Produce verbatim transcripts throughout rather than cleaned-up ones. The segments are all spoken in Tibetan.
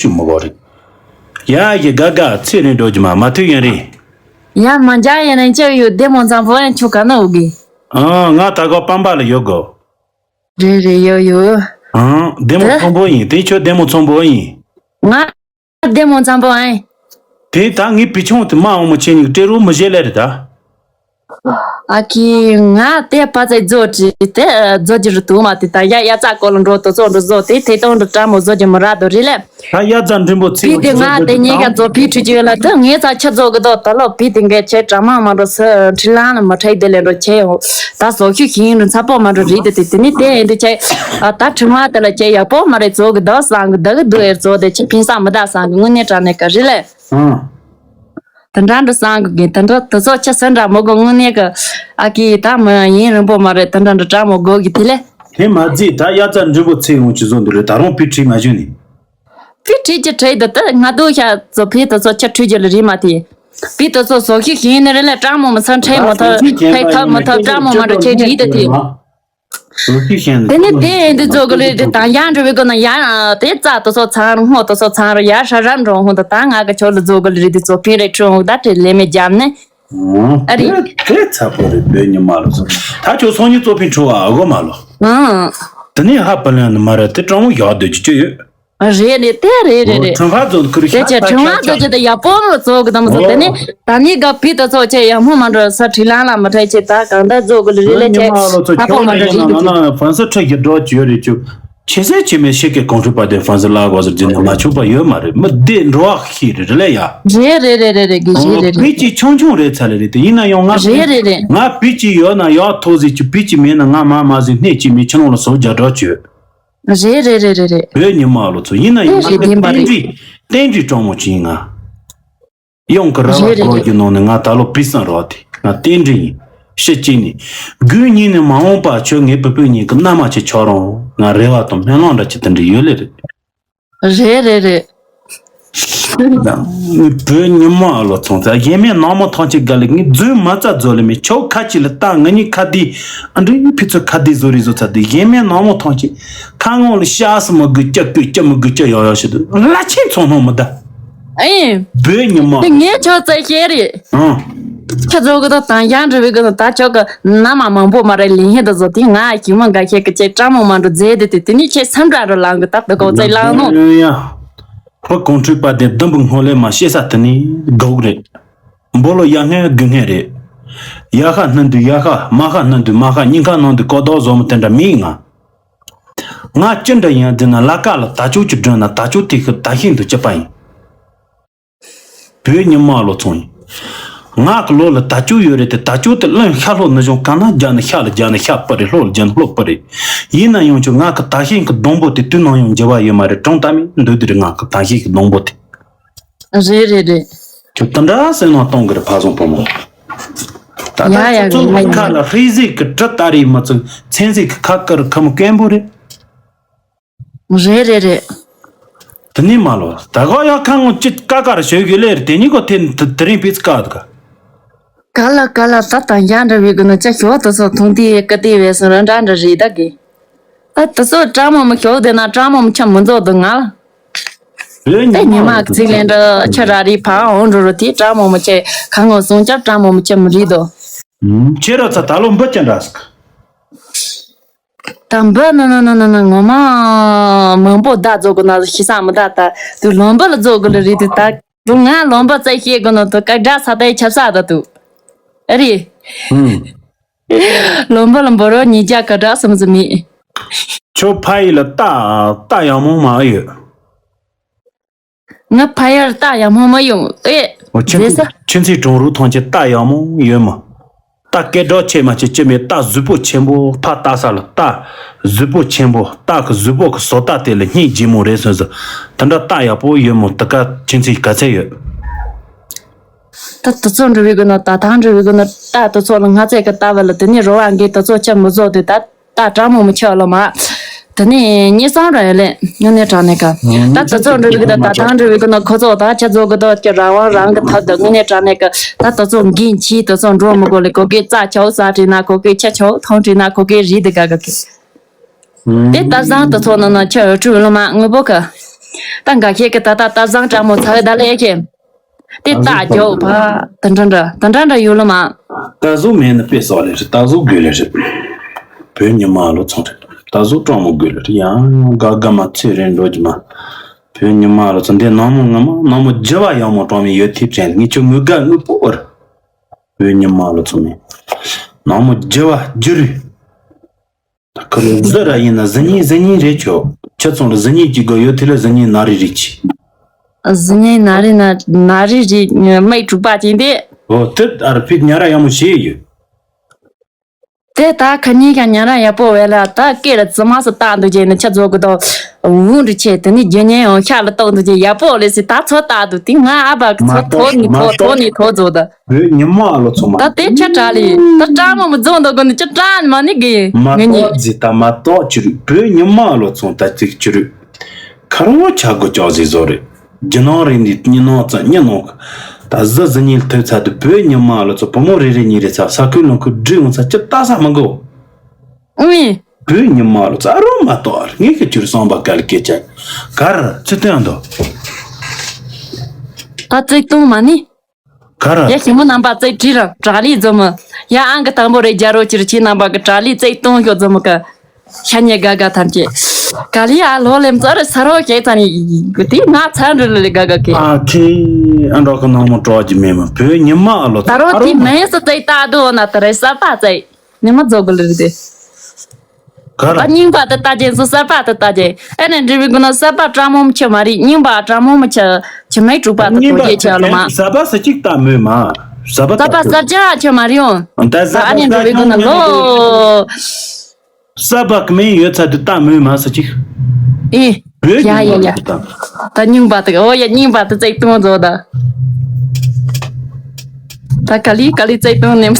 མི་གོ་རེད། ཡ་ཡི་དགའ་དགའ་ཚེ་རིང་འགྲོ་རྒྱུ་མ་མ་ཐུག་ཡིན་རེད། ཡ་མ་འཇག་ཡིན་ན་ཅི་ཡོད་བདེ་མོ་འཚམ་པོ་ཡང་ཆུ་ག་ན་འུ་གི། ཨ་ང་ད་ག་པམ་པ་ལ་ཡོད་གོ། རེད་རེད་ཡོད་ཡོད། ཨ་བདེ་མོ་ཚོང་པོ་ཡིན་དེ་ཁྱོད་བདེ་མོ་ཚོང་པོ་ཡིན། ང་བདེ་མོ་འཚམ་པོ་ཨེ། དེ་ད་ངའི་བུ་ཆུང་དེ་མ་འོང་མ་ཆེ་ཉིག་སྤྲེལ་རོ་མི་བཞེས་ལེ་རེད་ད། ཨ་ཁི་ང་དེ་པ་ཚེ་རྫོགས་ཀྱི་དེ་རྫོགས་ཀྱི་རུ་དུ་མ་དེ་ད་ཡ་ཡ་ཙ་ཀོ་ལ་འགྲོ་དོ་ཚོ་འགྲོ་བཟོ་དེ་དེ་དང་འགྲོ་ཀྲ་མོ་བཟོ་ཀྱི་མི་ར་དོ་རི་ལེ། ད་ཡ་ཙ་འབྲིང་པོ་ཚེ་པི་དེ་ང་དེ་ཉེ་ག་ཚོ་པི་ཁྲུ་ཅི་ལ་དུ་ངེ་ཚ་ཆ་ཚོ་གི་དོ་ད་ལོ་པི་དེ་ངེ་ཆེ་ཀྲ་མ་མ་འགྲོ་སི་ཁྲི་ལང་ལ་མ་ཁྲེག་དེ་ལེ་འགྲོ་ཆེ་ཡོང་ད་བཟོ་ཤུ་ཤིང་རུ་ཚ་པོ་མ་འགྲོ་རི་དེ་དེ་དེ་ནི་དེ་ཡིན་དུ་ཆེ་ད་ཁྲི་མ་དེ་ལ་ཆེ་ཡག་པོ་མ་རེ་ཚོ་གི་དོ་སང་གི་དག་གི་དུ་ཨེ་ཚོ་དེ་ཆེ་ཕིན་ས་མི་ད་སང་གི་དངོས་གནས་ཀྲ་ནེ་ག་རི་ལེ། ཨང་། དེ་འདྲ་འདྲ་བསམ་གི་གི་དེ་འདྲ་དེ་ཚོ་ཆ་སེ་འདྲ་མོ་གོ་དངོས་གནས་གི་ཨ་ཀི་ད་མི་ཡིན་རིང་པོ་མ་རེད་དེ་འདྲ་འདྲ་དྲ་མོ་གོ་གི་དེ་ལས། དེ་མ་རྫིས་ད་དབྱར་རྩྭ་འབྲིང་པོ་ཚེ་ཡོང་ཆུ་བཟོ་འདི་རེད་ད་རུང་པི་ཁྲི་མ་བཞོན་ནི། པི་ཁྲི་ཅི་ཁྲི་དེ་དེ་ང་དུ་ཤ་ཚོ་པི་དེ་ཚོ་ཆ་ཁྲུ་ཅི་ལ་རི་མ་དེ། པི་དེ་ཚོ་བཟོ་ཤི་ཤི་ནི་རེད་ལས་དྲ་མོ་མི་ཚང་ཁྲེ་མོ་ཐོ་ཁྲེ་ཐོ་མོ་ཐོ་དྲ་མོ་མ་འགྲོ་ཁྲེ་རི་དེ་དེ། དེ་ནི་དེ་འདི་རྫོགས་གི་ལས་དེ་དང་ཡང་འགྲོ་བའི་སྒོ་ན་ཡང་དེ་རྩ་དེ་ཚོ་ཚང་རུང་སྔོ་དེ་ཚོ་ཚང་རུང་ཡར་ཧྲ་རམ་འགྲོ་ཧོང་དེ་དང་ང་གི་ཆོ་ལ་རྫོགས་གི་ལས་རི་དེ་ཚོ་ཕིན་རེ་ཁྲུ་ཧོང་ད་དེ་ལས་མེད་རྒྱབ་ནས། ཨ་རི། དེ་དེ་ཚ་པོ་རེད་བོད་ཉི་མ་ལོ་ཚོ། ད་ཁྱོད་སང་ཉིན་གཙོ་ཕིན་ཁྲུ་བ་ཨ་གོ་མ་ལོ། ཨང་། དེ་ནི་ཧ་པ་ལན་ནི་མ་རེད་དེ་གྲང་མོ་ཡག་སྡོད་ཀྱི་ཅི་ཡོད། རེད་རེད་དེ་རེད་རེད་རེད། ཁྲུང་ཧ་ཛོ་ཁུར་ཤ་དེ་ཆེ་ཁྲུང་ཧ་ཛོ་ཆེ་དེ་ཡག་པོ་རུ་ཚོ་གི་དམ་ཟོ་དེ་ནི་ད་ནི་ག་ཕི་ད་ཚོ་ཆེ་ཡག་མོ་མ་འགྲོ་ས་ཁྲི་ལང་ལ་མ་ཁྲེ་ཆེ་ད་གང་ད་ཛོ་གི་ལི་ལི་ཆེ་ཉི་མ་ལོ་ཚོ་ད་ཁོ་མ་འགྲོ་རི་གི་ཆེ། ཧྥན་སི་ཁྲི་ཡི་འགྲོ་ཅི་ཡོད་རེད་ཅུ། ཆེ་སེ་ཆེ་མེ་ཤེ་ཀེ་ཀོང་ཁྲི་པ་དེ་ཧྥན་སི་ལ་གོ་ཟེར་རྒྱུ་ནི་མ་ཆོག་པ་ཡོད་མ་རེད་མི་དེ་འགྲོ་བ་ཤི་རེད་རེད་ལ་ཡ། རེད་རེད་རེད་རེད་རེད་གི་ཞི་རེད་རེད། ཕི་ཅི་ཆུང་ཆུང་རེད་ཚ་ལེ་རེད་དེ་ཡིན་ན་ཡང་ང་རེད་རེད་རེད། ང་ཕི་ཅི་ཡོད་ན་ཡག་ཐོག་ཟིག་ཅུ་ཕི་ཅི་མེད་ན་ང་མ་མ་ཟིག་སྣེ་ཅི་མེད་ཆུ་ནང་ལ་སོ་རྒྱ་འགྲོ་ཅུ། རེད་རེད་རེད་རེད་རེད། བོད་ཉི་མ་ལོ་ཚོ་ཡིན་ན་ཡང་རེད་རེད་བདེན་པ་རེད། རྟེན་འབྲེལ་གྲོང་མོ་ཅིག་ཡིན་ང་། གཡང་གི་ར་བ་རེད་རེད་སྒོ་རེད། གི་ནང་ནས་ང་ད་ལོ་པི་སང་རོ་དེ་ང་རྟེན་འབྲེལ་ཡིན། ཤི་གཅིག་ནི། དགུའི་ཉིན་ནས་མ་འོངས་པ་ཁྱོད་ངའི་བུ་བུའི་ཉིན་གི་མནའ་མ་ཆེ་ཆོག་རུང་ང་རེ་བ་དང་སྨོན་ལམ་འདྲ་ཅིག་དེ་འདྲ་ཡོད་ལེ་རེད། རེད་རེད་རེད། བོད་ཉི་མ་ལོ་ཚོང་ཚ་ཡེ་མེད་ནག་མོ་ཐང་ཆེ་དགའ་ལེ་ངའི་རྫུན་མ་རྩ་རྫོ་ལེ་མེད་ཆོག་ཁ་ཅིག་ལ་ལྟ་ང་གཉིས་ཁ་བདེ། ཨ་འདྲ་ཡི་ཕི་ཚོ་ཁ་བདེ་བཟོ་རེ་བཟོ་ཚ་དེ་ཡེ་མེད་ནག་མོ་ཐང་ཆེ་ཁ་ངོ་ལ་ཤ་སི་མ་དགོས་སྐྱ་བསྐོས་སྐྱ་མི་དགོས་སྐྱ་ཡག་ཡག་ཤི་དུ་ལ་ཆེན་ཚོང་སྣང་མི་ད། ཨེ། བོད་ཉི་མ། དེ་ངས་ཁྱོད་རྩད་བཤད་རེད། ཨང་། ཁྱོད་ཚོ་གི་ད་དང་ཡང་འབྲི་བའི་གི་ད་ཁྱོད་གི་ན་མ་མང་པོ་མ་རེད་ལིང་ཧེ་ད་ཚོ་དེ་ང་ཞིང་མ་འགའ་ཤས་ཀྱི་ཆེ་ཀྲ་མོ་མ་འགྲོ་རྫས་དེ་དེ་དེ་ནི་ཆེ་སེམས་ཀྲ་རུ་ལང་གི་ད་དུ་གོ་ཚད་ལང་ནོ། ཡ། ཕོ་གོང་ཁྲིད་པ་དེ་བདུན་པོ་སྔོན་ལས་མ་ཤེས་ས་དེ་ནི་དགོས་རེད། འབོ་ལོ་ཡ་སྔོན་དགུ་སྔོན་རེད། ཡ་ཤ་སྣ་འདུས་ཡ་ཤ་མ་ཤ་སྣ་འདུས་མ་ཤ་སྙིང་ཁ་ནང་དུ་ཀོ་ཏོག་བཟོ་མོ་དེ་འདྲ་མིན་ང་། ང་ཅི་འདྲ་ཡིན་འདི་ན་ལ་ཀ་ལ་ད་ཅོག་གི་སྒྲོན་ན་ད་ཅོག་དེ་ཤི་ད་ཤིན་ཏུ་སྐྱིད་པ་ཡིན། བོད་ཉི་མ་ལོ་ཚོང་ཡིན། ང་གི་ལོ་ལ་ད་ཅོག་ཡོད་རེད་དེ་ད་ཅོག་དེ་བློན་ཤ་ལྷོ་ནི་གཞུང་གང་ན་རྒྱ་ནི་ཤ་ལ་རྒྱ་ནི་ཤ་སྤུ་རེད་ལྷོ་ལ་རྒྱ་ནི་ལྷོ་སྤུ་རེད། ཡིན་ན་ཡང་ཆོག་ང་གི་ད་ཤིན་གི་སྡོང་པོ་དེ་དུས་ནང་ཡང་འགྱུར་བ་ཡོད་མ་རེད་གྲོང་ད་མི་འདོད་དེ་རེད་ང་གི་ད་ཤིན་གི་སྡོང་པོ་དེ། རེད་རེད་རེད། ཁྱོད་དེ་འདྲ་སེམས་ནང་གཏོང་གི་རེད་ཕ་བཟང་བུ་མོ། ད་ལྟ་ཡ་ཡ་ཁྱོད་ཚོ་ཡ་ཡ། མི་ཁ་ལ་ཧྲི་ཟིག་གི་གྲི་ལྟ་རེད་མ་ཚུགས་མཚན་ཟིག་གི་ཁ་དཀར་ཁ་མོ་སྐམ་པོ་རེད། རེད་རེད་རེད། དེ་ནས་མ་ལོ་ད་གོ་ཡ་ཁ་ངོ་ཅི་ཀ་ཀར་ཞོད་གི་ལེར་དེ་ཉིད་གོ་དེ་དེ་རིང་པིས་ཀ་དག་ག་ལ་ག་ལ་ད་དང་ཡ་འདྲ་བའི་གི་ནོ་ཅ་ཞོ་དོ་སོ་ཐུང་དེ་ཀ་དེ་བས་སོ་ར་འདྲ་འདྲ་རེད་ད་གི། ཨ་དེ་ཚོ་ཀྲ་མོ་མོ་ཞོག་དེ་ན་ཀྲ་མོ་མོ་ཆ་མི་འཛོག་འདུག་ང་ལ། རེད་ཨེ་ཉི་མ་གི་ཚིག་ལན་འདྲ་ཆ་ར་རི་ཕ་འོང་འགྲོ་རུ་དེ་ཀྲ་མོ་མོ་ཆེ་ཁ་ངོ་སོང་ཅ་ཀྲ་མོ་མོ་ཆེ་མི་རི་དོ། ཁྱེད་ར་ཚ་ད་ལོ་འབུ་ཅན་འདྲ་ཟིག་ད་འབུ་ན་ན་ན་ན་ན་ངོ་མ་མང་པོ་བདག་རྫོགས་གོ་ན་ཤི་ས་མི་བདག་ད་དུ་ལོན་པ་ལ་རྫོགས་གོ་ལ་རི་དུ་ད་དུ་ང་ལོན་པ་རྩད་ཤེས་གོ་ན་དུ་ཀ་དྲག་ས་ད་ཡི་ཆབ་ས་ད་དུ་ཨ་རི། ལོན་པ་ལ་འབོ་རོ་ཉིས་བརྒྱ་ཀ་དྲག་སུམ་ཙམ་མེད། ཁྱོད་ཕ་ཡི་ལ་རྟ་རྟ་ཡག་མོ་མ་ཡོད། ང་ཕ་ཡར་རྟ་ཡག་མོ་མ་ཡོང་ཨེ། འོ་ཁྱིམ་མཛེས་ས། མཚེས་ཁྱིམ་མཚེས་གྲོང་རུ་ཐང་ཆེ་རྟ་ཡག་མོ་ཡོད་མོ། རྟ་སྐད་སྒྲོག་ཆེ་མ་ཆེ་ཅི་མེད་རྟ་གཟུགས་པོ་ཆེན་པོ་ཕ་རྟ་ས་ལ་རྟ་གཟུགས་པོ་ཆེན་པོ་རྟ་གི་གཟུགས་པོ་གི་བཟོ་ལྟ་དེ་ལ་སྙིང་རྗེ་མོ་རེད་སོང་ཟིག་དེ་འདྲ་རྟ་ཡག་པོ་ཡོད་མོ་དེ་ག་ཁྱིམ་མཚེས་ག་ཚད་ཡོད། ད་དུ་ཚོ་འགྲོ་བའི་གི་ན་ད་ཐང་འགྲོ་བའི་གི་ན་རྟ་དུ་ཚོ་ལ་ང་ཚད་གི་རྟ་བ་ལ་དེ་ནས་རོ་བ་འགའི་དུ་ཚོ་ཆ་མི་བཟོ་དེ་ད། ད་དྲང་མོ་མི་ཆོག་ལོ་མ། ད་ནི་ཉེ་སང་ར་ཡ་ལེ་དངོས་གནས་དྲང་གནས་ཀ་ད་ད་ཚོ་འགྲོ་གི་ད་ད་དང་འགྲོ་གི་ན་ཁོ་ཚོ་ད་ཆ་ཚོ་གི་ད་ཀྱ་རང་དབང་རང་གི་ཐབས་ད་དངོས་གནས་དྲང་གནས་ཀ་ད་ད་ཚོ་འགན་ཆི་ད་ཚོ་འགྲོ་མི་དགོས་ལེ་ཁོ་གི་རྩ་ཆའོ་རྩ་བྲིས་ན་ཁོ་གི་ཆ་ཆའོ་ཐང་བྲིས་ན་ཁོ་གི་རི་དི་ག་ག་གི་དེ་ད་བཟང་ད་ཚོ་ན་ན་ཆ་འགྲོ་ལོ་མ་དངོས་པོ་ཀ་ད་འགའ་ཤས་ཀྱི་ད་ད་ད་བཟང་དྲང་མོ་ཚ་བའི་ད་ལས་ཀྱི། དེ་ད་རྒྱོབ་ཕ་ད་འདྲ་འདྲ་ད་འདྲ་འདྲ་ཡོད་ལ་མ། ད་གཟུགས་མེད་ན་དཔེ་སོགས་ལས་རེད། ད་གཟུགས་དགོས་ལས་རེད། བོད་ཉི་མ་ལོ་ཚོང་རེད། ད་གཟུགས་སྤྲང་མོ་དགོས་ལས་རེད། ཡང་དགའ་དགའ་མ་ཚེ་རིང་འགྲོ་རྒྱུ་མ། བོད་ཉི་མ་ལོ་ཚོང་འདི་ནང་མོ་ངོ་མ་ནང་མོ་རྒྱུ་བ་ཡག་མོ་གྲོང་མི་ཡོད་ཐིབ་ཅན་ངས་ཁྱོད་ངུ་དགའ་ངུ་པོ་རེད། བོད་ཉི་མ་ལོ་ཚོང་མེད། ནང་མོ་རྒྱུ་བ་རྒྱུ་རུ། ད་ཁ་ལོ་གཟི་ར་ཡིན་ན་གཟི་ཉིན་གཟི་ཉིན་རེད་ཆོག་ཁྱེད་ཚོང་ལ་གཟི་ཉིན་གཅིག་དགོས་ཡོད་དེ་ལ་གཟི་ཉིན་ན་རི་རིག་ཅི། གཟི་ཉིན་ན་རི་ན་ན་རི་རིག་མེད་དྲུག་པ་ཅན་དེ། ཨོ་དེ་ཨར་ཕིག་ཉ་ར་ཡག་མོ་བྱས་ཡོད། དེ་ད་ཁ་ཉིན་ཀྱང་ཉ་ར་ཡག་པོ་བས་ལ་ད་སྐེ་ལ་ཙི་མ་སུ་བཏགས་འདུག་ཅེ་ནི་ཆ་རྫོགས་གི་དོ། འུ་འདྲི་ཆེ་དེ་ནི་རྒྱུ་ཉན་ཡང་ཤ་ལ་གཏོགས་འདུག་ཅེ་ཡག་པོ་ལས་སི་ད་ཚོ་བཏགས་འདུག་དེ་ང་ཨ་བ་གི་ཚོ་ཐོ་ནི་ཐོ་ཐོ་ནི་ཐོ་རྫོགས་ད། བོད་ཉི་མ་ལོ་ཚོ་མ། ད་དེ་ཆ་གྲགས་ལི་ད་གྲགས་མོ་མི་རྫོགས་འདུག་གོ་ནི་ཅི་གྲགས་ནི་མ་ནི་གི་མ་ངེ་ཉི་གཏོགས་ཟི་ད་མ་གཏོགས་ཅི་རུ་བོད་ཉི་མ་ལོ་ཚོ་ད་ཅིག་ཅི་རུ། ཁ་རོ་ཆ་གོ་ཅོག་ཟི་བཟོ་རེད། རྒྱུ་ནང་རིག་འདི་གཉིས་ནང་ཙམ་གཉིས་ནང་གི། ད་གཟི་གཟི་ཉིལ་ཐོས་ཚ་དུ་བོད་ཉི་མ་ལོ་ཚོ་བུ་མོ་རེ་རེ་གཉིས་རེ་ཚ་ས་ཁུལ་ལུང་ཁུལ་སྒྲིག་འོང་ཚ་ཅི་ལྟ་ས་མི་དགོ། ཨུའི། བོད་ཉི་མ་ལོ་ཚོ་ཨ་རོ་མ་གཏོགས་ངས་ཁི་ཅུར་སོང་པ་གལ་སྐད་ཆ། གར་ཚུལ་སྟོན་འདུག་ད་ཚིག་སྟོང་མ་ནི། ག་ར། ཡ་ཞི་མོ་རྣམ་པ་བརྩེགས་བྲིས་ར་བྲག་ལི་འཛོམས་མོ། ཡ་ཨང་གི་དང་པོ་རེ་རྒྱ་རོ་ཅིར་ཆི་རྣམ་པ་གི་བྲག་ལི་བརྩེགས་སྟོང་ཤོག་འཛོམས་མོ་གི། ཤ་ཉེ་དགའ་དགའ་ཐམས་ཅད། ག་ལི་ཨ་ལོ་ལེམ་ཙོ་རེ་ས་རོ་ཁྱེད་ཚ་ནི་དེ་ང་ཚ་འདྲི་ལ་ལེ་དགའ་དགའ་གི། ཨ་ཁེ་ཨ་འགྲོ་གི་ནང་མོ་གྲོགས་ཀྱི་མེད་མ་བོད་ཉི་མ་ཨ་ལོ་ད་རོ་ཨ་རོ་དེ་མ་མེད་སུ་བརྩེགས་ལྟ་དུ་འོ་ན་ད་རེ་ས་པ་བརྩེགས། ཉི་མ་རྫོགས་གི་ལེ་རེད་དེ། ག་ར། ད་རྙིང་པ་དེ་ལྟ་ཅན་སུ་གསར་པ་དེ་ལྟ་ཅན་ཨེ་ནས་འབྲི་བའི་གུ་ན་གསར་པ་གྲང་མོ་མི་ཆེ་མ་རེད། རྙིང་པ་གྲང་མོ་མི་ཆེ་ཆེ་མའི་དྲུག་པ་དེ་རྙིང་པ་དོ་རྒྱས་ཆེ་ལོ་མ། གསར་པ་ས་གཅིག་ལྟ་མོས་མ། གསར་པ་གསར་པ་གསར་ཆ་ཆེ་མ་རེད་ཡོང་། ད་གསར་ཨ་ནས་འབྲི་བའི་གུ་ན་ལོ། གསར་པ་གི་མིང་ཡོད་ཚ་དེ་ལྟ་མོས་མ་ས་གཅིག་ཨེ། བོད་ཡ་ཡ་ཡ། ད་རྙིང་པ་དེ་ཨོ་ཡ་རྙིང་པ་དེ་བརྩེགས་སྟོང་རྫོགས་ད། ད་ག་ལི་ག་ལི་བརྩེགས་སྟོང་ནེམ།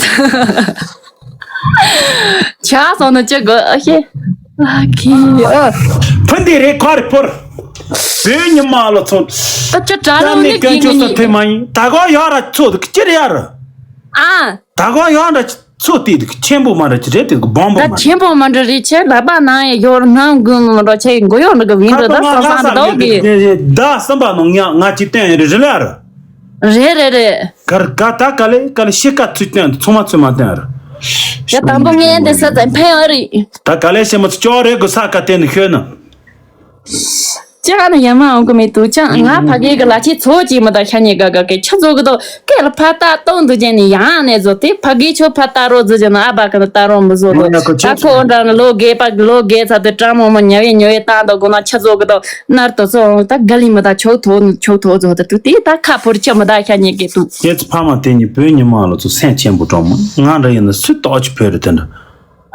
ཆགས་སོང་ན་ཅི་དགོས་ཨ་ཤེ། ཨ་ཁི་ཨ། ཕུ་འདི་རེད་ཁ་རེ་ཕོར། བོད་ཉི་མ་ལོ་ཚོ། ད་ཅི་དྲ་ལོ་ནི་ཀན་ཅོ་སོ་ཐོས་མ་ཡིན། ད་གོ་ཡོད་ར་ཚོ་དུ་ཅི་རེད་ཡ་ར། ཨ། ད་གོ་ཡོད་ར་ཚོ་དེ་དུ་ཆེན་པོ་མ་ར་ཅི་རེད་དེ་སྦོམ་པོ་ད་མ་ར། ཆེན་པོ་མ་འདྲ་རེད་ཆེ་ལ་པ་ནང་ཡོད་ནང་དགོས་མ་འདྲ་ཆེ་མགོ་ཡོད་འདྲ་གི་བིན་འདྲ་ད་ས་ས་འདྲ་འདྲ་གི། ད་སམ་པ་ནང་ང་ང་ཅི་བསྟན་ཡོད་རེད་རེད་ལ་ར། རེད་རེད་རེད། གར་ག་ད་ག་ལེ་ག་ལེ་ཤི་ཀ་ཚུལ་སྟོན་ཚང་མ་ཚུལ་མ་སྟོན་ར། ཡ་དང་པོ་ངས་འདི་ས་ཙམ་ཕན་ཡོད་རེད། ད་ག་ལེ་ཤི་མ་ཚུལ་ཅོག་རེད་གོ་ས་ཀ་བསྟན་ནི་ཤོད་ན། ཅི་ཧ་ན་ཡ་མ་འོང་གི་མེད་དུ་ཅང་ང་ཕ་གི་གི་ལ་ཆེ་ཚོ་ཅི་མ་ད་ཤ་ཉེ་ག་ག་གི་ཆ་ཚོ་གི་དོ་སྐད་ལ་ཕ་ཏ་གཏོང་དུ་ཅན་ནི་ཡང་ནས་བཟོ་དེ་ཕ་གི་ཆོ་ཕ་ཏ་རོ་བཟོ་ཅན་ཨ་བ་གི་ཏ་རོ་མི་བཟོ་དོ་ད་ཁོ་འདྲ་ལོ་རྒས་པ་ལོ་རྒས་ཚ་དུ་ཀྲ་མོ་མོ་ཉ་བེ་ཉོ་བེ་ཏང་དོ་གོ་ན་ཆ་ཚོ་གི་དོ། ནར་དོ་ཚོ་ད་ག་ལི་མི་ད་ཆོག་ཐོ་ཆོག་ཐོ་ཚོ་ད་དུ་དེ་ད་ཁ་ཕོར་ཆ་མི་ད་ཤ་ཉེ་གེ་དུ། ཁྱེད་ཚོ་ཕ་མ་དེ་ཉིད་བོད་ཉི་མ་ལོ་ཚོ་སེམས་ཆེན་པོ་གྲོགས་མོ་ང་འདྲ་ཡིན་ན་སུ་ཏོག་ཅི་བོད་རེད་དེ་འདྲ།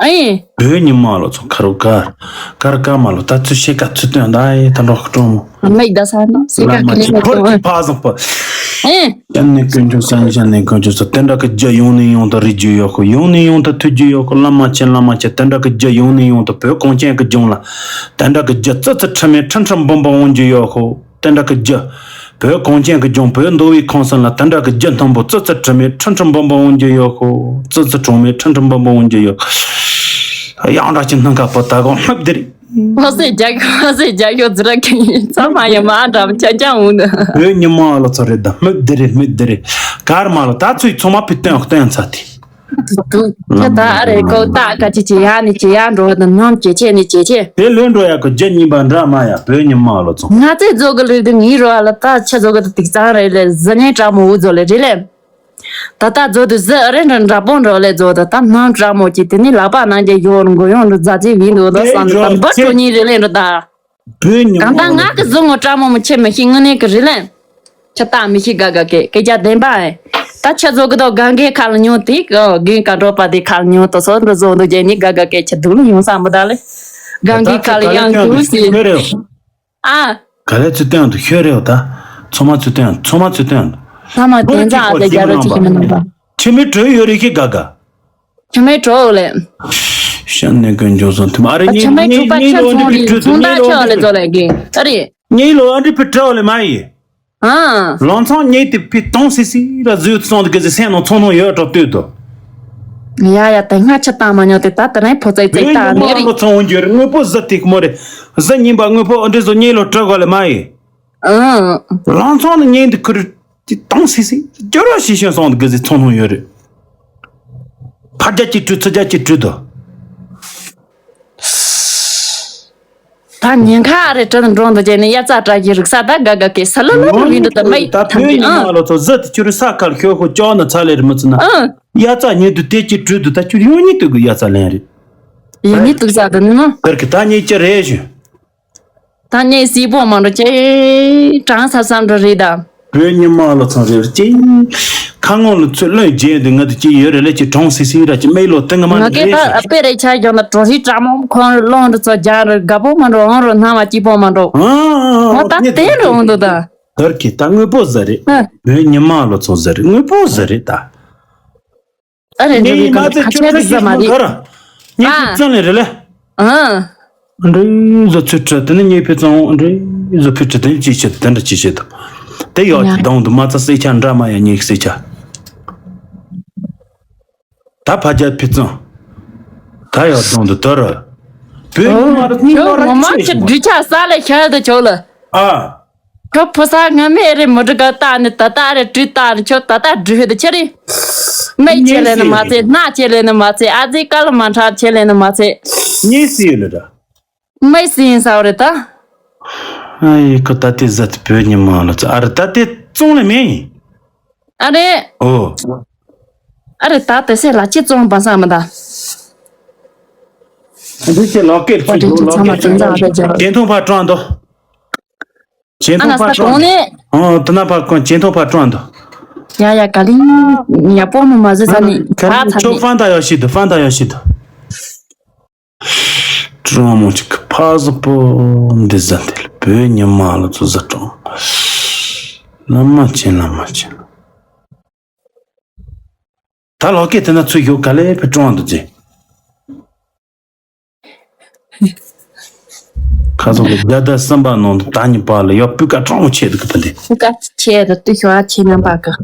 ཨེ། བོད་ཉི་མ་ལོ་ཚོ་ཁ་རུ་ཀར་ཀར་ཀ་མ་ལོ་ད་ཚུ་ཤེ་ཀ་ཚུ་སྟོན་ད་ཨེ་ད་འགྲོ་གྲོགས་མོ། མིག་ད་ས་ན་སེ་ཀ་ལ་མ་ཁི་ཆེ་ནེ་ཐོར་ཐོ་གི་ཕ་བཟང་པ། ཨེ། ཤ་ནེ་ཀུན་འབྱུང་སང་ཤ་ནེ་ཀུན་འབྱུང་སོ་དེ་འདྲ་གི་རྒྱུ་ཡོང་ནས་ཡོང་དུ་རིག་རྒྱུ་ཡོད་ཁོ་ཡོང་ནས་ཡོང་དུ་ཐུག་རྒྱུ་ཡོད་ཁོ་བླ་མ་ཆེ་བླ་མ་ཆེ་དེ་འདྲ་གི་རྒྱུ་ཡོང་ནས་ཡོང་དུ་བོད་གངས་ཅན་གི་ལྗོངས་ལ། དེ་འདྲ་གི་རྒྱུ་ཙི་ཙི་ཁྲི་མེད་ཁྲི་ཁྲི་འབུམ་འབུམ་འོང་རྒྱུ་ཡོད་ཁོ། དེ་འདྲ་གི་རྒྱུ། བོད་གངས་ཅན་གི་ལྗོངས་བོད་མདོ་དབུས་ཁམས་གསུམ་ལ་དེ་འདྲ་གི་རྒྱུ་མཐོན་པོ་ཙི་ཙི་དྲི་མེད་ཁྲི་ཁྲི་འབུམ་འབུམ་འོང་རྒྱུ་ཡོད་ཁོ། ཙི་ཙི་གྲངས་མེད་ཁྲི་ཁྲི་འབུམ་འབུམ་འོང་རྒྱུ་ཡོད་ཁོ། ཡང་འདྲ་ཅི་སྣང་ཁ་པོ་ད་གོ་སྨུབ་དེ་རེད། ཧོ་སེ་རྒྱ་ཁྱོ་ཧོ་སེ་རྒྱ་ཁྱོ་ཛི་ར་ཁི་ཚང་མ་ཡ་མ་འདྲ་ཆ་ཅང་འོང་ནི། བོད་ཉི་མ་ལོ་ཚོ་རེད་ད་སྨུབ་དེ་རེད་སྨུབ་དེ་རེད། གར་མ་ལོ་ད་ཚོས་ཚང་མ་ཕི་སྟོན་སྟོན་ཚ་དེ། དུ། ཁྱེད་ད་ཨ་རེ་ཁོ་ད་ག་ཅི་ཅི་ཡ་ནི་ཅི་ཡ་འགྲོ་ད་ནམ་ཅི་ཅི་ནི་ཅི་ཅི། དེ་ལོས་འགྲོ་ཡ་ཁོ་རྒྱ་གཉིས་པ་འདྲ་མ་ཡ་བོད་ཉི་མ་ལོ་ཚོ། ང་ཚེ་རྫོགས་གི་ལུས་དུ་ངའི་རོ་ཨ་ལ་ད་ཆ་རྫོགས་གི་དུ་དིག་ཙང་རེ་ལེ་ཟི་ཉེ་དྲག་མོ་འུ་རྫོགས་ལེ་རེ་ལེ། ད་ད་རྫོགས་དུ་ཟི་ཨ་རེ་འདྲ་འདྲ་པོ་འགྲོ་ལེ་རྫོགས་ད་ད་ནམ་དྲག་མོ་ཅི་དེ་ནི་ལག་པ་ནང་གི་ཡོར་མགོ་ཡོང་འགྲོ་རྫ་ཅི་བིན་འདུག་ད་སང་ད་འབུ་ཁྲོ་གཉིས་རེ་ལེ་འགྲོ་ད། བོད་ཉི་གང་ལྟར་ང་གི་གཟུགས་ངོ་སྤྲ་མོ་མི་ཆེ་མི་ཤེས་དངོས་གནས་ཀྱི་རེད་ལན། ཁྱེད་ད་མི་ཤེས་དགའ་དགའ་སྐད་སྐད་ཆ་བདེན་པ་ཨེ། ད་ཁྱེད་ཚོ་གི་དོ་གང་གའི་ཁ་ལ་ཉོ་དེ་གོ་རྒན་ག་འགྲོ་པ་དེ་ཁ་ལ་ཉོ་དོ་སོ་འགྲོ་བཟོ་འདུག་རྒྱན་ནི་དགའ་དགའ་སྐད་ཆ་སྡུག་ལ་ཡོང་ས་མི་ད་ལེ། གང་གའི་ཁ་ལ་ཡང་སྡུག་སི། ཨ། ག་ལེ་ཚུལ་སྟོན་དུ་ཤོད་རེད་ད། ཚོ་མ་ཚུལ་སྟོན་ཚོ་མ་ཚུལ་སྟོན། ཚ་མ་བདེན་ཙང་ཨ་ཙེ་རྒྱ་རོ་ཅིག་ཤི་མི་ནང་པ། ཁྱིམ་མི་གྲོས་ཡོད་རེད་ཤི་དགའ་དགའ། ཁྱིམ་མི་གྲོགས་ལེ། ཤ་ནེ་ཀོན་ཇོ་སོན་ཐིམ་ཨ་རེ་ཉེ་ཉེ་ཉེ་ལོ་འདི་ཕི་ཁྲུ་ཉེ་ལོ་འདི་ཕི་ཁྲུ་ཉེ་ལོ་འདི་ཕི་ཁྲུ་ཉེ་ལོ་འདི་ཕི་ཁྲུ་ལེ་མ་ཡི། ཨ། ལོང་ཚང་ཉེ་དེ་ཕི་ཏོང་སི་སི་ར་ཟུ་ཚོང་དུ་གི་ཟི་སེན་ནོ་ཚོང་ནོ་ཡོད་གྲོགས་ཏུ་དོ། ཡ་ཡ། དེ་སྔ་ཕྱི་བཏང་མ་མྱོང་དེ། ད་དེ་རིང་ཕོ་ཚོད་ཚོད་བོད་ཉི་མ་ལོ་ཚོང་འོང་རྒྱུ་རེད། དངོས་པོ་གཟི་ཐིག་མོ་རེད། གཟི་ཉིན་པ་དངོས་པོ་ཨ་འདྲེ་བཟོ་སྙིང་ལོ་སྤྲི་གོ་ལེ་མ་ཡིན། ཨང་། ལང་ཚང་ནི་ཉིན་འདི་ཁུར་དེ་དང་སི་སི་སྐྱོ་རོ་ཤི་ཤི་སོང་དུ་གི་ཟི་ཚོང་ལྷུང་ཡོད་རེད། ཕར་རྒྱ་གཅིག་བྲུས་ཚུར་རྒྱ་གཅིག་བྲུས་དུ། ད་ཉིན་ཁ་རེ་བྲི་འགྲོ་འདུག་ཅེ་ནི་དབྱར་རྩྭ་བྲ་གི་རིག་ས་ད་དགའ་དགའ་གི་ས་ལ་ལ་ལ་བི་འདུག་ད་མེད་ད་ཐང་གི་ཨང་། ད་བོད་ཉི་མ་ལོ་ཚོ་གཟི་དེ་ཁྱོད་རི་ས་ཁར་ཤོག་ཤོག་ཅོག་ན་ཚ་ལེ་རི་མི་ཚི་ན། ཨང་། དབྱར་རྩྭ་ཉིན་དུ་དེ་གཅིག་བྲུས་དུ་ད་ཁྱོད་ཡོང་ཉིན་དུ་གི་དབྱར་རྩྭ་ལེན་རེད། ཡོང་ཉིན་དུ་ས་དུ་ནི་ནོ། དེར་གི་ད་ཉིན་གཅིག་རེ་བཞིན། ད་ངས་སྲིད་པོ་མ་འགྲོ་ཅེ། གྲང་ས་སམ་འགྲོ་རེད་ད། བོད་ཉི་མ་ལོ་ཚང་རེད་ཅེ། ཁ་ངོ་ལ་ཚོད་ལོན་རྗེས་འདི་ང་དུ་ཅི་ཡོད་རེད་ལས་ཅི་གྲོང་སི་སི་ར་ཅི་མེད་ལོ་ཏི་ང་མ་ང་ནི་གེ་རེད་ད་ཤི། དཔེ་རེད་ཆ་ཡོང་ན་གྲོ་ཧི་གྲ་མོ་ཁོང་རི་ལོང་རི་ཚོ་རྒྱ་རི་དགའ་པོ་མ་འགྲོ་འོང་རོ་སྣང་བ་སྐྱིད་པོ་མ་འགྲོ། ཨ་ཨོ་ད་ཨ་དེ་རུ་འོང་འདུག་ད། དེར་གི་ད་དངོས་པོ་ཟ་རེད། ཨ། བོད་ཉི་མ་ལོ་ཚང་ཟ་རེད། དངོས་པོ་ཟ་རེད་ད། ཨ་རེ་འགྲོ་ངས་གི་ཡིན་མ་ཚེ་ཁ་ཁྱོད་ཆད་ཀྱི་རིགས་ཟ་མ་ཡིན་རེད། ག་ར། ངས་ཨ། ཁྱོད་ཙམ་ལས་རེད་ལ། ཨ། འདྲེ་བཟོ་ཚུལ་ཁྲིད་དེ་ནི་ངས་ཕི་ཙང་འདྲེ་བཟོ་ཕི་ཁྲིད་དེ་ནི་ཅི་བྱེད་དེ་འདྲ་ཅི་བྱེད་དོ། དེ་ཡག་གི་ཡ། གདོང་དུ་མ་ཚ་སེ་ཆ་འདྲ་མ་ཡ་ཉེག་སེ་ཆ། ད་ཕ་རྒྱ་ཕི་ཙང་། ད་ཡག་གདོང་དུ་དོ་ར། བོད་ཉི་མ་རུ་སྙིང་ཨོ་ར་ངོ་མ་ཅི་ཁྱི་བྱེད་མོ། འབྲི་ཆ་ས་ལ་ཤར་དུ་ཆོག་ལ། ཨ། ཁོ་ཕོ་གསར་ང་མེ་རེ་མོ་ཊ་ག་བཏགས་ནི་ད་ལྟ་རེ་བྲུས་བཏགས་ནི་ཁྱོད་ད་ལྟ་བྲུས་ཧེ་ད་ཆི་རེད། མེ་ཁྱེད་ལས་ནི་མ་ཚད་སྣ་ཁྱེད་ལས་ནི་མ་ཚད་ཨ་ཙི་ཀ་ལ་མ་འཁྲབ་ཁྱེད་ལས་ནི་མ་ཚད། ངས་སྲིད་ཡོད་ལ་ར། མེ་སྲིད་ཡིན་ས་བ་རེད་ད། ཨ་ཡི་ཁོ་ད་ལྟའི་ཟ་ཏི་བོད་ཉི་མ་ལ་ཚ་ཨ་རེ་ད་ལྟའི་བཙོང་ལས་མེད་ཡིན། ཨ་རེ། ཨོ། ཨ་རེ་ད་དེ་སེ་ལ་ཅི་བཙོང་པ་ས་མི་ད། འདི་ཚེ་ལག་སྐེད་ཚུ་འགྲོ་ལག་སྐེད་ཚུ་འགྲོ། ཇེ་མཐོང་ཕར་སྤྲང་དོ། ཇེ་མཐོང་ཕར་སྤྲང་དོ། ཨོ་དེ་ན་ཕར་གོན་ཇེ་མཐོང་ཕར་སྤྲང་དོ། ཡ་ཡ་ག་ལི། ཡ་པོ་མོ་མ་ཟི་ས་ནི་ད་ཚ་ནི། ཁྱོད་ཕན་ད་ཡོ་ཤི་དུ་ཕན་ད་ཡོ་ཤི་དུ། སྤྲང་མོ་ཅིག་ཕ་ཟི་པོ་འདི་ཟ་འདི་ལ་བོད་ཉི་མ་ལ་ཚུ་ཟ་སྤྲང་། ལ་མ་ཆེན་ལ་མ་ཆེན། ད་ལོ་ཀེ་དེ་ན་ཚུར་ཡོད་ག་ལེ་བའི་ཀྲོང་དུ་རྗེ། ཁ་སོག་གི་རྒྱ་ཟླ་གསུམ་པ་ནང་དུ་ད་ཉི་པ་ལ་ཡོད་སྤུས་ཀ་ཀྲོང་ཆེ་དུ་གི་པ་འདི། སྤུས་ཀ་ཆེ་དུ་དུ་ཤོ་ཨ་ཆེ་ནམ་པ་གི།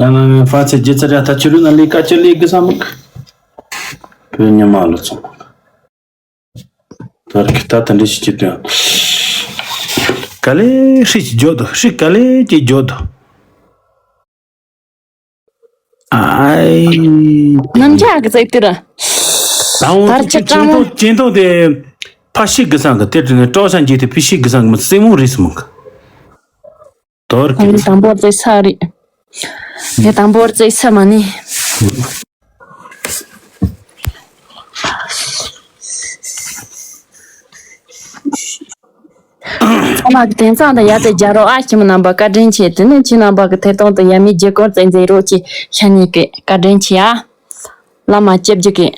ཡང་ན་ཕ་ཚེ་རྒྱུ་ཚར་ཡ་ད་ཆུ་རུ་ན་ལི་ཀ་ཆུ་ལི་གི་ས་མུག་བོད་ཉི་མ་ལོ་ཚོང་། དར་གི་ད་ད་འདྲི་ཞིག་གི་དོན། ག་ལེ་ཧྲི་ཅི་འཇོ་དོ་ཧྲི་ག་ལེ་ཅི་འཇོ་དོ། ཨའི། ནམ་ཇག་གི་ཚེ་ཏི་ར། དང་བར་ཆ་ཅན་ཀྲང་མོ། ཏོ་ཅན་ཏོ་དེ་ཕ་ཤི་གི་སང་གི་དེ་དྲི་ནས་ཀྲོ་ཤང་གི་དེ་ཕི་ཤི་གི་སང་གི་མི་སེ་མོ་རིས་མོ་གི། དོར་ཨ་གི་ནི་དང་པོར་ཚེ་ས་རེད། དེ་དང་པོར་ཚེ་ས་མ་ནི། ཚང་མ་གི་དེང་སང་དང་ཡ་ཙེ་རྒྱ་རོགས་ཨ་ཁྱིམ་རྣམ་པ་བཀའ་དྲིན་ཆེ། དེ་ནས་ཁྱི་རྣམ་པ་གི་ཐད་གཏོང་དུ་ཡ་མི་རྒྱལ་སྐོར་བཙན་འཛིན་རོགས་ཀྱི་ཤ་ཉེ་གི་བཀའ་དྲིན་ཆེ་ཨ། བླ་མ་སྐྱབས་རྗེ་གི།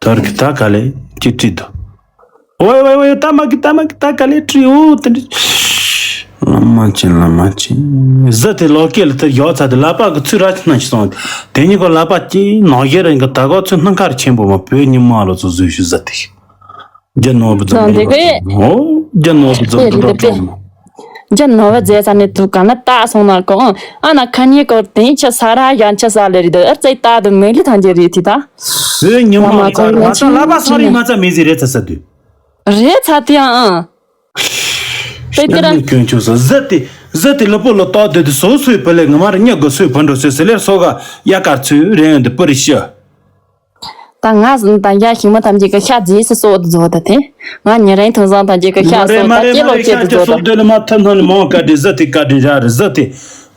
དར་གི་ད་ག་ལེ་ཅི་ཏྲི་དོ། ཝེ་ཝེ་ཝེ་ད་མ་གི་ད་མ་གི་ད་ག་ལེ་ཏྲི་འོ་ཏྲི། ལ་མ་ཅི་ལ་མ་ཅི། ཟི་དེ་ལོ་ཀེ་ལ་དེར་ཡོག་ཚ་དེ་ལ་པ་གི་ཚུ་ར་ཅི་ན་ཤི་སོང་། དེ་ཉིད་གོ་ལ་པ་ཅི་ནོ་ཡེ་ར་གི་ད་གོ་ཚུ་སྣང་གར་ཆེན་པོ་མ་བོད་ཉི་མ་ལོ་ཚོ་བཟོས་ཤུ་ཟི་དེ། རྒྱ་ནོར་བུ་ཙམ་ཙང་འགྲོ་དེ་གྲོང་མོ། རྒྱ་ནོར་བུ་ཙམ་དེ་འགྲོ་རེད་དེ། གྲོང་མོ། རྒྱ་ནོར་བུ་རྫས་ས་ནས་དུ་ག་ན་བཏགས་སོང་ན་གོ་ཨ་ན་ཁ་ཉེ་གོ་དེ་ཆ་ས་ར་ཡང་ཆ་ས་ལེ་རེད་ཨ་རྩེ་བཏགས་དུ་མེ་ལི་ཐང་རྒྱ་རེད་དེ་ད། བོད་ཉི་མ་ལ་ཚ་ལ་ཚ་ལ་པ་སོ་རི་མ་ཚ་མེ་ཟི་རེད་ཚ་ས་དུ། རེད་ཚ་དེ་ཨང་། དེ་དེ་ར། སྐྱོན་ཆུ་ས་ཟི་དེ་ཟི་དེ་ལུ་པོ་ལོ་ཏོག་དེ་དུ་སོ་སོའི་བུ་ལས་ངོ་མར་ཉག་གི་སོའི་བུ་འགྲོ་སོའི་སི་ལེར་སོ་ག་ཡ་ཀར་ཚུ་རེད་འདི་པུ་རི་ཤི། ད་ང་ད་ཡ་ཞིང་མ་ཐམས་ཅད་ཀྱི་ཤ་རྫས་སུ་སོགས་བཟོ་ད་དེ། ང་ཉེ་རིང་ཐུན་བཟང་ཐམས་ཅད་ཀྱི་ཤ་སོགས་ད་སྐྱེ་ལོ་སྐྱེ་དུ་བཟོ་ད། སོགས་དེ་ལ་མ་ཐབས་སྣང་ནས་མང་བཀའ་དྲིན་ཟི་དེ་བཀའ་དྲིན་ར་རེད་ཟི་དེ།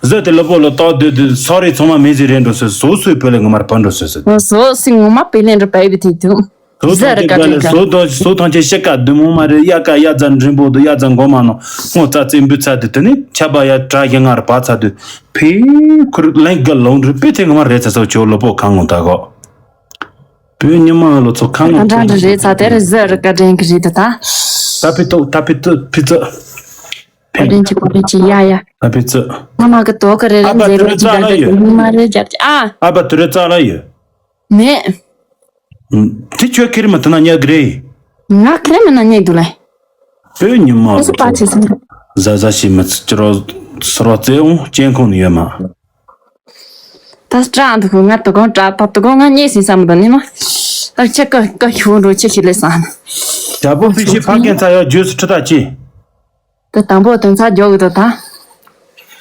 ཟི་དེ་ལ་པོ་ལ་ཏོག་དེ་དེ་སོ་རེ་ཚང་མ་མེ་ཟི་རེད་འགྲོ་སོ་སོ་སོའི་བུ་ལ་ངོ་མར་བུ་འགྲོ་སོ་སོ། སོ་སི་ངོ་མ་པེ་ལེན་རུ་པའི་བི་དེ་དུ། སོ་ཟི་ཐང་རི་ཆེ་བཀའ་དྲིན་ག་ལེ་ག། སོ་དོ་སོ་ཐང་ཆེ་ཤ་ཀ་དུ་མོ་མ་རེད་ཡ་ཀ་ཡ་ཛ་འགྲིམ་པོ་དུ་ཡ་ཛ་མགོ་མ་ནོ་སྔོ་རྩ་རྩེ་འབུ་ཚ་དེ་དེ་ནི་ཆ་པ་ཡ་དྲ་ཡ་ང་ར་པ་ཚ་དུ། ཕི་ཁུར་ལན་ག་ལོང་རི་པི་ཐེ་ང་མ་རེ་ཚ་ཚ་ཆོ་ལོ་པོ་ཁ་ངོ་ད་གོ། བོད་ཉི་མ་ལོ་ཚོ་ཁ་ངོ་ད་འདྲ་འདྲ་རེ་ཚ་དེ་རེ་ཟི་རི་ཀ་དྲན་གི་རེད་ད། ད་ཕི་ཏོ་ད་ཕི་ཏོ་ཕི་ཙོ། ཕི། ཀ་དྲན་གི་ཀ་དྲན་གི་ཡ་ཡ། ད་ཕི་ཙོ། ང་མ་གི་ཏོ་ཀ་རེ་རེ་ཨ་པ་ཛེ་དུ་རེ་རོ་ཅི་ཙ་ལ་ག་གི་ཡོད། ཉི་མ་རེ་རྒྱབ་ཅི་ཨ། ཨ་པ་དུ་རེ་ཙ་ལ་ཡོད། མེད། དེ་ཁྱོད་ཁེར་མི་དེ་ན་ཉག་གི་རེད། ང་ཁེར་མི་ན་ཉག་འདུག་ལེ། ཨོ་ཉི་མ་ཨོ་སི་པ་ཆེ་སོང་། ཟ་ཟ་ཞིག་མི་ཚི་ཅི་རོ་སི་རོ་རྩེ་འོང་སྐྱེན་ཁོང་ནི་ཡོད་མ། ད་སྐྲག་འདུག་ང་དུ་གང་སྐྲག་ད་དུ་གང་ང་གཉིད་སིང་ས་མི་འདུག་ནི་མ། ད་ཁྱེད་ཀ་ཀ་ཁྱོད་འགྲོ་ཁྱེད་ཞིག་ལས་སང་། ཞྭ་པོ་པི་ཤི་ཕ་སྐད་ཚ་ཡོད་ཇུས་ཁྲི་ད་ཅི། ད་དང་པོ་དོན་ཚ་འཇོག་གི་འདུག་ད།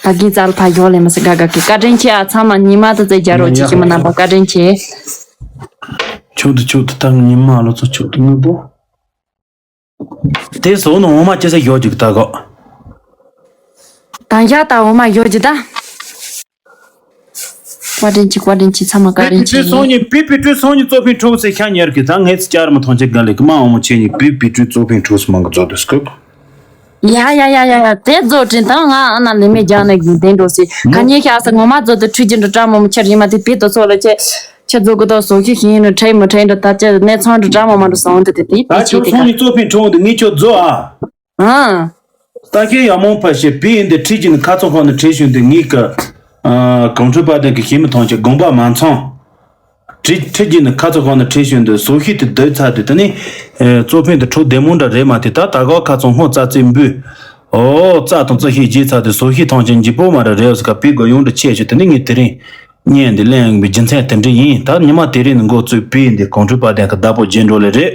ད་གིན་རྩ་ལ་ཕ་ཡོག་ལས་མི་སྲིད་དགའ་དགའ་གི། བཀའ་དྲིན་ཆེ་ཨ། ཚང་མ་ཉི་མ་དུ་ཙེ་རྒྱ་རོགས་ཀྱི་ཁྱི་མི་རྣམ་པ་བཀའ་དྲིན་ཆེ། ཆུ་དུ་ཆུ་དུ་ཐང་ཉི་མ་ལོ་ཚོ་ཆུ་དུ་ནུ་པོ། དེ་སོ་ནུ་འོ་མ་ཅི་ས་ཡོག་ཅིག་ད་གོ། ད་འཇག་ད་འོ་མ་ཡོག་ཅིག་ད། བཀའ་དྲིན་ཆེ་བཀའ་དྲིན་ཆེ་ཚང་མ་བཀའ་པི་དྲིན་པི་ཆེ། ཀྲུའི་སོང་ཉིན་པི་པི་ཀྲུའི་སོང་ཉིན་གཙོ་ཕིན་ཁྲུ་སེ་ཤ་ཉེར་གི་ད་ངས་ཚི་བཅར་མི་ཐོང་ཆེ་ག་ལེ་གི་མ་འོ་མོ་ཆེ་ཉིན་པི་པི་ཀྲུའི་གཙོ་ཕིན་ཁྲུ་སེ་མང་གི་ཛོ་དུ་སྐུ། ཡ་ཡ་ཡ་ཡ་ཡ་དེ་ཛོ་དྲིན་དང་ང་ཨ་ན་ལི་མེ་རྒྱང་ནས་གི་དེ་འགྲོ་སི་ཁ་ཉེ་ཤ་ས་ངོ་མ་ཛོ་དུ་ཁྲུ་ཅི་འགྲོ་ཀྲ་མོ་མོ་ཆེར་ཡིན་མ་དེ་པི་དོ་ཚོ་ལ་ཆེ་ཆེ་ཛོ་གི་དོ་སོ་ཤི་ཤི་ཡིན་ནོ་ཁྲེ་མོ་ཁྲེ་འགྲོ་ད་ཆེ་གནས་ཚང་འགྲོ་ཀྲ་མོ་མ་འགྲོ་སོང་དེ་དེ་དེ་ད་དེ་ཆེ་ཁྱོད་དེ་སོང་ཁ་ཉིན་གཙོ་ཕིན་ཁྲུ་འོང་དུ་ངས་ཁྱོད་ཛོ་ཨ། ཨ། ལྟ་མཁན་ཡག་མོ་ཕ་ཞེས་པི་ཡིན་ཏེ་ཁྲི་གྱིན་ཁ་ཚོ་ཁོ་ན་ཁྲི་ཞུན་ཏེ་ངིག་གི་གོང་ཁྲི་པ་དེ་གི་ཤེས་མི་ཐོང་ཆེ་དགོངས་པ་མ་ཚང་། ཁྲི་ཁྲི་གྱིན་ཁ་ཚོ་ཁོ་ན་ཁྲི་ཞུན་ཏེ་སོ་ཤི་དེ་སྡོད་ཚ་དེ་ད་ནི་གཙོ་ཕན་དེ་ཁྲོ་བདེ་མོ་འདྲ་རེད་མ་དེ་ད་ད་གོ་ཁ་ཚོ་སྔོ་ཙ་ཙེ་འབུ། ཨོ་ཙ་དང་ཙི་ཤི་རྗེས་ཚ་དེ་སོ་ཤི་ཐོང་ཆེ་འཇི་པོ་མ་ར་རེད་ཟི་ཀ་པི་གོ་ཡོང་འདྲ་ཆེ་ཆུ་དེ་ནི་ངས་དེ་རིང་བརྙན་འདི་གླེང་བའི་རྒྱུ་མཚན་དེ་འདྲ་ཡིན། ད་ཉི་མ་དེ་རིང་ནི་འགོ་བཙུགས་པི་ཡིན་ཏེ་གོང་ཁྲི་པ་དེ་གི་བདག་པོ་རྗེས་འགྲོ་ལེ་རེད།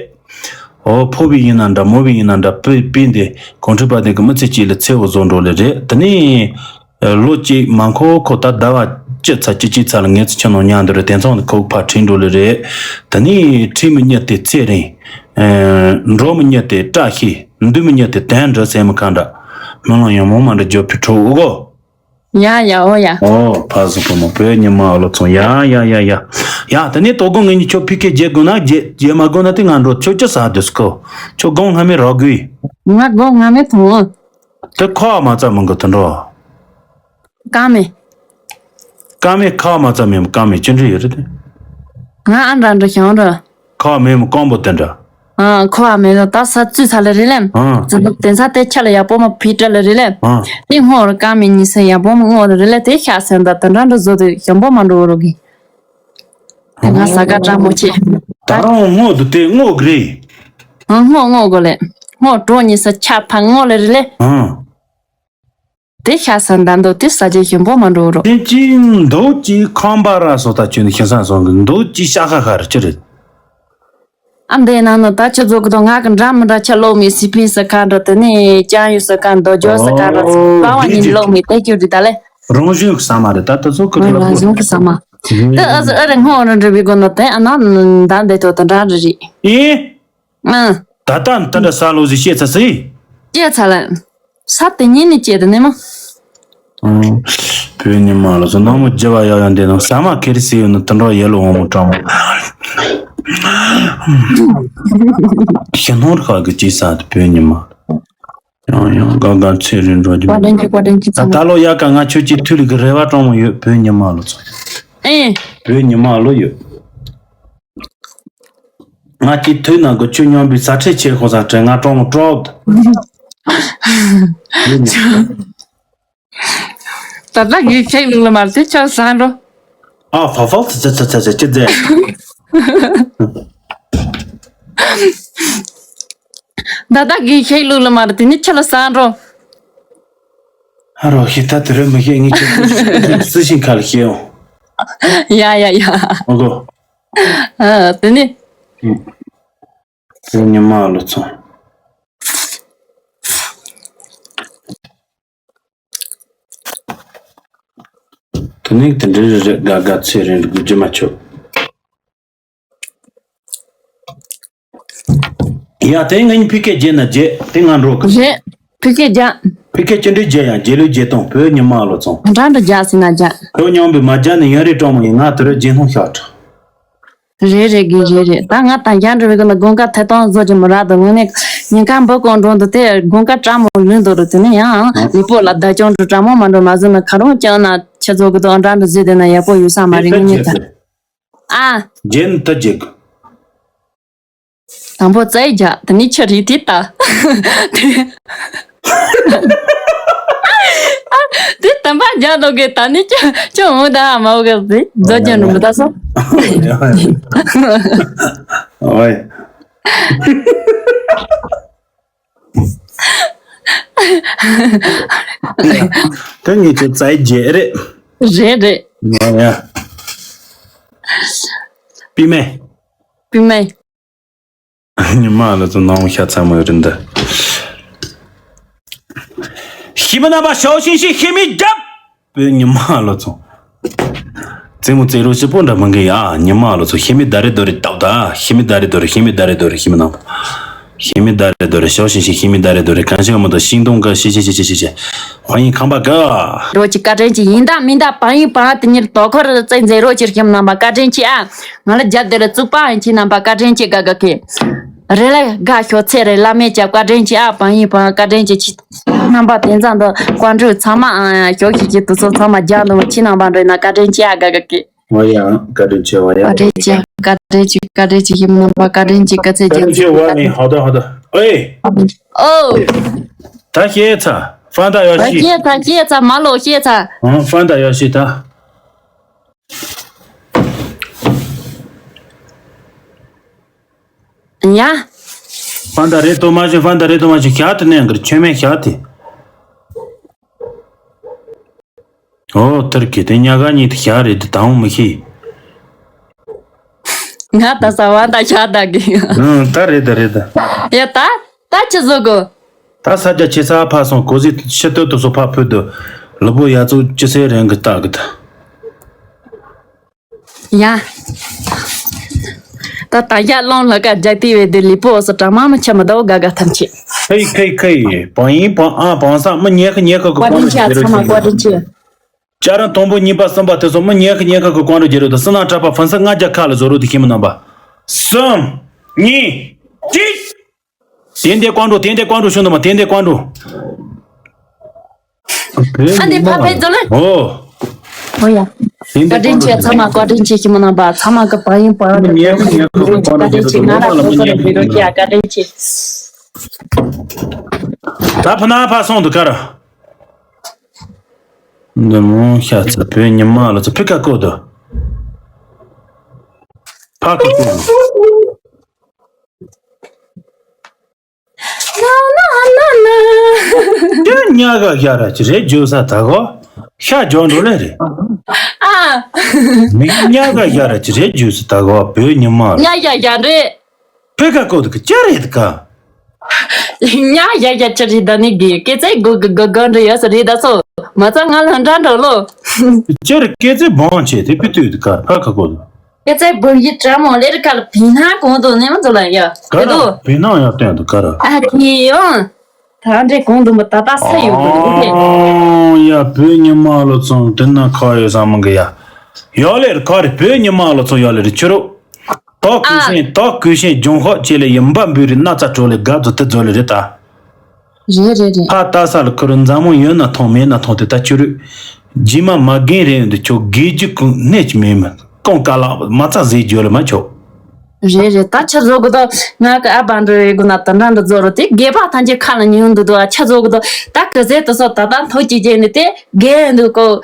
ཨོ་ཕོ་བི་ཡིན་ན་འདྲ་མོ་བི་ཡིན་ན་འདྲ་པི་པི་འདི་གོང་ཁྲི་པ་དེ་གི་མི་ཚེ་གཅིག་ལ་ཚེ་བོ་བཟོ་འགྲོ་ལེ་རེད། དེ་ནི་ལོ་གཅིག་མ་འཁོར་ཁོ་ད་ཟླ་བ་བཅུ་ཚ་བཅུ་གཅིག་ཚ་ལ་ངེད་ཚོ་ཁྱིམ་ནང་ཉལ་འདུག་རེད། དེ་ཚང་དུ་ཁོ་ཕར་ཁྲིད་འགྲོ་ལེ་རེད། དེ་ནི་ཁྲིད་མི་གཉིས་དེ་ཚེ་རིང་། འགྲོ་མི་གཉིས་དེ་བཀྲ་ཤིས། འདུས་མི་གཉིས་དེ་དན་འདྲ་ཟེར་མི་གང་འདྲ། མི་ལ་ཡང་མོ་མ་འདྲ་འཇོ་ཕི་ཁྲོ་འུ་གོ། ཡ་ཡ་ཨོ་ཡ། ཨོ་ཕ་སུ་ཕོ་མོ་བོད་ཉི་མ་ཨོ་ལོ་ཚོང་ཡ་ཡ་ཡ་ཡ། ཡ་དེ་ནས་དོ་དགོང་ངེད་གཉིས་ཁྱོད་ཕི་ཀེ་རྒྱལ་དགོས་ན་རྒྱལ་རྒྱལ་མ་དགོས་ན་དེ་ང་འགྲོ་ཁྱོད་ཅི་ཟ་དུས་སྐོ། ཁྱོད་དགོང་སྔ་མེ་རོག་དགོས། ང་དགོང་སྔ་མེ་ཐོང་། དེ་ཁོ་མ་ཚ་མང་གི་དུ་འགྲོ། ཀ་མེ། ཀ་མེ་ཁ་མ་ཚ་མེ་ཀ་མེ་ཅི་འདྲ་ཡོད་རེད་དེ། ང་ཨ་འདྲ་འདྲ་ཞང་འདྲ། ཁ་མེ་མ་ཀོང་པོ་དེ་འདྲ། ཨ་ཁོ་ཨ་མེ་ལ་ད་ས་བཙུད་ཚ་ལེ་རེ་ལེ། ཨ། ཙི་ལུག་དེ་ས་དེ་ཆ་ལ་ཡག་པོ་མ་ཕི་ཏྲ་ལེ་རེ་ལེ། ཨ། དེ་སྔོ་ར་ཀ་མེ་ཉི་ས་ཡག་པོ་མ་སྔོ་ལེ་རེ་ལེ་དེ་ཤ་སེན་ད་དེ་འདྲ་འདྲ་བཟོ་དེ་ཞང་པོ་མ་འགྲོ་རོ་གི། དེ་ང་ས་ག་ཀྲ་མོ་ཆེ། ད་རང་སྔོ་དུ་དེ་སྔོ་གི་རེད། ཨ་སྔོ་སྔོ་གོ་ལེ། སྔོ་གྲོ་ཉི་ས་ཆ་ཕ་སྔོ་ལེ་རེ་ལེ། ཨ། དེ་ཤ་ས་འདམ་དོ་དེ་ས་ཆེ་ཞིམ་པོ་མ་འགྲོ་རོ། དེ་ཅི་འདུག་ཅི་ཁང་པ་ར་སོ་ད་ཁྱོད་ནི་ཤིང་ས་སོང་གི་འདུག་ཅི་ཤ་ཁ་ཁ་ར་ཅི་རེད། ཨ་འདི་ནང་ནི་ད་ཁྱི་ཚོ་གི་དོ་ང་གི་འདྲ་མི་འདྲ་ཁྱི་ལོག་མི་སི་ཕིན་ས་ཁ་འདྲ་དེ་ནི་ཅང་ཡུ་ས་ཁ་འདོ་ཇོ་ས་ཁ་འདྲ་ཨོ་པ་བ་ཉིན་ལོག་མི་དེ་ཁྱོད་རི་ད་ལེ། རང་བཞིན་གི་ས་མ་རེད་ད་དེ་ཚོ་ཁི་ཁི་ལ་རང་བཞིན་གི་ས་མ། དེ་ཨ་ཟི་ཨ་རེ་སྔོ་ར་འདྲ་བི་གོ་ནོ་དེ་ཨ་ན་ད་འདི་དོ་དེ་འདྲ་རེ་རེད། ཨེ། ཨང་། ད་ལྟ་འདི་འདྲ་ས་ལོ་ཟིག་བཤད་ཚ་སི། བཤད་ཚ་ལ། ས་དེ་ཉིད་ནས་བཅད་དེ་ནས་མ། ཨང་། བོད་ཉི་མ་ལ་སོ་ནག་མོ་བརྗེ་བ་ཡག་ཡག་འདི་ནང་ཟ་མ་ཁེར་སི་ཡོད་ནི་དེ་འདྲ་ཡེ་ལོ་འོང་མོ་དྲང་མོ། ཤི་ནོར་ཁ་གི་ཅི་ས་དེ་བོད་ཉི་མ། ཡང་ཡང་དགའ་དགའ་ཚེ་རིང་འགྲོ་རྒྱུ་བཀའ་དྲིན་ཆེ་བཀའ་དྲིན་ཆེ་ད་ཚང་མ། ད་ལོ་ཡག་ག་ང་ཁྱོད་ཀྱི་ཐུགས་ལ་གི་རེ་བ་དྲང་མོ་ཡོད་བོད་ཉི་མ་ལོ་ཚོ། ཨེ། བོད་ཉི་མ་ལོ་ཡོད། ང་ཅི་ཐོས་ན་གི་ཆུ་སྙོམས་པའི་ས་ཁྲལ་ཆེ་ཁོ་ས་ཁྲལ་ང་གྲོང་གྲོགས། ད་ལྟ་གི་ཁྱེད་ལུག་ལ་མར་དེ་ཆ་སང་འགྲོ། ཨ་ཕ་ཕ་ཚ་ཚ་ཚ་ཚ་ཅི་ཛེ། ད་ལྟ་གི་ཁྱེད་ལུག་ལ་མར་དེ་ནི་ཆ་ལ་སང་འགྲོ། ཨ་རོ་ཤི་ད་དེ་རེ་མི་ཤེས་ངི་ཆ་སི་ཤིང་ཁ་ལ་ཤེས་ཡོང་། ཡ་ཡ་ཡ། ཨོ་གོ། ཨ་དེ་ནི། ཨུ། དེ་ཉི་མ་ལོ་ཚོ། དེ་ནི་དེ་འདྲ་རེ་རེ་དགའ་དགའ་ཚེ་རིང་རེ་དགུ་རྒྱུ་མ་ཆོག་ཡ་དེ་ང་ཕི་ཀེ་རྒྱལ་ན་རྒྱལ་དེ་ང་འགྲོ་གི། རེད། ཕི་ཀེ་རྒྱ། ཕི་ཀེ་ཅི་འདྲའི་རྒྱལ་ཡང་རྒྱལ་ལོས་རྒྱལ་དང་བོད་ཉི་མ་ལོ་ཚོང་། འདྲ་འདྲ་རྒྱ་སྲིད་ན་རྒྱ། བོད་ཉམས་པའི་མ་རྒྱ་ནི་ཡང་རེ་གྲོང་མོ་ཡིན་ང་དུ་རེ་རྒྱལ་སྣང་ཤག་ཁྲ། རེད་རེད་གི་རེད་རེད་ད་ང་དང་རྒྱ་འགྲོ་བའི་གི་ན་དགོན་ཁ་ཐད་གཏོང་བཟོ་གི་མི་རག་དང་དངོས་གནས་ཉིན་ཁ་འབུ་ཀོང་འགྲོ་འདུག་དེ་དགོན་ཁ་བཀྲ་མོ་ལུས་འདུག་རུ་དེ་ནས་ཡང་ལུས་པོ་ལ་བརྡ་ཅོང་འགྲོ་བཀྲ་མོ་མ་འགྲོ་མ་བཟོ་ན་ཁ་རོང་ཅང་ན་ཆེ་ཚོ་གི་དང་འདྲ་འདྲ་བཟོས་དེ་ན་ཡག་པོ་ཡོད་ས་མ་རེད་དངོས་གནས་ད། ཨ། རྒྱན་ད་རྒྱུག་དང་པོ་རྩེ་རྒྱག་དེ་ནི་ཆུ་རིགས་དེ་ལྟ། དེ་དམ་པ་རྒྱ་དོ་གི་ད་ནི་ཅི་ཅི་འོང་ད་མ་འོ་གི་རྫི་རྫོ་ཅན་རུ་མི་ད་སོ། ཨོའི། ད་ངས་ཁྱོད་བཙལ་རྒྱུ་རེད། རེད་རེད། ཡ་ཡ། པི་མེ། པི་མེ། ཉི་མ་ལ་ཚོ་ནང་ཤ་ཚ་མོ་རིན་ད། ཤི་མི་རྣམ་པ་ཤའོ་ཤིང་ཤིང་ཤི་མི་རྒྱབ། པོའི་ཉི་མ་ལ་ཚོ། རྩེད་མོ་རྩེ་རོགས་ཞིག་པོ་འདྲ་མང་གི་ཡ། ཉི་མ་ལ་ཚོ་ཤི་མི་ད་རེ་དོ་རེ་ཏག་ཏག་ཤི་མི་ད་རེ་དོ་རེ་ཤི་མི་ད་རེ་དོ་རེ་ཤི་མི་ནང་། ཤི་མི་ད་རེ་དོ་རེ་ཤའོ་ཤིང་ཤིང་ཤི་མི་ད་རེ་དོ་རེ་གང་ཤེས་མོ་དང་ཤིང་སྡོང་ག་ཤི་ཤི་ཤི་ཤི་ཤི་ཤི། ཧོ་ཡིན་ཁང་པ་ག། རོགས་ཀྱི་བཀའ་དྲིན་གྱིས་ཡིན་ད་མིན་ད་བང་ཡིན་བང་དེ་ཉིད་དོ་ཁོ་ར་རྩེད་མཛད་རོགས་ཀྱི་ཤི་མི་རྣམ་པ་བཀའ་དྲིན་གྱིས་ཨ། ང་ལ་རྒྱབ་དེ་ལ་བཙུགས་པ་ཡིན་ཁྱེད་རྣམ་པ་བཀའ་དྲིན་ཆེ་དགའ་དགའ་གི། རེ་ལ་དགའ་ཤོག་ཚེ་རེ་བླ་མེད་ཀྱི་བཀའ་དྲིན་ཆེ་ཨ་བང་ཡིན་བང་བཀའ་དྲིན་ཆེ་ཁྱེད་རྣམ་པ་དེ་ཚང་དུ་བཀའ་འགྲོས་ཚང་མ་ཨ་ཤོག་ཤིག་གི་དུ་ཚོ་ཚང་མ་རྒྱག་འདུག་ཁྱེད་རྣམ་པ་འགྲོས་ན་བཀའ་དྲིན་ཆེ་ཨ་དགའ་དགའ་གི། ཨོ་ཡ་བཀའ་དྲིན་ཆེ་བ་ཡ། བཀའ་དྲིན་ཆེ་བཀའ་དྲིན་ཆེ་བཀའ་དྲིན་ཆེ་ཁྱེད་རྣམ་པ་བཀའ་དྲིན་ཆེ་བཀའ་ཚེ་རྒྱ་མཚོ་བ་ནི་ཧ་ད་ཧ་ད། ཨེ། ཨོ། ད་ཤེས་ཚ། ཧྥན་ཏ་ཡོ་ད་ཤི། ཤེས་ཚ་ཤེས་ཚ་མ་ལོ་ཤེས་ཚ། ཨང་ཧྥན་ཏ་ཡོ་ཤི་ད། ཡ། ཧྥན་ཏ་རེད་དོ་མ་ཤི་ཧྥན་ཏ་རེད་དོ་མ་ཤི་ཤ་ཏི་ནས་འགར་ཆོས་མེད་ཤ་ཏི། ཨོ་ཐར་གི་དེ་ཉག་ག་གཉིས་དེ་ཤ་རེད་དེ་དང་མི་ཤི། ང་ད་ས་བ་ད་ཤ་ད་གི། ཨང་ད་རེད་ད་རེད་ད། ཡ་ད་ད་ཅི་བཟོ་གོ། ད་ས་རྒྱ་ཆེ་ས་ཕ་སོང་གོ་ཟི་ཤི་སྟོད་དུ་སོ་ཕ་ཕུད་དུ་ལུ་པོ་ཡ་ཚུ་ཅི་སེ་རེང་གི་ལྟ་གི་ད། ཡ། ད་ད་ཡ་ལོང་ལ་ཀ་རྒྱག་དེ་བས་དེ་ལི་པོ་སོ་གྲ་མ་མ་ཆ་མ་ད་འོ་ག་ག་ཐམས་ཅད། ཁེ་ཁེ་ཁེ། བང་ཡིན་བང་ཨ་བང་ས་མི་ཉེ་ཁ་ཉེ་ཁ་གི་བཀའ་དྲིན་ཆེ་ཚང་མ་བཀའ་དྲིན་ཆེ། ཅ་རང་དང་པོ་གཉིས་པ་གསུམ་པ་དེ་ཚོ་མི་ཉེ་ཁ་ཉེ་ཁ་གི་བཀའ་དྲིན་རྒྱལ་རོ་དང་སི་ན་གྲ་པ་ཕན་ས་ལྔ་བརྒྱ་ཁ་ལ་བཟོ་རོ་དེ་ཤི་མི་རྣམ་པ། གསུམ། གཉིས། གཅིག་དེ་འདྲའི་ཀོང་ཀྲུ་དེ་འདྲའི་ཀོང་ཀྲུ་ཤོད་འདུག་མ་དེ་འདྲའི་ཀོང་ཀྲུ། ཨ་འདི་ཕ་ཕའི་ཛོ་ལེ། ཨོ། ཨོ་ཡ། དེ་འདྲའི་བཀའ་དྲིན་ཆེ་ཚང་མ་བཀའ་དྲིན་ཆེ་ཁྱིམ་རྣམ་པ་ཚང་མ་གི་བག་ཡིན་བག་ཡིན་ཉེ་ཁ་ཉེ་ཁ་ཀོང་ཀྲུ་བཀའ་དྲིན་ཆེ། ང་ར་ཀོ་ཀོ་རེ་བི་རོ་ཀྱི་ཨ་བཀའ་དྲིན་ཆེ། ད་ཕ་ན་ཕ་སོང་འདུག་ག་ར། འདི་མོ་ཤ་ཚ་བོད་ཉི་མ་ལ་ཚ་ཕི་ཁ་ཀོ་དུ། ཕ་ཁ་ཀོ་དུ། ཁྱོད་ཉག་ག་ཤ་ར་ཅི་རེད་བརྗོད་ས་ད་གོ། ཤ་བརྗོད་འགྲོ་ལེ་རེད། ཨ། མི་ཉག་ག་ཤ་ར་ཅི་རེད་བརྗོད་ས་ད་གོ་བོད་ཉི་མ་ལ། ཉག་ཡ་ཡ་རེད། ཕི་ཁ་ཀོ་དུ་གི་ཅི་རེད་ག། ཉག་ཡ་ཡ་ཅི་རེད་ད་ནི་གི་སྐད་ཚེ་གོ་གི་གོ་གོ་འདྲ་ཡོད་ས་རེད་ད་སོ། མ་ཚ་ང་ལ་འདྲ་འགྲོ་ལོ། ཅི་རེད་སྐད་ཚེ་བང་ཆེ་དེ་ཕི་ཏུ་དུ་ག་ཕ་ཁ་ཀོ་དུ། སྐད་ཆ་བུ་ཡི་དྲ་མོ་ལེ་རི་ཁ་ལ་བི་ན་གོང་དུ་ནེ་མ་ཚོ་ལ་ཡ། ག་ར་དེ་དོ། བི་ན་ཡ་སྟོན་དུ་ག་ར། ཨ་ཁི་ཡོང་། ད་འདྲེ་གོང་དུ་མ་ད་ད་ས་ཡོང་དུ་ནི་ཧེ། ཨོ་ཡ་བོད་ཉི་མ་ལོ་ཚོང་དེ་ན་ཁ་ཡོད་ས་མང་གི་ཡ། ཡོ་ལེ་རི་ཁ་རི་བོད་ཉི་མ་ལོ་ཚོང་ཡོ་ལེ་རི་ཆུ་རུ། དོ་ཨ། གུས་ཤིང་དོ་གུས་ཤིང་ལྗོང་ཧོ་ཅེ་ལེ་ཡིན་པ་འབུ་རི་ན་ཚ་གྲོ་ལེ་དགའ་ཚོ་དེ་ཚོ་ལེ་རི་ད། རེད་རེད་རེད། ཕ་ལྟ་ས་ལ་ཁུ་རུ་མཛའ་མོ་ཡོད་ན་ཐོང་མེད་ན་ཐོང་དེ་ལྟ་ཅི་རུ། རྗེས་མ་མ་རྒན་རེད་འདི་ཆོ་དགེ་རྒྱུ་ཀུན་གནས་ཀྱི་མེད་མ་ཀོང་ཀ་ལག་མ་ཚ་ཟེར་རྒྱུ་ལ་མ་ཆོག་རེད་རེད། ད་ཆ་བཟོ་གི་ད་ང་གི་ཨ་བ་འདྲ་རེད་གི་ན་ད་འདྲ་འདྲ་བཟོ་རུ་དེ་དགེ་བ་ཐམས་ཅད་ཁ་ལ་ཉུང་འདུག་ད་ཆ་བཟོ་གི་ད་ད་གི་ཟེར་དུ་སོ་ད་ད་མཐོ་ཅིག་རྒྱས་ནས་དེ་རྒན་འདུག་གོ་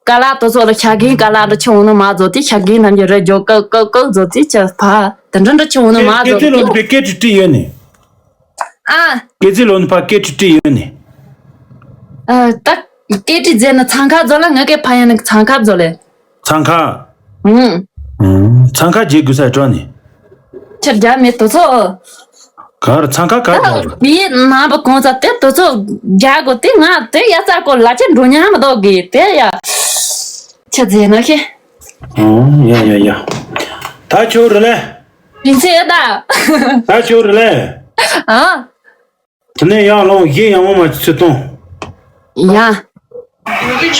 ཀ་ལག་དུ་སོ་ལ་ཤ་རྒན་ཀ་ལག་འདྲ་ཆུང་ནི་མ་བཟོ་དེ་ཤ་རྒན་ཐམས་ཅད་རེད་འཇོག་ཀག་ཀག་ཀག་བཟོ་དེ་ཆ་ཕ་ད་འདྲ་འདྲ་ཆུང་ནི་མ་བཟོ་དེ་ལོ་དེ་སྐད་ཀྲི་ཀྲི་ཡོད་ནི། ཨ། སྐད་ཚིག་ལོ་ནི་ཕ་སྐད་ཀྲི་ཀྲི་ཡོད་ནི། ཨ་ད་སྐད་ཀྲི་རྫས་ནི་འཚང་ཁ་བཟོ་ལ་ང་སྐད་ཕ་ཡ་ནི་འཚང་ཁ་བཟོ་ལེ། འཚང་ཁ། ཨུང་། ཨུང་། འཚང་ཁ་རྒྱས་དགོས་ས་འགྲོ་ནི། ཁྱེད་རྒྱ་མེད་དུ་ཚོ། ག་ར་འཚང་ཁ་ག་རྒྱ་རུ། མི་ནང་པ་གོང་ས་དེ་དུ་ཚོ་རྒྱ་གོ་དེ་ང་དེ་ཡ་ཙ་གོ་ལ་ཆེ་འགྲོ་ཉམས་མི་འདུག་གི་དེ་ཡ། ཁྱེད་རྫས་ནི་ཁེ། ཨུང་། ཡ་ཡ་ཡ། ད་ཁྱོད་རེ་ལེ། ཡིན་ཚེ་ད། ད་ཁྱོད་རེ་ལེ། ཨ། དེ་ནས་ཡང་ལོང་གཞས་ཡང་མོ་མ་ཚུད་གཏོང་། ཡ། བཀའ་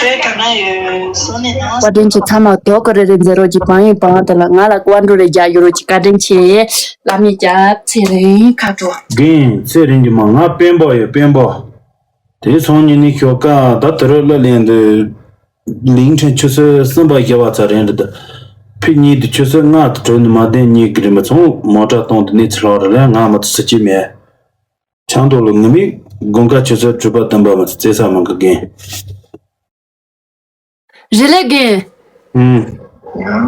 དྲིན་ཆེ། ཚང་མ་དོ་ཀ་རེ་རེ་མཛད་རོགས་ཀྱི་བང་ཡིན་བང་དེ་ལ་ང་ལ་ཀོ་བ་འགྲོ་རེ་རྒྱག་ཡོད་རོགས་ཀྱི་བཀའ་དྲིན་ཆེ། བླ་མའི་རྒྱ་ཚེ་རིང་ཁ་དྲོ། རྒན་ཚེ་རིང་གི་མ་ང་དཔོན་པོ་ཡོད་དཔོན་པོ། དེ་སོང་ཉིན་ནི་ཞོགས་ཀ་ད་དུ་རུ་གླུ་ལེན་དུ། ལིང་ཕྲན་ཆུ་ཚོད་གསུམ་པ་བཞི་བ་ཚ་རེད་འདི། ཕི་གཉིས་དུ་ཆུ་ཚོད་ལྔ་དུ་གྲོལ་ནི་མ་བདེན་གཉིས་ཀྱི་རིན་པ་ཚོང་མོ་ཊ་གཏོང་དུ་གནས་ཚུལ་ལྷག་རེད་ལ་ང་མ་དུ་སུ་ཅི་མེད། ཆང་ཏོག་ལོ་ངུ་མིག་ དགུན་ཁ་ཆུ་ཚོད་དྲུག་པ་བདུན་པ་མ་ཚད་རྩེ་ས་མང་གི་རྒན། རི་ལེ་རྒན། ཨུམ།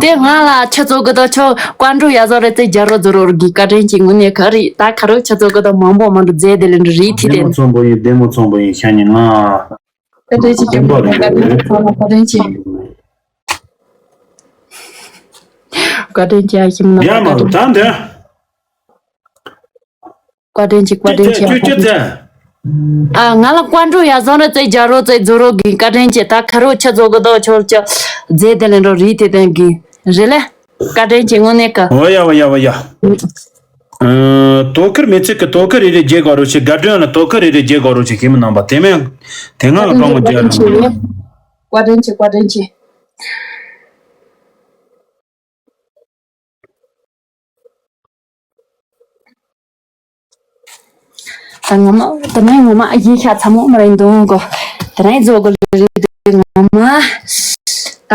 དེ་ང་ལ་ཆུ་ཚོད་དགུ་དང་ཆུ་བཀའ་འགྲོ་ཡ་བཟོ་རེ་ཙེ་རྒྱ་རོ་རྫོ་རོ་རི་གི་བཀའ་དྲིན་གྱི་ངུ་ནས་ག་རི་ད་ཁ་རོ་ཆུ་ཚོད་དགུ་དང་མང་པོ་མང་འགྲོ་མཛད་དེ་ལེན་འགྲོ་རི་ཐི་བདེ་དེ་མོ་ཚོང་པོ་ཡིན་བདེ་མོ་ཚོང་པོ་ཡིན་ཤ་ཉེ་ང་། བཀའ་དྲིན་ཆེ་ཁྱེད་མོ་བཀའ་དྲིན་ཆེ་ཚང་མ་བཀའ་དྲིན་ཆེ། བཀའ་དྲིན་ཆེ་ཨ་ཞིམ་ན་ཡ་མ་བཀའ་དྲིན་ད་འདི། བཀའ་དྲིན་ཆེ་བཀའ་དྲིན་ཆེ་ཅི་ཅི་ཅི་ཚེ། ཨ་ང་ལ་བཀའ་འགྲོ་ཡ་བཟང་ར་ཙེ་རྒྱ་རོ་ཙེ་རྫོ་རོ་གི་བཀའ་དྲིན་ཆེ། ད་ཁ་རོ་ཆ་ཚོ་གི་དོ་ཆོལ་ཆ་མཛད་དེ་ལེན་རོ་རི་དེ་དན་གི་རི་ལེ། བཀའ་དྲིན་ཆེ་དངོས་གནས་ཀ། འོ་ཡ་བ་ཡ་བ་ཡ། ཨ། དོ་ཁུར་མི་ཚིག་གི་དོ་ཁུར་རེ་རེ་རྒྱས་དགོས་རོགས་ཆེ། དགའ་སྒྲོན་ལ་དོ་ཁུར་རེ་རེ་རྒྱས་དགོས་རོགས་ཆེ། ཁྱེད་མི་རྣམ་པ་དེ་མིན་དེ་སྔ་ལ་གང་མོ་རྒྱས་རོགས་ཆེ། བཀའ་དྲིན་ཆེ་བཀའ་དྲིན་ཆེ། ད་ངོ་མ་ད་ནས་ངོ་མ་ཡིན་ཤ་ཚ་མོ་མ་རེད་འདུག་གོ། ད་རེས་རྫོགས་གོ་རེད་འདུག་ངོ་མ། ད་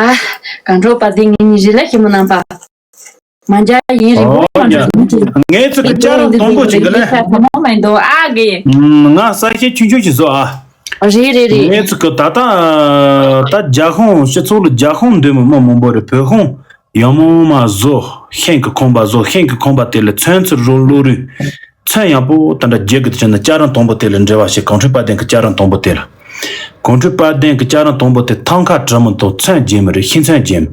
གང་འགྲོ་པ་དེ་ངེད་གཉིས་རི་ལ་ཞིམ་མོ་རྣམ་པ། མ་འཇའ་ཡིན་རི་མོ་ཨོ་མ་ཡ། འགྲོ་ངས་ཚིག་གི་བཅའ་རང་དང་པོ་ཅིག་གི་ལས། ཡིན་ཤ་ཚ་མོ་མ་རེད་འདུག་ཨ་གི། ང་ས་ཤེ་ཆུང་ཆུང་ཞིག་བཟོ་ཨ། རེད་རེད་རེད། ངས་ཚིག་གི་ད་ལྟ་ད་རྒྱ་ཁོངས་སྤྱི་ཚོགས་ལ་རྒྱ་ཁོངས་འདོད་མི་མི་མང་པོ་རེད། བོད་ཁོངས་ཡང་མོ་མ་བཟོ། ཤིང་གི་ཁང་པ་བཟོ། ཤིང་གི་ཁང་པ་དེ་ལ་ཚོན་ཚུར་རོ་བླུག་རུས། ཚོན་ཡག་པོ་དེ་འདྲ་རྒྱག་གི་དེ་བྱས་ན་བཅའ་རང་དང་པོ་དེ་ལ་འབྲེལ་བ་བྱེད། གངས་ཁྲོད་དཔལ་ལྡན་གྱི་བཅའ་རང་དང་པོ་དེ་ལ། གངས་ཁྲོད་དཔལ་ལྡན་གྱི་བཅའ་རང་དང་པོ་དེ་ཐང་ཁ་བྲི་མི་འདུག་ཚོན་རྒྱན་མི་རེད། ཤིང་ཚོན་རྒྱན་མི།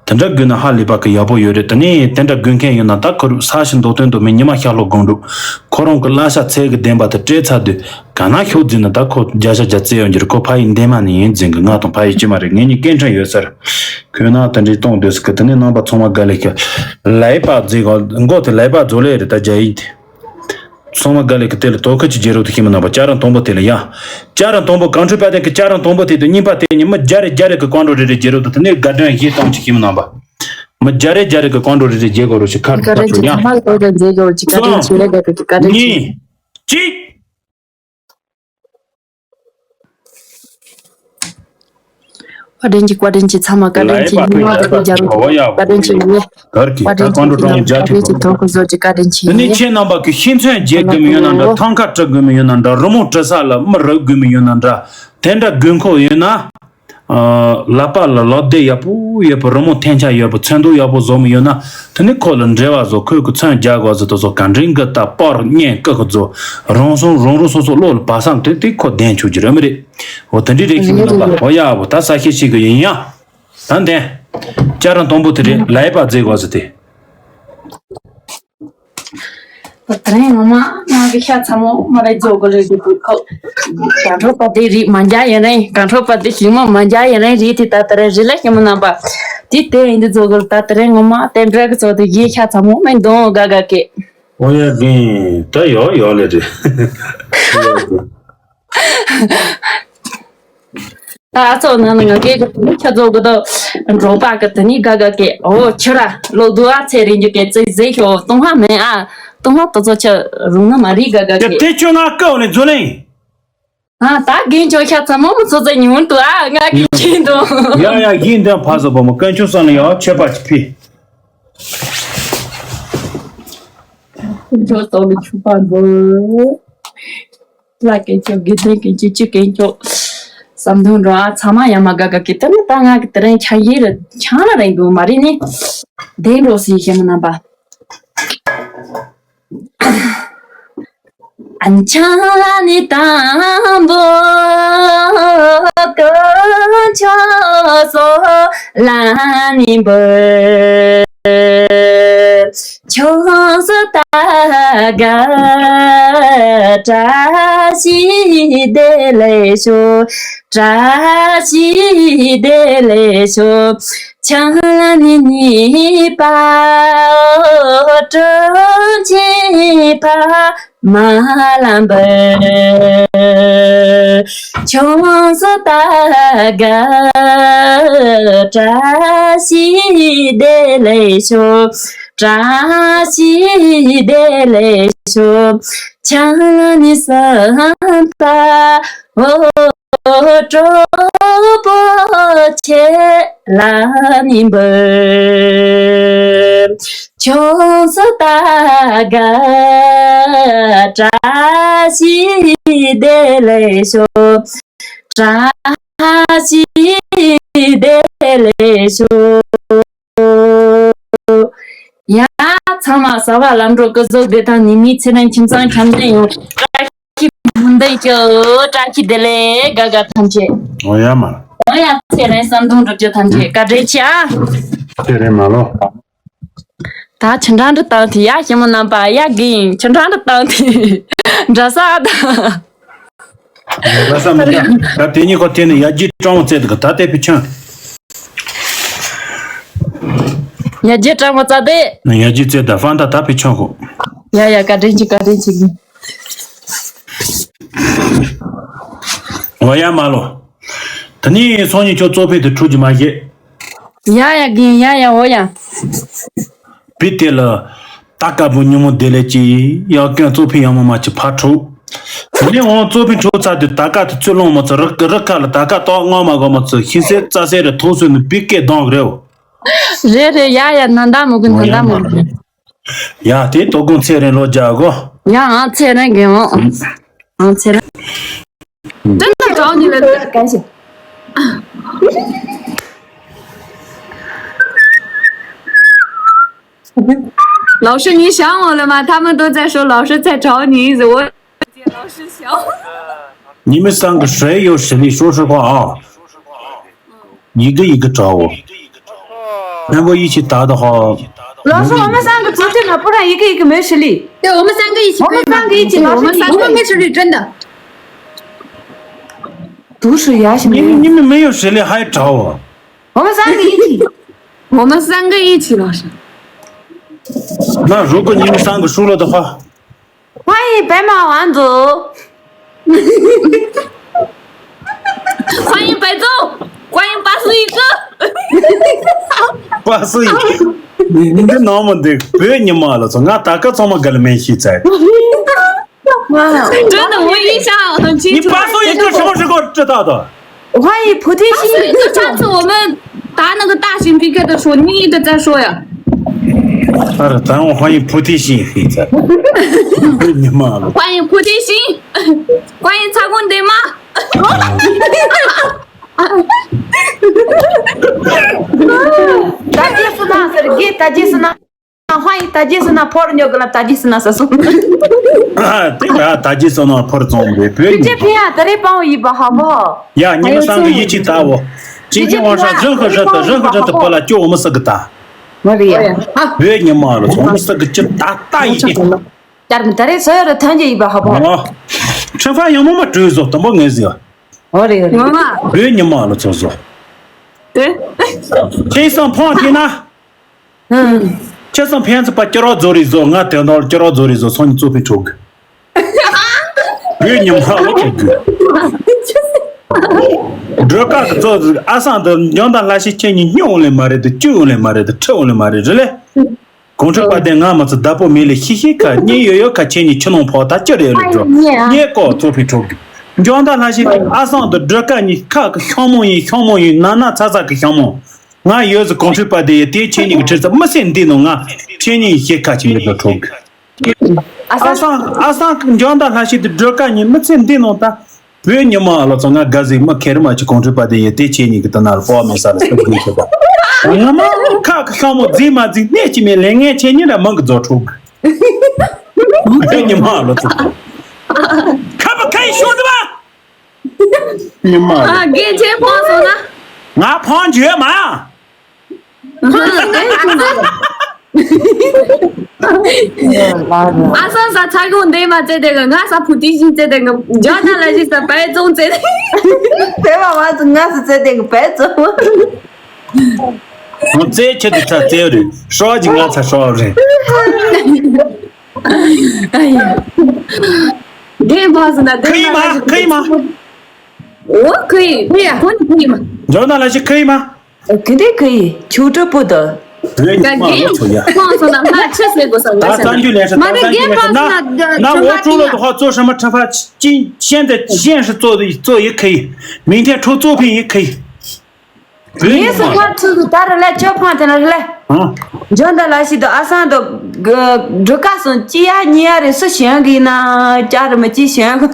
དེ་འདྲ་དགོས་ན་ཧ་ལས་པ་གི་ཡག་པོ་ཡོད་རེད། དེ་ནས་དེ་འདྲ་དགོས་མཁན་ཡོད་ན་ད་ཁོ་རུ་ས་ཞིང་འདོགས་དོན་དུ་མི་ཉི་མ་ཤར་ལྷོ་སྒང་དྲུག་ཁོ་རང་གི་གླ་ཆ་ཚད་གི་བདེན་པ་དེ་སྤྲད་ཚར་དུས་ག་ན་ཤོག་འཛིན་ན་ད་ཁོ་བརྒྱ་ཆ་བརྒྱ་བཙལ་ཡོང་རྒྱུ་རེད། ཁོ་ཕ་ཡི་འདན་མ་ནས་ཡིན་འཛིན་གི་ང་དང་ཕ་ཡི་ཅི་མ་རེད། ངེད་གཉིས་སྐད་འཕྲིན་ཡོད་ས་རེད། ཁོས་ན་དེ་འདྲའི་གཏོང་འདོད་ཟེར་གི། དེ་ནས་རྣམ་པ་ཚང་མ་དགའ་ལེ་གི་ལའི་པ་མཛེས་ག་མགོ་དེ་ལའི་པ་མཛོ་ལེ་རེད། ད་རྒྱ་ཡིག་དེ་ཚང་མ་དགའ་ལེ་གི་དེ་ལ་དོ་ཁུར་གྱི་རྒྱལ་རབས་དུ་ཤེས་མི་རྣམ་པ་བཅའ་རང་དང་པོ་དེ་ལ་ཡ། བཅའ་རང་དང་པོ་གངས་ཁྲོད་དཔལ་ལྡན་གི་བཅའ་རང་དང་པོ་དེ་དུ་གཉིས་པ་དེ་ཉིན་མི་བརྒྱ་རེ་བརྒྱ་རེ་གི་ཀོང་འགྲོ་རེ་རེ་རྒྱལ་རབས་དུ་དེ་ནས་དགའ་སྒྲོན་གཞས་གཏོང་གྱི་ཤེས་མི་རྣམ་པ། མི་བརྒྱ་རེ་བརྒྱ་རེ་གི་ཀོང་འགྲོ་རེ་རེ་རྒྱལ་དགོས་རོགས་ཞིག་ཁར་ཁ་ཁ་ཁྲོ་ཡ། ཚང་མ་ལ་དོ་དགའ་མཛད་དགོས་ཀྱི་བཀའ་དྲིན་ཆེ་ལེ་དགའ་དགའ་དགའ་དྲིན་ཆེ། གཉིས། གཅིག་བཀའ་དྲིན་ཆེ། བཀའ་དྲིན་ཆེ། ཚང་མ་བཀའ་དྲིན་ཆེ། ཉི་མ་དང་པོ་རྒྱ་རོ་བཀའ་དྲིན་ཆེ། ངས་གར་གྱི་བཀའ་དྲིན་ཆེ། ཀོང་འགྲོ་ཀྲོང་ཡིན་རྒྱ་ཁྱེད་ཀྱི་ཐོག་གི་བཟོ་ཅིག་བཀའ་དྲིན་ཆེ། དེ་ནས་ཁྱེད་རྣམ་པ་གི་ཤིང་ཚོན་རྒྱག་དགོས་མི་ཡོད་ན་འདྲ། ཐང་ཁ་བྲི་དགོས་མི་ཡོད་ན་འདྲ། རི་མོ་བྲི་ས་ལ་མི་རུབ་དགོས་མི་ཡོད་ན་འདྲ། དེ་འདྲ་དགོས་མཁོ་ཡོད་ན། ལག་པ་ལ་ལག་བརྡ་ཡག་པོ་ཡོད་པ། རི་མོ་འཐེན་ཆ་ཡོད་པ། ཚོན་མདོག་ཡག་པོ་བཟོ་མི་ཡོད་ན། དེ་ནི་ཁོ་ལ་འབྲེལ་བ་བཟོ། ཁོས་ཀྱི་ཚོན་རྒྱག་དགོས་ཟེར་དུ་བཟོ། ག་འདྲའི་འགི་ལྟ་པར་བརྙན་བཀུག་གི་བཟོ། རང་སོང་རང་རུ་སོ་སོ་བློ་ལ་བབས་སམ་དེ་དེ་ཁོ་བདེན་ཆོག་གི་རེད་མི་རེད། འོ་དེ་འདྲའི་རེད་ཤིག་མི་འདུག་པ། འོ་ཡ་བོ་ད་ས་ཤེས་ཤིག་གི་ཡིན་ཡ། ད་འདན། བཅའ་རང་དང་པོ་དེ་རེད། ལའི་པ་མཛེས་དགོས་ཟེར་དེ། དེ་རིང་ངོ་མ་ང་གི་ཤ་ཚ་མོ་མ་རེད་རྫོགས་གི་རེད་འདུག་གོ། གང་འཕྲོ་པ་དེ་རིགས་མ་འཇའ་ཡིན་རེད། གང་འཕྲོ་པ་དེ་ཞིག་མ་མ་འཇའ་ཡིན་རེད་རེད་དེ་ད་དེ་རིང་རི་ལ་ཞིམ་མོ་རྣམ་པ། དེ་དེ་ཡིན་དུ་རྫོགས་གི་ད་དེ་རིང་ངོ་མ་དེ་འདྲ་གི་ཚོགས་དེ་ཡེ་ཤ་ཚ་མོ་མིན་འདོང་དགའ་དགའ་སྐད། ཨོ་ཡ་རྒན་ད་ཡོག་ཡོག་ལེ་རེད། ད་ཨ་ཚོགས་ནང་ན་ང་སྐད་ཀྱི་མི་ཁྱོད་ཚོ་གི་དོ་འགྲོ་པ་གི་དེ་ནི་དགའ་དགའ་སྐད། ཨོ་ཁྱོད་ར་ལོ་དུ་ཨ་ཚེ་རིང་རྒྱུ་སྐད་ཙི་ཟེ་ཤོ་སྟོང་ཧ་མེད་ཨ། སྟོང་ཧ་དོ་ཚོ་ཁྱོད་རུང་ན་མ་རིག་དགའ་དགའ་སྐད། དེ་ཁྱོད་ང་བཀའ་འོ་ནས་མཛོ་ལེན། ཨ་ད་རྒན་ཁྱོད་ཤ་ཚ་མོ་མོ་ཚོ་ཚེ་ཉུང་དུ་ཨ་ང་གི་ཁྱིན་དོ། ཡ་ཡ་རྒན་དོན་ཕ་ཟོ་བ་མོ་དཀོན་མཆོག་སང་ལ་ཡ་ཆོས་པ་ཅི་ཕི། དཀོན་མཆོག་སང་ལ་ཆུ་པ་འབོ། ལ་དཀོན་མཆོག་དགེ་ལྡན་དཀོན་མཆོག་ཆུ་དཀོན་མཆོག་བསམ་དོན་འགྲོ་ཨ་ཚང་མ་ཡ་མ་དགའ་དགའ་སྐད། དེ་ནི་ད་ང་གི་དེ་རིང་ཆ་ཡི་རེད་ཆང་ལ་རེད་འདུག་མ་རེད་ནི། བདེན་འགྲོ་སི་ཞེ་མ་རྣམ་པ། ཨན་ཆང་ལ་ནི་དང་པོ་དཀོན་མཆོག་སོ་ལ་ནི་འབུལ། ཆོས་སུ་ད་ག་བཀྲ་ཤིས་བདེ་ལེགས་ཤོག་བཀྲ་ཤིས་བདེ་ལེགས་ཤོག་ཆང་ལ་ནི་གཉིས་པ་ཨོ་དྲིན་ཆེན་ཕ་མ་ལ་འབུལ། ཆོས་སུ་ད་ག་བཀྲ་ཤིས་བདེ་ལེགས་ཤོག་བཀྲ་ཤིས་བདེ་ལེགས་ཤོག་ཆང་ལ་ནི་གསུམ་པ་ཨོ། གྲོགས་པོ་ཁྱེད་ལ་ནི་འབུལ། ཆོས་སུ་ད་ག་ བཀྲ་ཤིས་བདེ་ལེགས་ཤོག་བཀྲ་ཤིས་བདེ་ལེགས་ཤོག་ཡ། ཚང་མ་གསར་པ་ལམ་འགྲོ་སྐུ་གཟུགས་བདེ་ཐང་། ནི་མི་ཚེ་རིང་ཁྱིམ་ཚང་འཆམ་མཐུན་ཡོང་། བཀྲ་ཤིས་སྨོན་འདུན་ཞུ། བཀྲ་ཤིས་བདེ་ལེགས། དགའ་དགའ་ཐམས་ཅད། འོ་ཡ་མ། འོ་ཡ། ཚེ་རིང་བསམ་དོན་འགྲུབ་རྒྱུ་ཐམས་ཅད། བཀའ་དྲིན་ཆེ་ཨ། ཚེ་རིང་མ་ལོ། ད་ཆུ་འགྲམ་དུ་བཏང་དེ་ཡ། ཞི་མོ་རྣམ་པ་ཡ་གི་ཡིན། ཆུ་འགྲམ་དུ་བཏང་དེ་འདྲ་ས་ཨ་ད། ད་ས་མི་འདྲ། ད་དེ་གཉིས་ཁོ་དེ་ནི་ཡ་གྱི་སྤྲང་བོ་བཙལ་འདུག་ད་དེ་ཕི་ཆང་། ཡ་གྱི་སྤྲང་བོ་བཙལ་དེ། ཡ་གྱི་བཙལ་ད་ཧྥང་ད་ད་ཕི་ཆང་ཁོ། ཡ་ཡ། བཀའ་དྲིན་ཆེ། བཀའ་དྲིན་ཆེ་གི། འོ་ཡ་མ་ལོ། ད་ནི་སང་ཉིན་ཁྱོད་གཙོ་ཕལ་དུ་འཁྲུག་རྒྱུ་མ་བཤད། ཡ་ཡ་གི་ཡ་ཡ། འོ་ཡ། བི་དེ་ལ། ད་དཀར་པོ་ཉིན་མོ་བདེ་ལེགས་ཀྱི་ཡག་ཀན་གཙོ་ཕལ་ཡང་མོ་མ་ཅི་ཕ་འཁྲུག་ནི་འོང་གཙོ་ཕལ་འཁྲུག་ཚར་དུས་ད་དཀར་དུ་ཚུར་ལོང་མ་ཚུར་རི་རི་ཁ་ལ་ད་དཀར་ཏོག་ངོ་མ་གོ་མ་ཚུར་ཤིང་སེ་རྩ་སེ་རེ་ཐུག་སོ་ནི་བི་སྐད་གདོང་རེའོ། རེད་རེད། ཡ་ཡ། ན་ད་མོ་གི་ན་ད་མོ་གི། ཡ་དེ་ཏོ་གུང་ཚེ་རིང་ལོ་རྒྱག་གོ། ཡ་ཨང་ཚེ་རིང་གི་ཨང་། ཨང་ཚེ་རིང་། དེ་ན་གྲོགས་ནི་ལ་ག་ཞིག 老师，你想我了吗？他们都在说老师在找你，我老师想。你们三个谁有实力说实话啊？一个一个找我。全部一起打的话，老师，我们三个昨天嘛，不然一个一个没实力。对，我们三个一起可以吗？我们三个一起，老师，我们三个一起，我们没实力，真的。毒死牙什么？你们你们没有实力还找我？我们三个一起。我们三个一起，老师。那如果你们三个输了的话，欢迎白马王子。欢迎白总，欢迎八十一个。八十一个，你你这那么的不要你妈了，从俺大哥怎么跟了没戏在？真的，我印象很清楚。你八十一个什么时候知道的？ 欢迎菩提心。上次我们打那个大型P K的时候，你一直在说呀。 ཨ་ར་ད་འོ་欢迎菩提心黑在།你妈了。欢迎菩提心，欢迎擦光对吗？ ད་རྗེས་སུ་ན་ཟེར་གི། ད་རྗེས་སུ་ན། 欢迎ད་རྗེས་སུ་ན་ཕོར་ཉོ་གི་ལ། ད་རྗེས་སུ་ན་ཟེར་སོང་། དེ་ལ་ད་རྗེས་སུ་ན་ཕོར་བཙོང་བའི་བོད་ཀྱི་ཕི་ཡ་ད་རེ་པང་ཡིན་པ་ཧ་མོ། ཡ་ཉི་མ་སང་གི་ཡིད་ཆེས་ད་འོ། ཅིང་ཅིང་དབང་ཧྲ་རང་ཧ་ར་ད་རང་ཧ་ར་ད་པ་ལ་ཅོ་འོ་མ་ས་གི་ད། མ་རེད་ཡ། བོད་ཉི་མ་ལ་ཚོང་མ་ས་གི་ཅི་ད་ད་ཡིན། ཡར་མི་ད་རེ་ས་ཡ་ར་ཐན་ཅི་ཡིན་པ་ཧ་མོ། ཁྲི་ཕ་ཡང་མོ་མ་གྲོས་བཟོ་དམ་པོ་ངས་ཟིག་ཨོ་རེད་ཨོ་རེད། ངོ་མ། བོད་ཉི་མ་ལ་ཚོ་བཟོ། དེ། ཁྱེད་སང་ཕོང་ཐེ་ན། ཁྱེད་སང་ཕན་ཚུན་པ་སྐྱོ་རོགས་བཟོ་རེ་བཟོ། ང་དོན་དག་སྐྱོ་རོགས་བཟོ་རེ་བཟོ། སང་ཉིན་གཙོ་ཕལ་འཕྲོག་གི། བོད་ཉི་མ་ལ་ཚོ་གི། སྒྲོལ་དཀར་གི་ཚོ་ཨ་སང་དུ་འཇོན་དང་ལྷ་ཤི་ཁྱེད་གཉིས་སྨྱོ་འོང་ལེ་མ་རེད་དུ་ཅུ་འོང་ལེ་མ་རེད་དུ་ཁྲི་འོང་ལེ་མ་རེད་རེད་ལེ། གོང་ཁྲི་པ་དེ་ང་མ་ཚོ་བདག་པོ་མེད་ལེ་ཤི་ཤི་ཁ་གཉིས་ཡོད་ཡོད་ཁ་ཁྱེད་གཉིས་ཁྱི་ནང་ཕོག་ད་ཅི་རེད་ལེ་འགྲོ། ཉེ་ཀོ་ཚོ་ཕི་འཕྲོག་གི། འཇོན་དང་ལྷ་ཤི་ཨ་སང་དུ་སྒྲོལ་དཀར་གཉིས་ཁ་གི་ཤོང་མོ་ཡིན་ཤོང་མོ་ཡིན་ན་ན་ཚ་ཚ་གི་ཤོང་མོ། ང་ཡོད་ཟི་གོང་ཁྲི་པ་དེ་ཡི་དེ་ཁྱེད་གཉིས་ཀྱི་ཁྲི་ཚ་མི་སེམས་འདི་ནོ་ང་ཁྱེད་གཉིས་ཤི་ཁ་ཁྱེད་གཉིས་དུ་འཕྲོག་གི། ཨ་སང་ཨ་སང་འཇོན་དང་ལྷ་ཤི་དུ་སྒྲོལ་དཀར་གཉིས་མི་སེམས་འདི་ནོ་ད། བོད་ཉི་མ་ལ་ཚོ་ང་དགའ་ཟིག་མ་ཁེ་རི་མ་ཅི་གོང་ཁྲི་པ་དེ་ཡི་དེ་ཁྱེད་གཉིས་ཀྱི་ད་ན་ལ་པོ་མེ་ས་ལ་སེམས་ཁུལ་ཁྱེད་པ། ང་མ་ཁ་གི་ཤ་མོ་རྫིག་མ་རྫིག་གནས་ཀྱི་མེད་ལས་ངན་ཁྱེད་གཉིས་ར་མང་གི་རྫོགས་འཁྲུག་གི། བོད་ཉི་མ་ལ་ཚོ། ཁ་པ་ཁ་ཡི་ཤོག་ཟི་བ། ཉི་མ་ལ། ཨ་དགེ་ཆེ་ཕོ་སོང་ན། ང་ཕང་བྱོས་མ། ཨ་སང་ས་ཚ་གུང་འདེ་མ་ཙེ་དེ་ག་ང་ས་ཕུ་ཏི་ཤིང་ཙེ་དེ་ག་འཇོ་ན་ལ་ཞི་ས་པའི་ཙོང་ཙེ་དེ། དེ་བ་བ་ཙུ་ང་ས་ཙེ་དེ་ག་པའི་ཙོང་། ང་ཙེ་ཆེ་དུ་ཚ་ཙེ་རེད། ཧྲོ་ཅི་ང་ཚ་ཧྲོ་རེད། ཨ་ཡ། དེ་བ་ཟི་ན་དེ་ཁི་མ་ཁི་མ། འོ་ཁི་ཁི་ཡ་ཁོ་ནི་ཁི་མ། འཇོ་ན་ལ་ཞི་ཁི་མ། གི་འདི་གི་ཡི་ཆུ་གྲུ་པུ་དོ། བོད་ཉི་མ་ལ་ཚོ་ཡ། ཁོང་ཚོ་ལ་ང་ཆི་ཟེར་དགོས་བསམ་ད་གསར་འགྱུར་ལེན་ཧྲ་ད་གསར་འགྱུར་ལེན་ཧྲ་ན་ན་འོ་ཀྲུག་ལོ་དུ་ཧ་ཚོ་ཧྲ་མ་ཁྲ་ཕ་ཅིན་ཤན་དེ་ཤན་ཧྲི་ཚོ་དུ་ཚོ་ཡི་ཁི་ཡི་མིང་ཐེ་ཁྲུ་ཚོ་ཕི་ཡི་ཁི་ཡི། བོད་ཉི་ངས་སུ་མ་ཁར་ཚུ་དུ་ད་རུ་ལེ་ཅོ་ཕང་དེ་ན་རུ་ལེ། ཨ། འཇོན་ད་ལ་ཞིག་ཏུ་ཨ་སང་དུ་འགྲུལ་ཁ་སོང་ཅི་ཡ་ཉི་ཡ་རེ་སུ་ཞན་གི་ན་ཅ་རུ་མི་ཅི་ཞན་གི།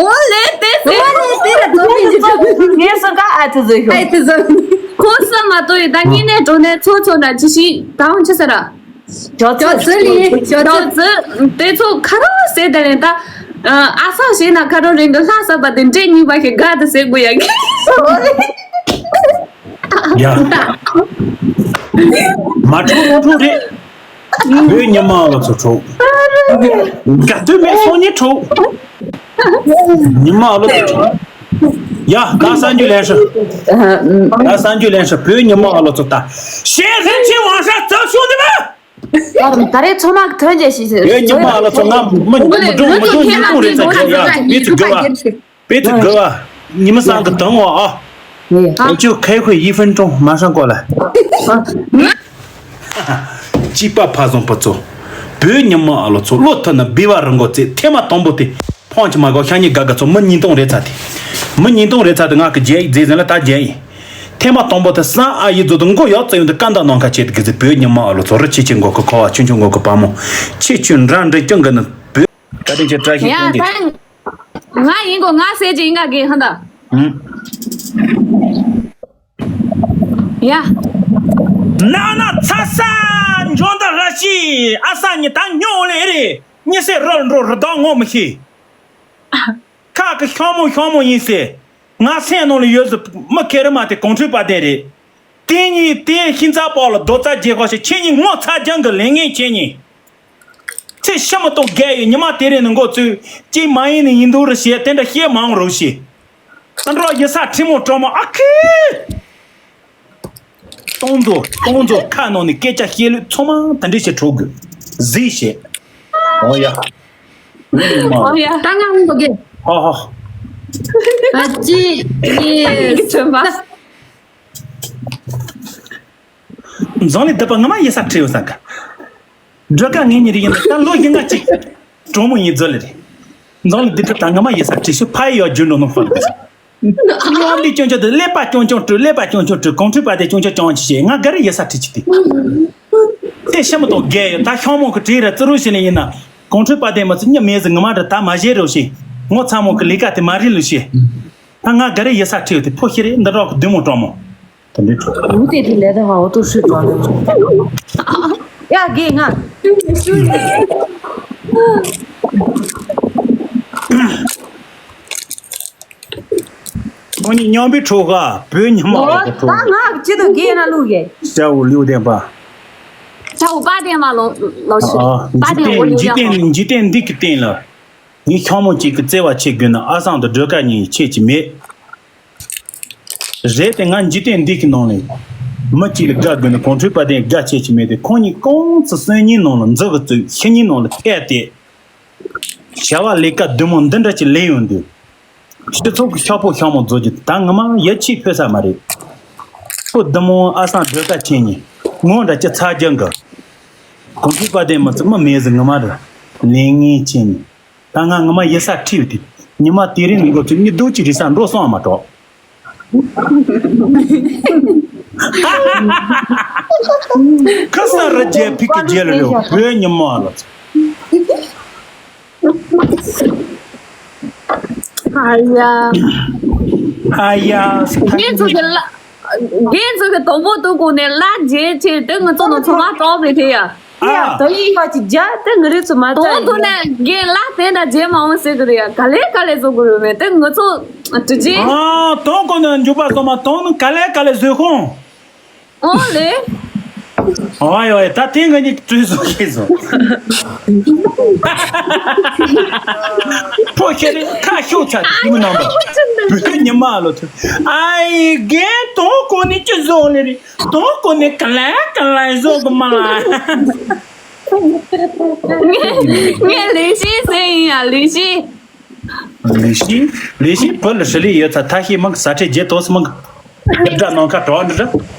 ཨོ་ལེ་དེ་ཟེར་ཨོ་ལེ་དེ་ལ་ཚོ་མི་ཅི་ཚོ་ངས་སུ་ག་ཨ་ཐུ་ཟོས་ཤོག་ཨ་ཐུ་ཟོས། ཁོ་ས་མ་ཏོ་ཡི་ད་ཉི་ནས་འགྲོ་ནས་ཚོ་ཚོ་འདྲ་ཅི་ཞིག་ད་འོང་ཆི་ཟེར་ར། ཅོ་ཅོ་ཙི་ལི་ཅོ་ཅོ་ཙི། དེ་ཚོ་ཁ་རོག་ཟེར་དེ་ལས་ད། ཨ་སང་ཞེས་ན་ཁ་རོག་རིང་གི་ལྷ་ས་པ་དེ་འདྲེ་གཉིས་པ་ཞིག་དགའ་དུ་ཟེར་དགོས་ཡ་གི། ཡ། མ་འཕྲོག་མ་འཕྲོག་རེད། བོད་ཉི་མ་ལ་ཚོ་འཕྲོག་དགའ་སྟོན་མེད་སོང་ཉིན་འཕྲོག་ཉི་མ་ལ་ཚོ་འཕྲོག་ཡ། ད་གསར་འགྱུར་ལེན་ཤོག་ད་གསར་འགྱུར་ལེན་ཤོག་བོད་ཉི་མ་ལ་ཚོ་ད་ཤེས་རིན་ཆེན་དབང་ཤ་རྩ་ཤོག་ནི་མ། ད་རེས་ཚང་མ་ཐོན་རྒྱ་ཞིག་ཟེར། བོད་ཉི་མ་ལ་ཚོ་ང་མི་མི་འགྲོ་མི་འགྲོ་ཉིན་ཐུང་རེད་ཚ་རྒྱ་ཡ་བེ་ཚི་དགོས་བ། བེ་ཚི་དགོས་བ། ཉི་མ་སང་གི་དང་བ་ཨ། ཨ་ཅོ་ཁའི་ཁོས་ཡི་ཧྥན་ཀྲོང་མ་སང་གོ་ལ། ཅི་པ་ཕ་བཟང་པ་ཚོ། བོད་ཉི་མ་ཨ་ལོ་ཚོ་བློ་ཐུབ་ན་བི་བ་རང་གོ་ཚེ་ཐེ་མ་དང་པོ་དེ། ཕོང་ཆི་མ་གོ་ཤ་ཉི་དགའ་དགའ་ཚོ་མི་ཉིས་སྟོང་རེད་ཚ་དེ། མི་ཉིས་སྟོང་རེད་ཚ་དེ་ང་གི་རྒྱལ་ཡིག་རྫས་ཟིན་ལ་ད་རྒྱལ་ཡིན། ཐེ་མ་དང་པོ་དེ་སང་ཨ་ཡི་རྫོ་དུ་མགོ་ཡག་བཙན་ཡོད་དུ་ཀ་འདའ་ནང་ཁ་ཆེ་དུ་གི་ཚེ་བོད་ཉི་མ་ཨ་ལོ་ཚོ་རི་ཆེ་ཆེ་མགོ་གི་ཁ་བ་ཆུང་ཆུང་མགོ་གི་པ་མོ། ཆེ་ཆུ་འདྲ་འདྲ་ཀྱང་གི་ནི་བོད། ད་དེ་ཆེ་བཀྲ་ཤིས་ཡ་ཀུན་གྱི། ད་ང་ཡིན་གོ་ང་ཟེར་གྱི་ཡིན་ག་གི་ཧ་ད། ཧུམ། ཡ། ན་ན་ཚ་ས་འཇོན་ད་ར་ཤི་ཨ་ས་ཉི་ད་ཉོ་ལེ་རེད། ཉི་སེ་རོལ་འགྲོ་རི་དྭགས་ངོ་མི་ཤེས། ཁ་གི་ཤོང་མོ་ཤོང་མོ་ཡིན་ཟེར། ང་སེམས་ནང་ལ་ཡོད་ཟི་མི་ཁེ་རི་མ་དེ་གོང་ཁྲོས་པ་དེ་རེད། དེ་གཉིས་དེ་ཤིན་ཚ་པོ་ལ་རྡོ་རྩ་རྒྱལ་ཁོག་ཞིག་ཁྱེད་གཉིས་ངོ་ཚ་རྒྱང་གི་ལས་ངན་ཁྱེད་གཉིས། ཚེ་ཤི་མི་གཏོང་རྒས་ཡོད་ཉི་མ་དེ་རིང་ནི་འགོ་ཚུགས་ཅིག་མ་ཡིན་ནི་ཡིན་འདུག་རུ་ཞེས་དེ་འདྲ་བཤད་མང་རུ་ཞེས། ཨ་འགྲོ་ཡི་ས་ཁྲི་མོ་གྲོ་མོ་ཨ་ཁི། སྟོང་ཚོ་སྟོང་ཚོ་ཁ་ནང་ནས་སྐད་ཆ་བཤད་ལུས་ཚང་མ་དེ་འདྲས་ཞིག་གྲོགས་དགོས་གཟིགས་ཞེས། ཨོ་ཡ། ཨོ་ཡ། ད་ང་འོང་དགོས་གི། ཧ་ཧ། ཨ་ཅི། ཡེ། ཚོན་པ། འཛམ་གླིང་སྡུད་པ་ངོ་མ་ཡེ་ས་ཁྲིད་ཡོད་ས་ག་འགྲོ་ཀ་ངེད་གཉིས་རིགས་ཡིན་ན་ད་ལོ་ཡིན་ང་གཅིག་གྲོགས་མོ་ཡིན་རྫོ་ལེ་རེད། འཛམ་གླིང་སྡུད་ཁྲིད་ད་ངོ་མ་ཡེ་ས་ཁྲིད་ཤི་ཕ་ཡི་ཡོད་རྒྱུ་འགྲོ་ནོ་ཧྥ་ལ་དེ་ཤི། ཉམས་པའི་སྐྱོན་ཆོག་དེ་ཀླད་པ་སྐྱོན་ཆོག་བྲུ་ཀླད་པ་སྐྱོན་ཆོག་བྲུ་གོང་ཁྲིད་པ་དེ་སྐྱོན་ཆོག་ཅང་ཆི་ཤེས་ང་ག་རེ་ཡེ་ས་ཁྲིད་ཅི་དེ། དེ་ཤི་མི་ཏོག་རྒས་ཡོད་ད་ཤོང་མོ་གི་བྲིས་ར་ཙི་རུ་ཤི་ནི་ཡིན་ན་གོང་ཁྲིད་པ་དེ་མི་ཚི་ཉི་མེད་ཟི་ངོ་མ་ར་ད་མ་བཞེས་རོ་ཤི། ངོ་ཚ་མོ་གི་ལས་ཀ་དེ་མ་རིལ་ལུ་ཤི། ད་ང་ག་རེ་ཡེ་ས་ཁྲིད་ཡོད་དེ་ཕོ་ཤི་རེད་འདི་འདྲ་གི་བདུད་མོ་གྲོགས་མོ། དེ་འདྲའི་གྲོགས། མུ་སྟེགས་དེ་ལས་དང་འོ་ཏོ་ཧྲུལ་གྲོགས་ལ། ཡ་དགེ་ང་། ཁོང་གཉིས་མཉམ་པའི་ཁྲོ་ག་བོད་ཉི་མ་འོ་ལ་ཁྲོ། ད་ང་ཅི་ཏོ་དགེ་ན་ལུག་གེ། ཤ་འུ་ལིའུ་ལྡན་པ། ཤ་འུ་པ་ལྡན་མ་ལོ་ལོ་ཤི། ཨ་པ་ལྡན་འོ་ལིའུ་འཇིག་རྟེན་ལྡན་འཇིག་རྟེན་འདི་གི་སྟེང་ལ། ངའི་ཤོག་མོ་གཅིག་གི་བརྩེ་བ་ཆེ་དགོས་ན་ཨ་སང་དུ་སྒྲོལ་དཀར་གཉིས་ཆེད་ཀྱི་མེད། རེད་དེ་ང་འཇིག་རྟེན་འདི་གི་ནང་ནས་མི་གཅིག་ལ་དགའ་དགོས་ན་གོང་ཁྲོས་པ་དེ་དགའ་ཆེད་ཀྱི་མེད་དེ་ཁོང་གཉིས་གང་ཚེ་སང་ཉིན་ནང་ལ་འཛུལ་གི་བཙུགས་ཤི་ཉིན་ནང་ལ་ཐད་དེ། བྱ་བ་ལས་ཀ་བདུད་མོ་འདི་འདྲ་ཅིག་ལས་ཡོང་དུས། སྤྱི་ཚོགས་ཀྱི་ཤོག་པོ་ཤོག་མོ་རྫོགས་ཀྱི་ད་ངོ་མ་ཡ་ཆེས་ཕོད་ས་མ་རེད། ཁོ་བདུད་མོ་ཨ་སང་སྒྲོལ་དཀར་ཁྱེད་གཉིས་ངོ་འདྲ་ཅི་ཚ་རྒྱང་གི། གོང་ཁྲོས་པ་དེ་མི་ཚེ་མི་མེད་ཟི་ངོ་མ་རེད། ལས་ངན་ཁྱེད་གཉིས། ད་ང་ངོ་མ་ཡེ་ས་ཁྲིད་ཡོད་དེ། ཉི་མ་དེ་རིང་ནི་འགོ་ཚུགས་ཉི་རྡོ་གཅིག་རི་ས་འགྲོ་སོང་མ་གཏོགས། ཁ་ས་རི་རྒྱལ་ཕི་ཀི་རྒྱལ་རེད་བོད་ཉི་མ་ལ། ཨ་ཡ། ཨ་ཡ། ངས་ཚོ་གི་ལ། རྒན་ཚོ་གི་དོག་མོ་དུ་གོ་ནས་ལ་རྒྱལ་ཆེ་དེ་ང་ཚོ་ནང་ཚོ་མ་གྲོགས་རེད་དེ་ཡ། ཨ། ད་ཡིན་པ་ཅི་རྒྱ་དེ་ང་རེ་ཚོ་མ་ད་དོང་དུ་ནས་རྒན་ལ་དེ་འདྲ་རྒྱལ་མ་འོང་ཟེར་གི་རེད་ཡ་ག་ལེ་ག་ལེ་བཟོ་གི་རེད་མེད་དེ་ང་ཚོ་དྲི་རྒྱལ། ཨ་དོང་གོ་ནས་འཇུག་པ་སོ་མ་དོང་ནི་ག་ལེ་ག་ལེ་བཟོས་ཁོང་། ཨོ་ལེ། ཨོ་ཡོ་ཡོ་ད་དེ་ང་གཉིས་གྲོས་བཟོ་ཤེས་སོ། ཕོ་ཁྱེར་ཁ་ཤོག་ཚ་དེ་མི་ནང་པ། བོད་ཉི་མ་ལོ་ཐུ། ཨའི་རྒན་དོང་གོ་ནི་ཅི་བཟོ་ལེ་རེད། དོང་གོ་ནི་ག་ལེ་ག་ལེ་བཟོ་གི་མ་ལ། ངས་ལས་བྱེད་ཟེར་ཡིན་ཡ་ལས་བྱེད། ལས་བྱེད་ལས་བྱེད་བུ་ལ་ཧྲི་ལི་ཡོད་ཚ་ཐ་ཤི་མང་གི་ས་ཁྲའི་རྗེས་ཐོག་སི་མང་གི་དེབ་སྒྲ་ནང་ཁ་གྲོགས་འདི་ར་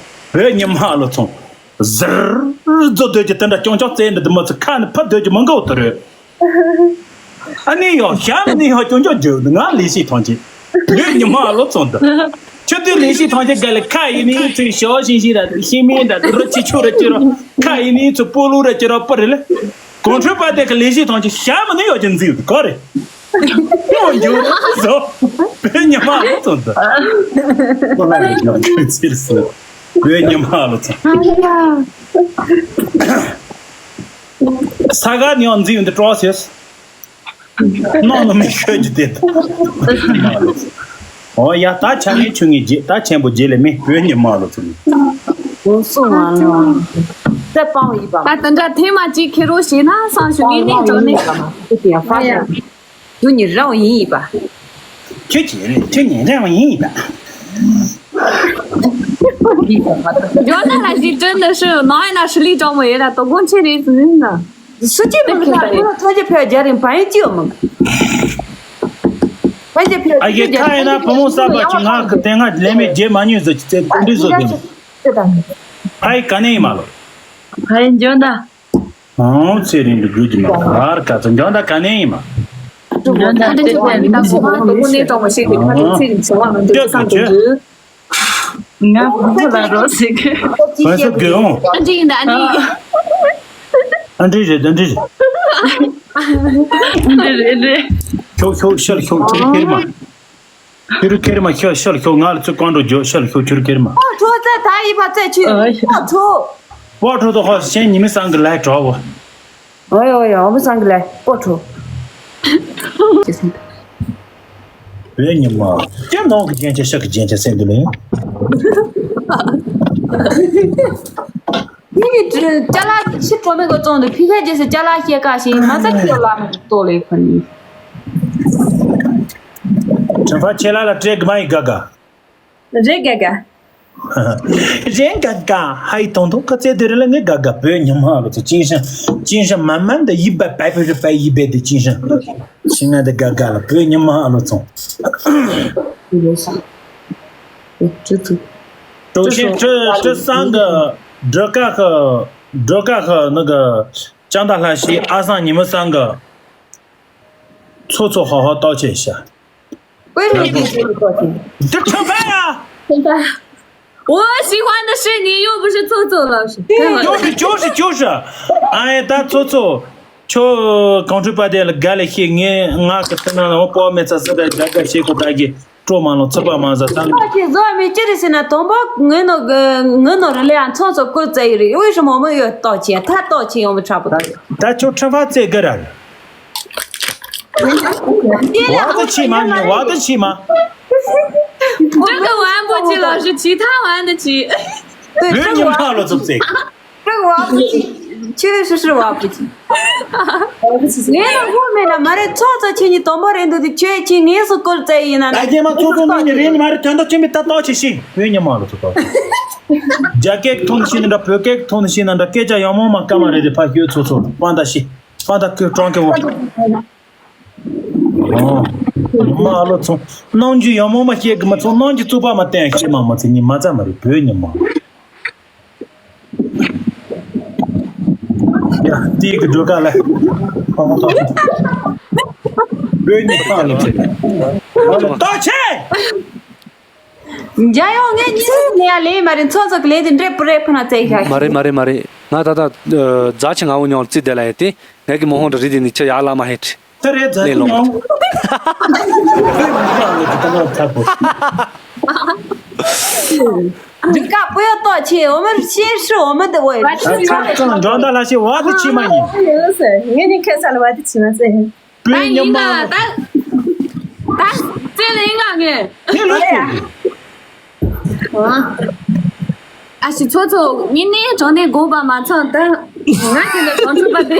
བོད་ཉི་མ་ལོ་ཚོང་ཟིར་རྫོ་སྡོད་ཀྱི་དེ་འདྲ་ཅོང་ཅོག་རྩེ་འདི་དུ་མ་ཚུ་ཁ་ནི་ཕབ་སྡོད་ཀྱི་མང་གི་འོ་དོ་རེད། ཨ་ནི་ཡོ་ཞག་ནི་ཡོ་ཅོང་ཅོག་རྒྱུ་ང་ལས་བྱེད་ཐོང་ཅི་བོད་ཉི་མ་ལོ་ཚོང་འདི། ཆུ་དུས་ལས་བྱེད་ཐམས་ཅད་ག་ལ་ཁ་ཡིན་ནི་ཚུར་ཞོ་ཤིང་ཤིང་ར་ཤིང་མིན་ར་རུ་ཆི་ཆུ་ར་ཅི་ར་ཁ་ཡིན་ནི་ཚུར་སྤོ་ལུ་ར་ཅི་ར་པ་རེ་ལ། གོང་འཕྲོས་པ་དེ་ག་ལས་བྱེད་ཐམས་ཅད་ཤ་མི་ནི་ཡོད་ཀྱི་འཛིན་ཡོད་གོ་རེ། ཡོང་རྒྱུ་བཟོ། བོད་ཉི་མ་ལོ་ཚོ་འདི། ཁོ་ལ་ཡོད་ཀྱི་ཚིར་སོ། བོད་ཉི་མ་ལོ་ཚོ། ས་ག་ནས་ཡང་འཛིན་ཡོད་འདི་གྲོགས་ཟེར། ནང་ལ་མི་ཤོད་རྒྱུ་དེ། ཨོ་ཡ། ད་ཆ་ངེ་ཆུ་ངེ་རྗེ། ད་ཆེན་པོ་རྗེ་ལས་མི་བོད་ཉི་མ་ལོ་ཚུགས། འོ་སོང་བ་ལོ། ད་སྤང་བ་ཡིན་པ། ད་དེ་འདྲ་ཐེངས་མ་གཅིག་ཁེ་རོ་བྱས་ན་སང་ཞོགས་ངེས་གནས་འགྲོ་ནས། དེ་ཡང་ཧྥ་ཡ། དུ་ཉི་ར་བ་ཡིན་ཡིན་པ། ཁྱོད་ཀྱི་རེད། ཁྱོད་ཉི་ར་བ་ཡིན་ཡིན་པ། ཇོ་ན་ལ་ཞིག་དྲན་ནི་ཧྲི་ནང་ཡིན་ན་ཧྲི་ལི་གྲོགས་མོ་ཡིན་ན་དོ་དགོང་ཆེ་རེད་ཟེར་ན། སུ་གཅིག་མི་ཁ་ཁོ་ལ་ཐོ་ཅེ་ཕེ་རྒྱ་རིང་བ་ཡིན་ཅི་ཡོད་མོ། ཕ་ཡི་ཕ་ཡི་ཨ་ཡེ་ཁ་ཡིན་ན་བུ་མོ་གསར་པ་ཅིག་ང་གི་དེ་སྔ་ལས་མེད་རྗེས་མ་ཉོས་ཟེར་གྱི་ཚེ་གོ་འདྲི་བཟོ་དེ་ནི། ཕ་ཡི་ག་ནས་ཡིན་མ་ལོ། ཕ་ཡི་འཇོན་ད། ཨང་ཚེ་རིང་དུ་དགོས་ཀྱི་མ་གར་ག་ཚོད་འཇོན་ད་ག་ནས་ཡིན་མ། འཇོན་ད་ཨ་འདྲ་ཅིག་པ་ཡིན་ད་གོ་མ་དོ་གོ་ནས་གྲོགས་མོ་ཞིག་དེ་ཕ་ཡི་ཚེ་རིང་བྱུང་བ་མི་འདུག་བསམ་དུ་འདུག་ང་བུ་མོ་ལ་རོགས་ཟེར་གི། བོད་ས་དགོས་འོང་། ཨ་འདྲ་ཡིན་ད་ཨ་ནི། ཨ་འདྲ་རེད། ཨ་འདྲ་རེད། འདི་རེད་རེད། ཤོག་ཤོག་ཤར་ཤོག་ཁྱེར་ཁྱེར་མ། ཁྱེར་ཁྱེར་མ་ཤར་ཤར་ཤོག་ང་ལ་ཚོད་གང་འགྲོ་རྒྱུ་ཤར་ཤོག་ཁྱེར་ཁྱེར་མ། ཨོ་ཁྲོ་ཚ་ད་ཡི་བ་ཚེ་ཆུ། ཨོ་ཁྲོ། ཨོ་ཁྲོ་དོ་ཧོ་ཤེན་ཉི་མི་སང་གི་ལ་གྲོགས་བོ། ཨོ་ཡོ་ཡོ་ཨོ་མི་སང་གི་ལ་ཨོ་ཁྲོ། བོད་ཉི་མ། ཀྱེ་ནང་གི་རྒྱན་ཆ་ཤག་གི་རྒྱན་ཆ་སེམས་འདུག་ལེ། ཡིན་གྱི་ཅ་ལག་ཕྱི་གྲོ་མེ་གོ་བཙོང་འདུག་ཕི་ཁ་རྗེས་སུ་ཅ་ལག་ཤེས་ཀ་ཞིག་མ་ཚ་ཁྱོད་ལ་མི་ཏོ་ལེ་ཁོ་ནི། དྲན་པ་ཆེ་ལ་ལ་སྤྲད་གི་མ་ཡི་ག་ག་རེད་ག་ག་རེད་ག་ག་ཧའི་ཏོང་ཏོང་ཁ་ཚེ་དེ་རེ་ལ་ངས་ག་ག་བོད་ཉི་མ་ལོ་ཚོ་ཅིན་ཤང་ཅིན་ཤང་མ་མན་ད་ཡི་བ་པའི་བོད་རེ་པའི་ཡི་བེ་དེ་ཅིན་ཤང་ཤི་ང་དེ་ག་ག་ལ་བོད་ཉི་མ་ལོ་ཚོ། ཀྲུ་ཚུ། ཀྲུ་ཤིན་ཀྲུ་ཀྲུ་སང་གི་སྒྲོལ་དཀར་གི་སྒྲོལ་དཀར་གི་ནི་གི་ལྕང་ད་ལྷ་ཤི་ཨ་སང་ཉི་མ་སང་གི་ཚོ་ཚོ་ཧོ་ཧོ་ཏོག་ཆེ་ཤ། ཀོས་རེ་ཏི་ཅི་ཏོག་ཆེ། འདི་ཁྱོད་ཕ་ཡ། ཁྱོད་ཕ་ཡ། 我喜欢的是你，又不是臭臭老师。 就是就是就是。哎呀，他臭臭。 ཁྱོད་གངས་ཁྲོད་པ་དེ་ལ་དགའ་ལས་ཤེས། ངས་ང་གི་ཐུན་ནང་ལ་འོ་པོ་མེ་ཚ་ཟི་དང་དགའ་དགའ་བྱེད་དགོས་ད་གི་སྤྲོ་མ་ལོ་ཚུད་པ་མ་ཟ་ད། ཁྱོད་ཀྱིས་བཟོ་མི་ཅི་རེད་ཟེར་ན་དང་པོ་ངོས་ནོ་ངོས་ནོ་རི་ལེ་ཡང་ཚོང་ཚོ་བཀོལ་བཙལ་ཡི་རེད། འོས་ཧྲི་མོ་མོ་ཡོད་ཏོག་ཆེ་ཐ་ཏོག་ཆེ་ཡོང་མི་ཁྲ་པོ་ད། ད་ཁྱོད་ཁྲི་ཕ་རྩེ་གི་ར་རེད། 我的气吗？你我的气吗？ 这个玩不起，老师，其他玩得起。 对，这个玩不起。 这个我不行，确确实实我不行。我不行。 ངས་ལ་ངོ་མེད་ན་མ་རེད། ཚོགས་གཙོ་ཁྱེད་ཉིད་དོན་པོ་རེད་འདུག་དེ་ཁྱོད་ཁྱེད་ངས་སུ་བཀོལ་བཙལ་ཡིན་ན། ད་རྒྱལ་མ་ཚོགས་གཙོ་ནང་ནས་རེད་མ་རེད། དོན་དག་ཆེན་པོའི་ད་ལྟ་ཆེ་ཤིང་བོད་ཉི་མ་ལ་ཚོགས་པ། རྒྱ་སྐད་ཐོན་ཤེས་ན་འདྲ། བོད་སྐད་ཐོན་ཤེས་ན་འདྲ། སྐད་ཆ་ཡང་མོ་མ་ཀ་མ་རེད་དེ་ཕ་ཤོད་ཚོགས་གཙོ་པ་འདྲ་ཤི་པ་འདྲ་ཀོས་ཀྲང་ཀེ་བོ། ཨོ། མ་ཨ་ལོ་ཚོང་། གནང་རྒྱུ་ཡང་མོ་མ་ཤེས་གི་མ་ཚོང་། གནང་རྒྱུ་རྩུབ་པ་མ་བསྟན་ཤེས་མ་མ་ཚེ་ཉི་མ་ཙམ་མ་རེད་བོད་ཉི་མ། ཡ། དེའི་གི་སྒྲོལ་དཀར་ལ། ཁོ་མོ་ཐོག་བོད་ཉི་མ་ལ་ཚེ། ཏོག་ཆེ། འཇའ་ཡོང་ངས་གཉིས་སུ་ནས་ཡ་ལས་མ་རེད། ཚོ་ཚོ་གི་ལས་དེ་འདྲེ་པུ་རེ་ཕུ་ན་བཙལ་ཤག་མ་རེད་མ་རེད་མ་རེད། ང་ད་ལྟ་རྫ་ཆེ་ང་བོ་ཉོ་རྩིས་བསྡད་ལ་ཡ་དེ་ངས་ཀྱི་མོ་ཧོང་འདྲ་རི་དེ་ནི་ཁྱོད་ཡག་ལ་མ་ཧེ་ཁྲི། ད་རེད་རྫ་ཆེ་ལས་ལོངས་ཉོ། འདི་ཀ་པོ་ཡོད་ཏོག་ཆེ། འོ་མ་ཤེས་ཧྲི་འོ་མ་དེ་འོ་ཡོད། ཚང་ཚང་འགྲོ་ད་ལ་ཤེས་བ་དེ་ཆེ་མ་ཡིན། ངས་ནི་ཁ་ས་ལ་བ་དེ་ཆེ་མ་ཟེར། བོད་ཉི་མ། ད་ད་ད་རྩེ་ལེ་ང་ངས། ཁྱེད་ལོས་ཟེར། ཨ་ཞི་ཚོ་ཚོ་ངེད་ནས་གྲོང་ནས་དགོངས་པ་མ་ཚོམ་ད། ང་དེ་ལ་གྲོང་ཚོ་པ་དེ་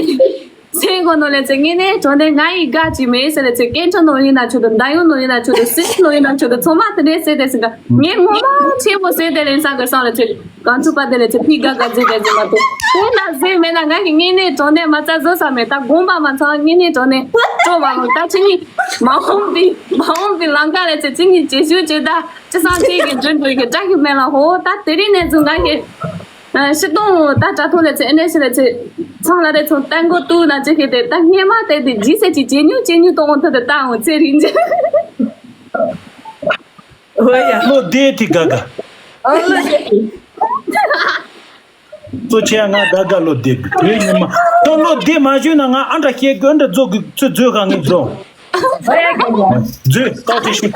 སེང་གོ་ནོ་ལས་ཚེ་ངེད་ནས་གྲོང་ནས་ང་ཡི་དགའ་ཅི་མེད་ཟེར་ལས་ཚེ་སྐད་ཆ་ནོ་ཡིན་ན་ཆོད་དོ། མདའ་ཡོང་ནོ་ཡིན་ན་ཆོད་དོ། སྲིད་ནོ་ཡིན་ན་ཆོད་དོ། ཚང་མ་དེ་འདྲས་ཟེར་དེ་ཟིན་ད་ངས་ངོ་མ་ཆེན་པོ་ཟེར་དེ་ལེན་ས་གི་སང་ལས་ཚེ། གང་ཐུབ་པ་དེ་ལས་ཚེ་ཕི་དགའ་དགའ་མཛེས་དགའ་མཛེས་མ་གཏོགས་དེ་ན་ཟེར་མེད་ན་ང་གི་ངེད་ནས་གྲོང་ནས་མ་རྩ་བཟོ་ས་མེད། ད་དགོངས་པ་མ་ཚོམ་ངེད་ནས་གྲོང་ནས་སྤྲོ་བ་མོ་ད་ཅི་ནི་མ་འོངས་པའི་མ་འོངས་པའི་ལམ་ཁ་ལས་ཚེ་ཅི་ནི་བྱེད་ཤུགས་བྱེད་ད་ཅི་སང་ཁྱེད་ཀྱི་འཇོན་འདོད་ཀྱི་དགྲ་གི་མེད་ལ་ཧོ། ད་དེ་རིང་ནས་བཟུང་ང་གི་ཤི་སྟོང་ད་དྲ་ཐོག་ལས་ཚེ་ཨེ་ནས་ཤི་ལས་ཚེ་ཚང་ལ་རེ་ཚོང་བསྟན་གོ་ཏུ་ན་ཅི་ཁེ་དེ་ད་སྙེ་མ་དེ་དེ་ཇི་སེ་ཅི་ཇེ་ཉུ་ཇེ་ཉུ་གཏོང་འོང་ཐུབ་དེ་ད་འོང་ཚེ་རིང་ཇི། ཨོ་ཡ། བློ་བདེ་དེ་དགའ་དགའ། ཨ་ལ་ཞེ། གཙོ་ཆེ་ང་དགའ་དགའ་བློ་བདེ་དགོས། བོད་ཉི་མ་ད་བློ་བདེ་མ་ཞུས་ན་ང་ཨ་འདྲ་བཤད་དགོས། ཨ་འདྲ་རྫོགས་དགོས། ཚུར་འཛུལ་ག་ངས་འཛུལ། ཨོ་ཡ་གི་ཡ། འཛུལ་ཏོག་ཙེ་ཤི།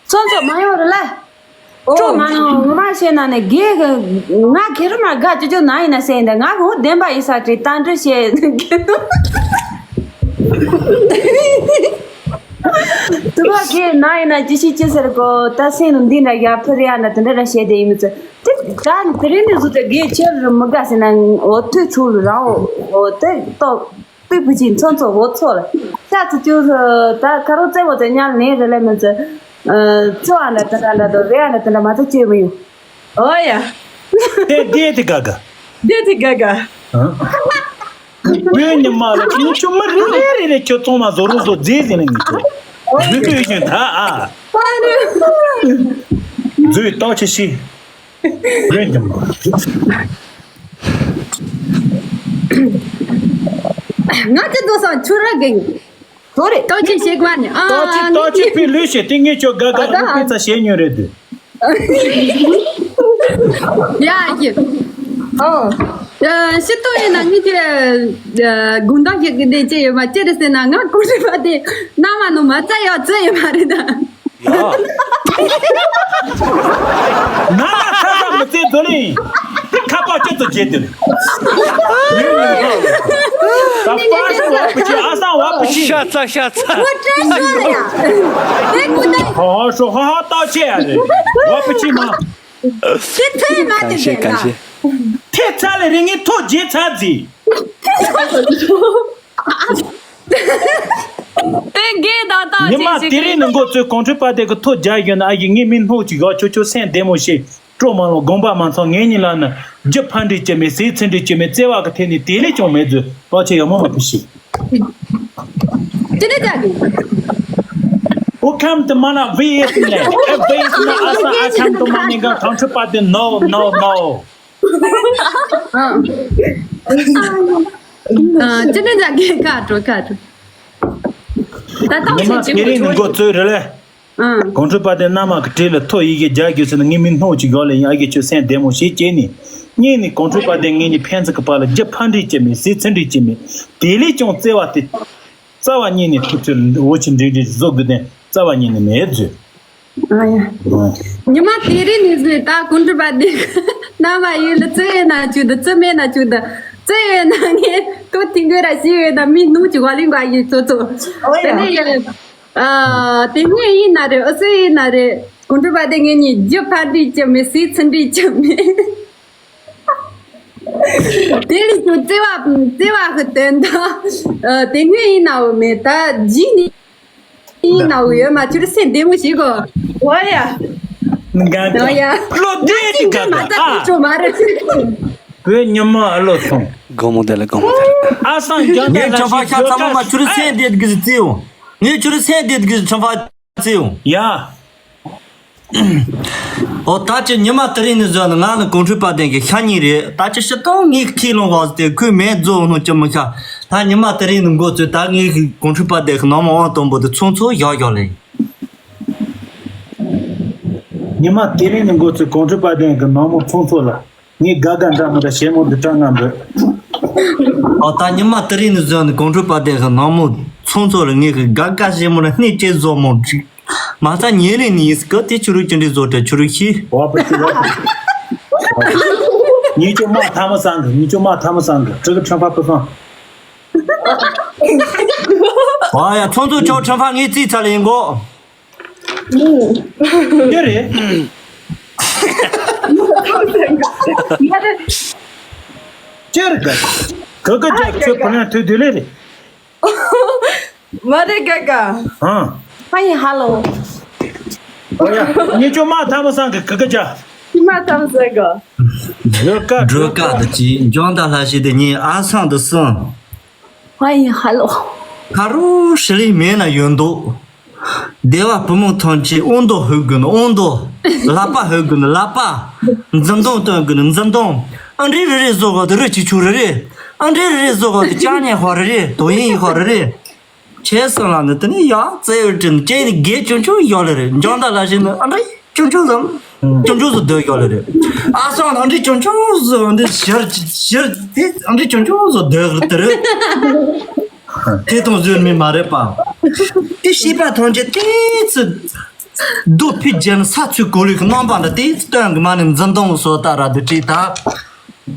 ཚོན་ཚོ་མ་ཡོང་རེད་ལ། ཨོ། སྤྲོ་མ་ནོ་ངོ་མ་བཤད་ན་ནས་རྒས་གི། ང་ཁེ་རུ་མ་དགའ་ཅོ་ཅོ་ན་ཡིན་ན་སེ་འདི་ང་གོ་བདེན་པ་ཡིན་ས་དྲི་ཏང་འདྲི་བཤད་གི་འདུག་དུ་བ་ཁེ་ན་ཡིན་ན་ཅི་ཤི་ཅི་ཟེར་གོ། ད་སེ་ནུ་འདི་འདྲ་ཡ་ཕི་རི་ཡ་ན་དེ་འདྲ་ར་བཤད་དེ་ཡིན་མི་ཚེ་དེ་ད་དེ་རིང་ནས་བཟུང་སྟེ་རྒས་ཁེ་རུ་མི་དགའ་ཟེར་ན་འོ་ཐུག་ཚུགས་རང་འོ་དེ་ཏོག་པི་བུ་ཅིན་ཚོན་ཚོ་འོ་ཚོ་ལ། ཤ་ཚི་ཅུ་ཧུ་ད་ཁ་རོ་ཙེ་བོ་ཙེ་ཉལ་ནས་རེ་ལེ་མི་ཚེ། ཨ་ཚོ་ཨ་འདྲ་དེ་འདྲ་འདྲ་དོ་རེ་ཨ་འདྲ་དེ་འདྲ་མ་ཚོ་ཅེ་བུ་ཡོ། ཨོ་ཡ། དེ་དེ་དེ་ག་ག་དེ་དེ་ག་ག་ཨ། བོད་ཉི་མ་ལ་ཁྱོད་ཁྱོད་མི་རེ་རེ་རེ་རེ་ཁྱོད་ཚང་མ་བཟོ་རུ་བཟོ་རྫས་ཟིན་ནས་ངས་ཁྱོད་བཟོས་དུས་ཡོད་ད་ཨ། བཟོས་ཏོག་ཆེ་ཤི། བོད་ཉི་མ། ང་ཅི་འདུག་སང་ཆུ་ར་གེང་། ཐོ་རེ། ཏོག་ཅིག་ཞིག་མ་ནི། ཨ། ཏོག་ཅིག་ཏོག་ཅིག་ཕི་ལུས་ཤེ་ཏི་ངེ་ཆོ་ག་ག་རུ་ཕི་ཚ་ཤེ་ཉོ་རེད་དུ། ཡ་ཡི། ཨོ། ཤི་ཏོ་ཡིན་ན་ངི་ཅི། དགུང་ཟླ་ཞིག་གི་དེ་ཅི་ཡོད་མ་ཅི་རེད་ཟེར་ན་ང་ཀུ་ཤི་བ་དེ་ན་མ་ནོ་མ་ཙ་ཡ་ཙི་ཡོད་མ་རེད་ད། ཡ། ན་ན་ཁ་ཁ་མི་ཚེ་འཛོལ་ཡིན། ཁ་པར་ཅི་ཙི་བརྗེད་དེ། ད་པར་ཞིག་བ་པུ་ཆི་ཨ་སང་བ་པུ་ཆི། ཤ་ཚ་ཤ་ཚ། ཁོ་ཀྲན་ཤོར་ཡ། དེ་ཀུ་ད། ཧ་ཧ་ཤོ་ཧ་ཧ་ཏག་ཆེ་ཡ་རེད། བ་པུ་ཆི་མ། དེ་ཐོས་མ་དེ་གང་ཤེས་གང་ཤེས། ཐེ་ཚ་ལེ་རེ་ངའི་ཐོ་བརྗེད་ཚར་ཟིག་དེ་དགེ་དང་དང་ཉི་མ་ཅིག་དེ་རིང་ནི་འགོ་ཚོས་གོང་ཁྲོས་པ་དེ་གི་ཐོ་རྒྱག་ཡོད་ན། ཨ་ཡི་ངའི་མི་སྣོག་ཅིག་ཡོད། ཁྱོད་ཁྱོད་སེམས་བདེ་མོ་བྱེད། སྤྲོ་མ་ལོ་དགོངས་པ་མ་ཚོམ། ངེད་གཉིས་ལ་ནི་རྒྱུ་ཕན་འབྲས་ཅི་མེད། ཟས་ཚིམ་འབྲས་ཅི་མེད། བརྩེ་བ་གི་ཐད་ནས་དེ་ལས་ཀྱང་མེད་ཚུལ། ལྟོ་ཆས་ཡག་མོ་མ་ཕུལ་ཤིག་ཅི་ནས་ཅག་གི Who come to Mana V S ནས། ཨ་V S ནས་ཨ་ས་ཨ་come to Mana གང་གོང་ཁྲོས་པ་དེ། No, no, no. ཨ། ཨ། ཅི་ནས་ཀྱང་གི་ཁ་དྲོ་ཁ་དྲོ། ད་ལྟ་ཉི་མ་ཆེ་དེ་རིང་ནི་འགོ་ཚོས་རེ་ལེ། ཨ། གོང་ཁྲོས་པ་དེ་མནའ་མ་གི་གྲས་ལ་ཐོ་ཡི་གེ་རྒྱག་རྒྱུ་ཟེར་ན། ངའི་མི་སྣོག་ཅིག་ཡོད་ལེ་ཡིན། ཨ་གི་ཁྱོད་སེམས་བདེ་མོ་བྱེད་ཅེས་ནི། གཉིས་ནི་གོང་ཁྲོས་པ་དེ་ངེད་གཉིས་ཕན་ཚུན་གི་བར་ལ་རྒྱུ་ཕན་འབྲས་ཅི་མེད། ཟས་ཚིམ་འབྲས་ཅི་མེད། དེ་ལས་ཀྱང་བརྩེ་བ་དེ། རྩ་བ་ཉིད་ནས་ཐུབ་ཚོད་འོ་ཆི་འདྲེ་འདྲེ་བཟོ་དགོས་དོན་རྩ་བ་ཉིད་ནས་མེད་ཚོད། ཨ་ཡ། ཨ། ཉི་མ་དེ་རིང་ནས་བཟུང་ད་གོང་ཁྲོས་པ་འདི་ན་མ་ཡོད་ལ། ཙི་ཡོད་ན་ཆུ་ད། ཙི་མེད་ན་ཆུ་ད། ཙི་ཡོད་ན་ངས་ཏོ་ཐིང་གོས་ར་ཤི་ཡོད་ན་མི་ནུ་ཅི་བ་ལིང་བ་ཡིན་ཚོ་ཚོ། ཨོ་ཡ། དེ་ནས་ཡ། ཨ། དེ་ངས་ཡིན་ན་རེད། ཨ་ཙི་ཡིན་ན་རེད། གོང་ཁྲོས་པ་དེ་ངེད་གཉིས་རྒྱུ་ཕན་འབྲས་ཅི་མེད། ཟས་ཚིམ་འབྲས་ཅི་མེད། དེ་ལས་ཀྱང་བརྩེ་བ་བརྩེ་བ་གི་དོན་དག་དེ་སྔོན་ཡིན་ནའང་མེད། ད་རྗེས་ནས་ཡིན་ནའང་ཡོད་མ། ཁྱོད་སེམས་བདེ་མོ་ཞིག་གོ། ཨོ་ཡ། ང་ཨོ་ཡ། བློ་བདེ་ཅིག་ག་ང་ཅིག་མ་ད་ཨ། ཁྱོད་མ་རེད། བོད་ཉི་མ་བློ་སོང་། དགོང་མོ་དེ་ལ་དགོང་མོ་དེ་ལ། ཨ་སང་རྒྱང་ངས་ཁྲམ་པ་ཤ་ཚ་མོ་མ། ཁྱོད་སེམས་བདེ་གི་བརྩེ་ཡོང་། ངས་ཁྱོད་སེམས་བདེ་གི་ཁྲམ་པ་བརྩེ་ཡོང་། ཡ། ཨོ་ད་ཅི་ཉི་མ་དེ་རིང་ནས་བཟུང་ནི་ང་ནི་གོང་ཁྲོས་པ་དེ་གི་ཤ་ཉིན་རེད། ད་ཅི་ཤི་ཏོང་ངའི་ཁས་ལོང་བ་དེ་ཁོས་མེད་རྫོགས་ནོ་ཅི་མི་ཤ། ད་ཉི་མ་དེ་རིང་ནས་འགོ་ཚུགས་ད་ངའི་གོང་ཁྲོས་པ་དེ་གི་ནང་མི་དབང་དང་པོ་དེ་ཚོང་ཚོགས་བཞག་བཞག་ལེ། ཉི་མ་དེ་རིང་ནས་འགོ་ཚུགས་གོང་ཁྲོས་པ་དེ་གི་ནང་མི་ཚོང་ཚོགས་ལ་ངའི་དགའ་དགའ་འདྲ་མི་འདྲ་ཞེ་མོ་འདི་སྐྲག་ང་འདོད། ཨོ་ད་ཉི་མ་དེ་རིང་ནས་བཟུང་ནི་གོང་ཁྲོས་པ་དེ་གི་ནང་མི་ཚོང་ཚོགས་ལ་ངའི་གི་དགའ་དགའ་ཞེ་མོ་ལ་སྣེ་ཅེ་བཟོ་མོ་འགྲིག་མ་རྩ་ཉེ་རིང་ནས་ཡིན་སྐབས་དེ་ཆུ་རུ་ཅི་འདྲའི་བཟོ་གྲྭ་ཆུ་རུ་ཤི། བ་པ་ཆུ་བ་པ། ཉིད་ཀྱི་མ་ཐ་མ་སང་གི། ཉིད་ཀྱི་མ་ཐ་མ་སང་གི། ཀྲི་གི་ཁྲམ་པ་པུ་སང་། ཨ་ཡ་ཚོང་ཚོགས་ཆོག་ཁྲམ་པ་ངའི་རྩིས་ཚ་ལ་ཡིན་གོ། ཅི་རེད། ཅི་རེད་ག་ག་ག་ཅག་ཁྱོད་བུ་ང་ཐུག་དུས་ལེ་རེད། མ་རེད་ག་ག་ཧང་། ཧ་ཡི་ཧ་ལོ། ཨོ་ཡ། ཉི་ཅོ་མ་ཐ་མ་སང་གི་གི་གི་ཅག་མ་ཐམ་ཟེར་གོ། སྒྲོལ་དཀར་སྒྲོལ་དཀར་དུ་ཅི་འཇོན་དང་ལྷ་ཞིག་དེ་ཉིད་ཨ་སང་དུ་སོང་། ཧ་ཡི་ཧ་ལོ། ཁ་རུ་ཧྲི་ལི་མེད་ན་ཡོད་འདུག་སྡེ་བ་བུ་མོ་ཐམས་ཅད་དབང་དུ་ཧུ་དགོས་ན་དབང་དུ། ལག་པ་ཧུ་དགོས་ན་ལག་པ། འཛུམ་མདངས་སྟོན་དགོས་ན་འཛུམ་མདངས། ཨ་འདྲའི་རེ་རེ་བཟོ་གོ་དེ་རུ་ཅི་ཆུ་རེ་རེ། ཨ་འདྲའི་རེ་རེ་བཟོ་གོ་དེ་ཅག་ཉེ་ཧོ་རེ་རེ་དོ་ཡིན་ཡིན་ཧོ་རེ་རེ། ཁྱེད་སོང་ལ་ནི་དེ་ནི་ཡག་རྩེ་ཡོད་དྲིན་ཅེ་ནི་དགེ་ཆུང་ཆུང་ཡོད་ལེ་རེད། འཇོན་དང་ལ་ཞིག་ནི་ཨ་འདྲ་ ཆུང་ཆུང་ཙམ། ཆུང་ཆུང་ཙམ་སྡོད་ཡོད་ལེ་རེད། ཨ་སང་ཨ་འདྲི་ཆུང་ཆུང་ཙམ་འདི་ཞར་ཞར་དེ་ཨ་འདྲི་ཆུང་ཆུང་ཙམ་སྡོད་རེད་དེ་རེད། དེ་དང་བཟོས་མི་མ་རེད་པ། དེ་ཤེས་པ་ཐམས་ཅད་དེ་ཚོ་རྡོ་ཕི་ཇན་ས་ཚུ་གོ་ལུག་གི་རྣམ་པ་འདྲ་དེ་ཚོ་སྟོན་གི་མ་ནི་འཛིན་སྟངས་སོ་ད་ར་དུ་ཅིག་ད།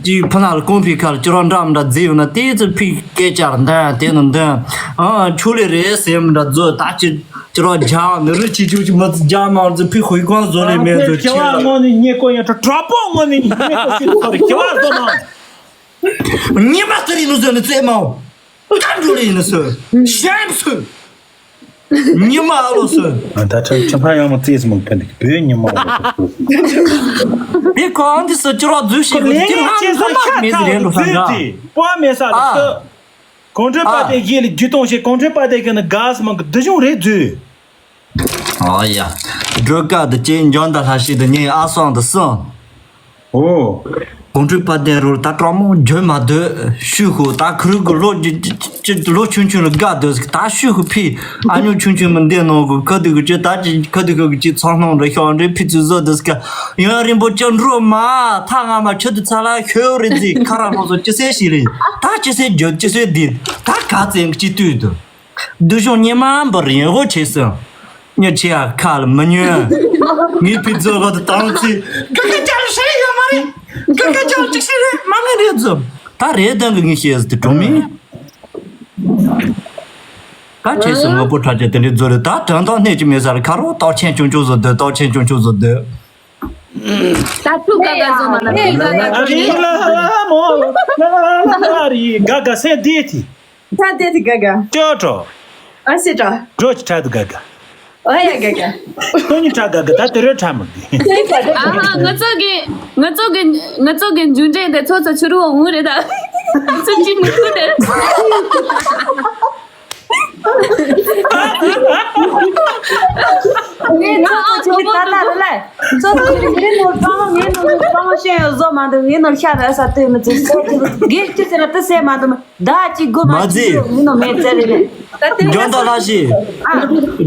ཅིག་ཕུ་ན་ལ་ཀོང་ཕི་ཁ་ལ་ཅི་རོ་འདྲ་མི་འདྲ་རྫི་ཡོད་ན་དེ་ཚོ་ཕི་སྐད་ཆ་འདོན་དེ་ནི་འདོན། ཨ་ཆུ་ལི་རེད་ཟེར་མི་འདྲ་རྫོ་ད་ཅི་ཅི་རོ་རྒྱག་ནི་རི་ཆི་ཆུ་ཆི་མི་ཚི་རྒྱག་མ་རྫི་ཕི་ཧུའི་ཀོང་བཟོ་ལེ་མེད་རྫོ་ཁྱི་ཆི་བ་ངོ་ནི་ཉེ་ཀོ་ཡང་ཁྲ་གྲོགས་པོ་ངོ་ནི་ཉེ་ཀོ་ཤི་ཐོ་རི་ཁྱི་བ་བཟོ་མ། ཉི་མ་ཙི་རི་ནི་བཟོ་ནི་ཙེ་མའོ། ཀ་འགྲོ་ལེ་ཡིན་ནི་སུ། ཤན་སུ། ཉི་མ་ཨ་ལོ་སོན། ད་ཁྲ་ཁྲ་ཕ་ཡང་མ་རྩིས་སུ་མང་ཕན་འདུག་བོད་ཉི་མ་ཨ་ལོ་སོན། དེ་ཁོ་ཨང་དེ་སུ་ཅི་རོགས་རྫུས་ཤིག་གི་དེ་ང་ཚོ་མ་མེད་ཟེར་རེད་འགྲོ་ས་འདྲ། པོ་མེད་ས་ལ་ཨ། སུ། གོང་ཁྲོས་པ་ཨ། དེ་ཡེ་ལ་རྒྱུ་གཏོང་ཤེས་གོང་ཁྲོས་པ་དེ་གི་ནི་ག་སུ་མང་གི་སྡུག་སྦྱོང་རེད་རྫུས། ཨ་ཡ། སྒྲོལ་དཀར་དུ་ཅེས་འཇོན་དང་ལྷ་ཤིག་ཏུ་ཉིན་ཨ་སོང་དུ་སོང་། ཨོ། གོང་ཁྲོས་དཔལ་ལྡན་རོལ་ད་གྲོགས་མོ་འཇོན་མ་སྡོད་ཤུ་ཧུ་ད་ཁུ་རུ་གི་ལོ་ལོ་ཆུང་ཆུང་ལ་དགའ་སྡོད་ཟིག་ད་ཤུ་ཧུ་ཕི་ཨ་ཉུ་ཆུང་ཆུང་མི་འདི་ནང་གི་ཁ་དུ་གི་ཅི་ད་ཅི་ཁ་དུ་གི་ཅི་ཚང་སྣང་རེ་ཤོག་འདྲེ་ཕི་ཚུ་བཟོ་སྡོད་ཟིག་ཡང་རིན་པོ་ཆེ་འགྲོ་མ་ཐ་ང་མ་ཆུ་དུ་ཚ་ལ་ཤོད་རེ་ཟིག་ཁ་ར་ལོ་སོ་ཅི་སེ་ཤི་རེ་ད་ཅི་སེ་འཇོད་ཅི་སེ་འདི་ད་ག་ཙེང་ཅི་དུས་དུ། སྡུག་སྦྱོང་སྙེ་མ་འབུར་ཡིན་ཧོ་བྱས་སོང་། མྱི་ཆེ་ཡ་ཁ་ལ་མི་ཉོན། ངའི་ཕི་རྫོ་ག་དུ་དང་ཚི། ག་ག་ཅག་ལ་ཤེས་ཡོད་མ་རེད། ག་ག་ཅག་ལ་ཅིག་ཤེས་རེད་མ་ངན་རེད་ཙམ། ད་རེད་དོན་གི་ངས་ཤེས་ཟི་དུ་གྲོང་མི། ད་བྱས་སོང་ངོ་པོ་ཁྲ་ཆེ་དེ་འདྲའི་རྫོ་རེད་ད་དོན་དག་སྣེ་ཅི་མེད་ས་ལ་ཁ་རོག་རྟགས་ཆེན་ཆུང་ཆུང་བཟོ་འདོད་རྟགས་ཆེན་ཆུང་ཆུང་བཟོ་འདོད། ད་ཐུག་ག་ག་བཟོ་མ་ན་ཐུག་ག་ག་བཟོ་ན། ག་ག་སེ་དེ་དེ། ད་དེ་དེ་ག་ག་ཅོ་ཅོ། ཨ་སེ་ཏྲ། འགྲོ་ཅི་ཁྲ་དུ་ག་ག་ཨ་ཡ་ག་ག་ཁོ་གཉིས་ཁྲ་ག་ག་ད་དེ་རོ་ཁྲ་མི་དགོས། ཨ་ཧ་ང་ཚོ་གི་ང་ཚོ་གི་ང་ཚོ་གི་མཇུག་འབྲས་དེ་ཚོ་ཚོ་ཆུ་རུ་འོང་རེད་ད། ཚོ་ཅི་མི་ཐུབ་དེ། ངས་ཚོ་ཚོ་ཆུ་ད་ད་རེད་ལ། ཚོ་ཚོ་ཆུ་ངའི་ནོར་སྤང་ངའི་ནོར་སྤང་ཤེས་ཡོད་བཟོ་མ་འདུག་ངའི་ནོར་ཤ་ར་ས་ལྟོས་མི་ཚོ་ཟས་ཀྱི་གེ་ཅི་ཟེར་ན་ཏི་ཟས་མ་འདུག་མི་ད་ཅི་དགོས་མ་མ་ཅི་ཟིག་མི་ནོར་མེད་ཚེ་རེད་ལ། ད་དེ་འཇོན་ད་ལ་ཤི། ཨ་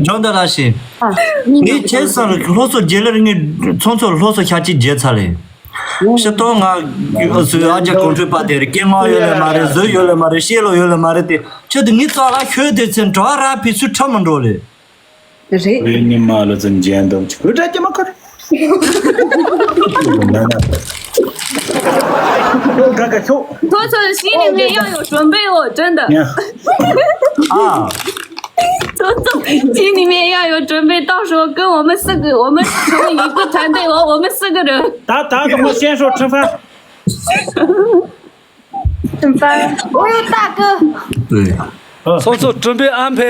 འཇོན་ད་ལ་ཤི། ཨ་ངས་ཁྱེད་སང་སློབ་གསོ་རྒྱལ་ལར་ངས་ཚོང་ཚོགས་སློབ་གསོ་ཤ་གཅིག་བརྗེད་ཚར་ལེ། ཤི་ཏོ་ང་ཨ་ཟོས་ཨ་ཅག་གོང་ཁྲོས་པ་དེར་སྐད་ངག་ཡོད་ལེ་མ་རེད་བཟོས་ཡོད་ལེ་མ་རེད་ཤེས་ལོ་ཡོད་ལེ་མ་རེད་དེ་ཁྱོད་དེ་ངའི་རྩ་ལ་ཤོད་དེ་ཚེ་འགྲོ་ར་ཕི་ཚུ་ཁྲ་མི་འགྲོ་ལེ། རེད། བོད་ཉི་མ་ལ་ཙམ་མཇལ་འདུག་བོད་དྲ་སྐྱེ་མ་ཁར། ག་ག་ཤོག་ཁོ་ཚོ་ཤི་ནི་མེད་ཡང་ཡོད་བྲོན་པའི་འོ་བྲོན་ད། ཨ། ཁོ་ཚོ་ཤི་ནི་མེད་ཡང་ཡོད་བྲོན་པའི་ཏང་ཧྲོ་ཀི་འོ་མི་སི་གི་འོ་མི་ཧྲོ་ཡིག་གི་ཐན་པའི་འོ་འོ་མི་སི་གི་རུ། ད་ད་གི་ཁོ་ཤན་ཧྲོ་ཁྲི་ཧྥ། ཁྲི་ཧྥ། འོ་ཡོད་ད་གི། ཚོང་ཚོགས་གྲུབ་པའི་ཨ་ཕས།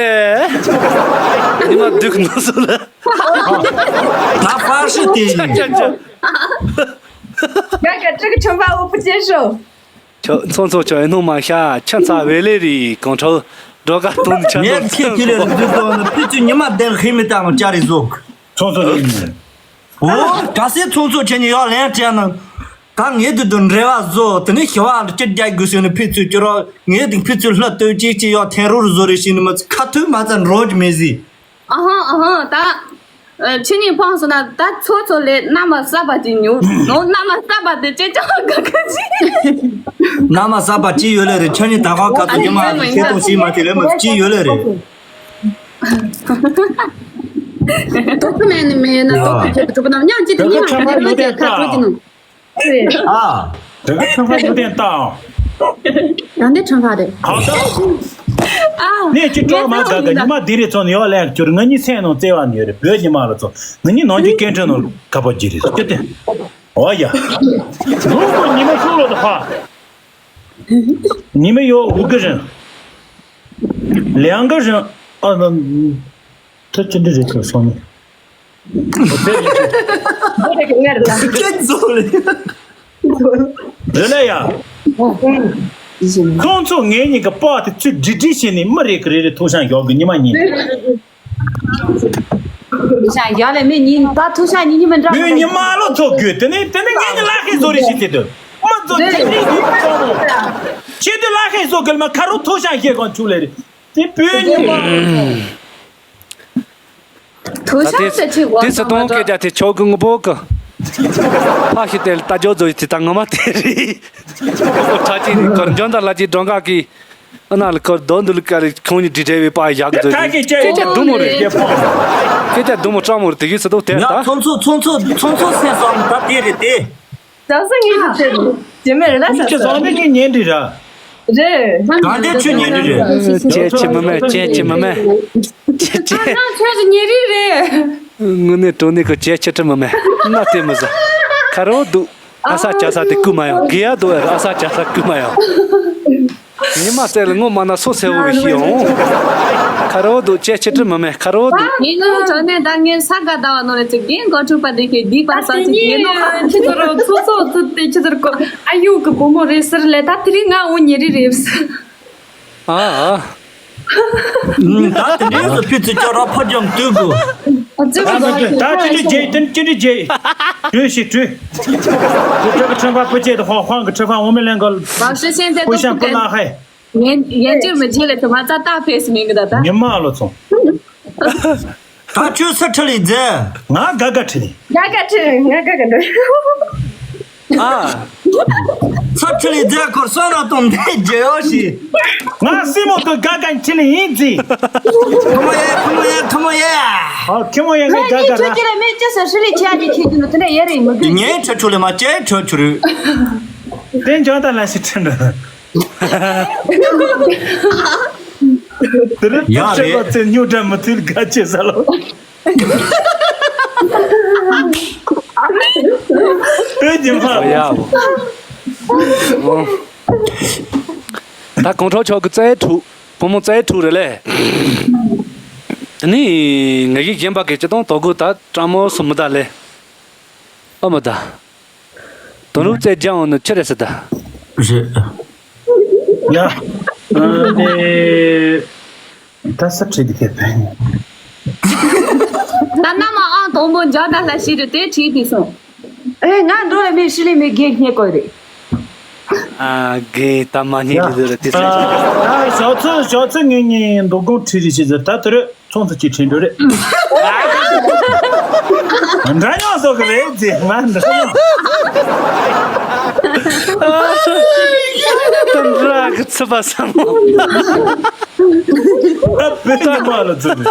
ཉི་མ་སྡུག་ནོ་སོ་ལ། ད་ཧྥ་ཧྲི་དེ་ཡིན། ཅག་ཅག་ཅག་ག་ག་ཅི་གི་ཁྲི་ཧྥ་འོ་པུ་ཅེ་ཧྲོ། ཁྱོད་ཚོང་ཚོགས་ཁྱོད་ཨེ་ནོ་མ་ཤ་ཁྱོད་ཚ་བེ་ལེ་རི་གང་ཁྲོ་འགྲོ་ག་དོན་ཆ་ངས་ཁྱེད་ཀྱི་ལས་རིགས་དོན་ནི་ཕི་ཚུ་ཉི་མ་བདེན་ཧི་མི་ཏང་ཅ་རི་ཟོག་ཚོང་ཚོགས་ཡིན་མིན། འོ་ག་སེ་ཚོང་ཚོགས་ཁྱེད་ཉི་ཡོག་ལན་སྤྲད་ན། ད་ངས་དུ་དུ་འབྲེལ་བ་བཟོ་དེ་ནས་ཞི་བ་ལ་སྤྱི་རྒྱ་དགོས་ཟེར་ནས་ཕི་ཚུ་ཀྱི་རོགས་ངས་དུ་ཕི་ཚུ་ལྷ་སྟོད་ཅིག་ཅིག་ཡོག་ཐེན་རོ་རུ་བཟོ་རེ་ཞིག་ནི་མ་ཚུ་ཁ་ཐུག་མ་ཚ་འགྲོ་གི་མེད་ཟིག་ཨ་ཧང་ཨ་ཧང་ད། ཨ་ཁྱེད་གཉིས་ཕངས་སོང་ན་ད་ཚོ་ཚོ་ལས་མནའ་མ་གསར་པ་ཅིག་ཉོ་ནོ་མནའ་མ་གསར་པ་དེ་ཅེ་ཅང་ག་ག་ཅི། མནའ་མ་གསར་པ་ཅི་ཡོད་ལེ་རེད་ཁྱོད་གཉིས་ད་ཁོ་ཁ་ཐུག་ཉི་མ་ཁེ་ཏོ་ཞིག་མ་དེ་ལས་མ་ཅི་ཡོད་ལེ་རེད། དོགས་པ་མེད་ནི་མེད་ན་དོགས་པ་བྱེད་དུ་གྲུབ་པ་དང་མཉམ་གཅིག་ཏུ་ཉི་མ་དེ་ལས་མ་དེ་ཁ་གྲོ་གི་ནོ། ཨ། དེ་ག་ཁྲོན་ཁ་ཡོད་དེ་ལྟའང་། ཡང་དེ་ཁྲོན་ཁ་རེད། གང་ལྟར། ཨ། ནས་ཅི་སྤྲོ་མ་དགའ་དགའ་ཉི་མ་འདི་རེད་ཚོ་ནས་ཡོག་ལན་སྐྱུར་ང་གཉིས་སེམས་ནང་བརྩེ་བ་ནས་རེད་བོད་ཉི་མ་ལ་ཚོ་ང་གཉིས་ནང་གི་སྐད་འཕྲིན་ནང་ཁ་པོ་ཅི་རེད་ཚོ་སྐྱོ་དེ། འོ་ཡ། ནུ་གོ་ཉི་མ་ཤོག་ལོ་དུ་ཧ། ཉི་མ་ཡོག་འུ་གི་རིང་། ལེང་གི་རིང་། ཨ། ད་ཅི་འདྲ་རེད་ཚོ་སོང་ནས། ཁྱེད་ཚོ་ལ། རེད་ལ་ཡ། ཁོང་ཚོ་ངེད་གཉིས་ཀྱི་པགས་དེ་ཚུར་སྒྲིག་སྒྲིག་བྱས་ནས་མི་རེ་གི་རེ་རེ་ཐུག་ཤང་ཞོག་གི་ཉི་མ་གཉིས། ཐུག་ཤང་ཞོག་ལས་མི་གཉིས་ད་ཐུག་ཤང་གཉིས་གཉིས་མི་འདྲ་མི་ཉི་མ་ལོ་ཚོ་དགོས་དེ་ནས་དེ་ནས་ངེད་ཀྱི་ལག་ཤེས་བཟོ་རེ་བྱེད་དེ་དོ། མི་ཚོ་སྒྲིག་སྒྲིག་བྱེད་དེ་ཚོ་མོ། ཁྱེད་དུ་ལག་ཤེས་བཟོ་གི་ལ་མ་ཁ་རུ་ཐུག་ཤང་ཞེས་གང་བྱུང་ལས་རེད། དེ་བོད་ཉི་མ། བུ་ཤ་ཟེར་ཆེ་གོ་དེ་སུ་གཏོང་སྐད་ཆ་དེ་ཆོག་གི་ངུ་པོ་གི། ཕ་ཤི་དེ་ལ་ལྟ་ཅོག་ཚོ་ཡི་དེ་ད་ངོ་མ་དེ་རེད། ཁོ་ཁྲ་ཅིག་རེད་ཁོ་འཇོན་ད་ལ་ཅིག་འགྲོ་འགག་གི། ཨ་ན་ལ་ཁོ་རྡོ་འདུལ་ཀ་རེད་ཁོང་གཉིས་འདྲི་བྲལ་བའི་པ་ཡག་ཚོ་ཡི། སྐད་ཆ་རྡུང་མོ་རེད། སྐད་ཆ་རྡུང་མོ་སྐྲག་མོ་རེད་དེ་གི་སུ་གཏོང་དེ་ད། ང་ཚོང་ཚོ་ཚོང་ཚོ་ཚོང་ཚོ་སེམས་སོང་ད་དེ་རེད་དེ། ལགས་སོ་ངས་ཀྱི་ཚེ་རེད། རྗེས་མའི་རེ་ལ་ས་ཁྱེད་ཚོ་ནི་ངས་ཉན་འདྲི་ར། རེད། གང་དེ་ཆུ་ཉན་འདྲི་རེད། ཅེ་ཆི་མི་མེད་ཅེ་ཆི་མི་མེད། ཅེ་ཅེ། ཁྱོད་ཀྱི་ཉེ་རིགས་རེད། དངོས་གནས་དྲང་གནས་ཀྱི་ཅེ་ཆི་ཁྲི་མི་མེད་ན་དེ་མི་ཟ། ཁ་རོ་འདུག་ཨ་ས་ཅ་ས་དེ་ཀུ་མ་ཡོང་གི་ཡ་འདུག་ཨ་ས་ཅ་ས་ཀུ་མ་ཡོང་། ཉི་མ་གསལ་ལ་ངོ་མ་ན་སོ་སེ་བོ་བའི་ཤི་ཡོང་། ཁ་རོ་འདུག་ཅེ་ཆི་ཁྲི་མི་མེད་ཁ་རོ་འདུག་ངས་ནོ་ཚོ་ནས་ད་ངས་ས་ག་ཟླ་བ་ནོ་རེ་ཚེ་རྒན་གོ་ཁྲུ་པ་དེ་ཁེ་སྡིག་པ་ས་ཚེ་རྒན་ནོ་ཁ་ཁྱི་ཚོ་རོ་ཚོ་ཚོ་ཚོ་དེ་ཁྱི་ཚོར་གོ་ཨ་ཡུ་གི་བུ་མོ་རེད་ཟེར་ལས་ད་དེ་རིང་ང་འོ་ཉེ་རི་རེད། ཨ་ཨ། ད་དེ་འདྲའི་སུ་ཕི་ཚི་ཅོ་ར་ཕ་ཇམ་དུས་གོ། ཨ་ཙི་ད་མི་དུས་ད་ཅི་འདྲི་རྗེས་དེ་ཅི་འདྲི་རྗེས། དུས་ཤིག་དུས། དུས་ཁྲི་ཁྲི་ཁྲི་པ་པུ་ཅེ་དུ་ཧོ་ཧོང་གི་ཁྲི་ཕ་འོ་མི་ལེན་གོ། བ་ཤི་ཤན་ཏེ་པུ་ཤན་པུ་ན་ཧེ། ཡན་ཡན་ཅིར་མི་རྗེས་ལས་ཚོ་མ་རྩ་རྟགས་ཕེས་མིན་གི་ད་ད། ཉི་མ་ལོ་ཚོང་། ད་ཁྱོད་ས་ཁྲི་ལི་མཛད། ང་དགའ་དགའ་ཁྲི་ལི། དགའ་དགའ་ཁྲི་ང་དགའ་དགའ་འགྲོ། ཨ། ས་ཁྲི་ལི་མཛད་ཁོར་སོ་ན་དོན་དེ་རྗེ་ཡོ་ཞི། ང་སྲིན་མོ་དུ་དགའ་དགའ་ཁྲི་ལི་ཡིན་ཟི། ཁོ་མོ་ཡེ་ཁོ་མོ་ཡེ་ཁོ་མོ་ཡེ། ཨ་ཁོ་མོ་ཡེ་ངའི་དགའ་དགའ་ར། ཁྱོད་ཀྱི་ལ་མེད་ཅེས་ས་ཁྲི་ལི་ཁྱེད་ཀྱི་ཁྱེད་ཀྱི་ནུ་དེ་འདྲ་ཡེ་རེ་མི་དགོས། ངའི་ཁྲི་ཁྲི་ལི་མ་ཅེ་ཁྲི་ཁྲི་རུ། དེ་འཇོན་ད་ལ་ཞིག་ཁྲི་འདྲ། དེ་རིང་ཡ་རེད། ཆེ་བ་ཚེ་སྨྱོ་དྲ་མི་ཚུལ་དགའ་ཆེ་ས་ལོ། ཨེ་ཉི་མ། ཡ་འོ། ད་གོང་ཁྲོ་ཆོག་གི་རྩེ་དྲུག་བུ་མོ་རྩེ་དྲུག་རེད་ལེ། དེ་ནི་ངེད་ཀྱི་གཞན་པ་གི་སྤྱི་དང་དོ་གུ་ད་བཀྲ་མོ་སུ་མི་ད་ལེ། ཨ་མི་ད། དོ་ནུབ་རྩེ་རྒྱང་འོང་ནི་ཆི་རེད་ཟེར་ད། རེད། ཡ། ཨ་ནི། ད་ས་ཁྲིད་དེ་ཕེབས་པས། ད་ན་མ་ཨང་དང་པོ་འཇག་ད་ལ་ཤི་རུ་དེ་ཁྲིད་དེ་སོང་། ཨེ་ང་འགྲོ་ལ་མི་ཤི་ལི་མི་རྒན་རྙེད་དགོས་རེད། ཨ་རྒན་ད་མ་རྙེད་དེ་ཟེར་དེ་ཨ་ཟེར། ཨ་ཞོག་ཚོད་ཞོག་ཚོད་ངེད་གཉིས་འདུག་དགོང་ཁྲིད་རེ་ཤི་ཟེར་ད་དེ་རེད། ཚོང་ཚོ་ཅིག་ཁྲིད་འགྲོ་རེད། འདྲ་མཉམ་བཟོ་གི་རེད་ཟེར་ང་འདྲ་མཉམ། འདྲ་གི་ཚུད་པ་བསམ་མོ། ཨ་བེ་ད་མ་ལ་ཚུད།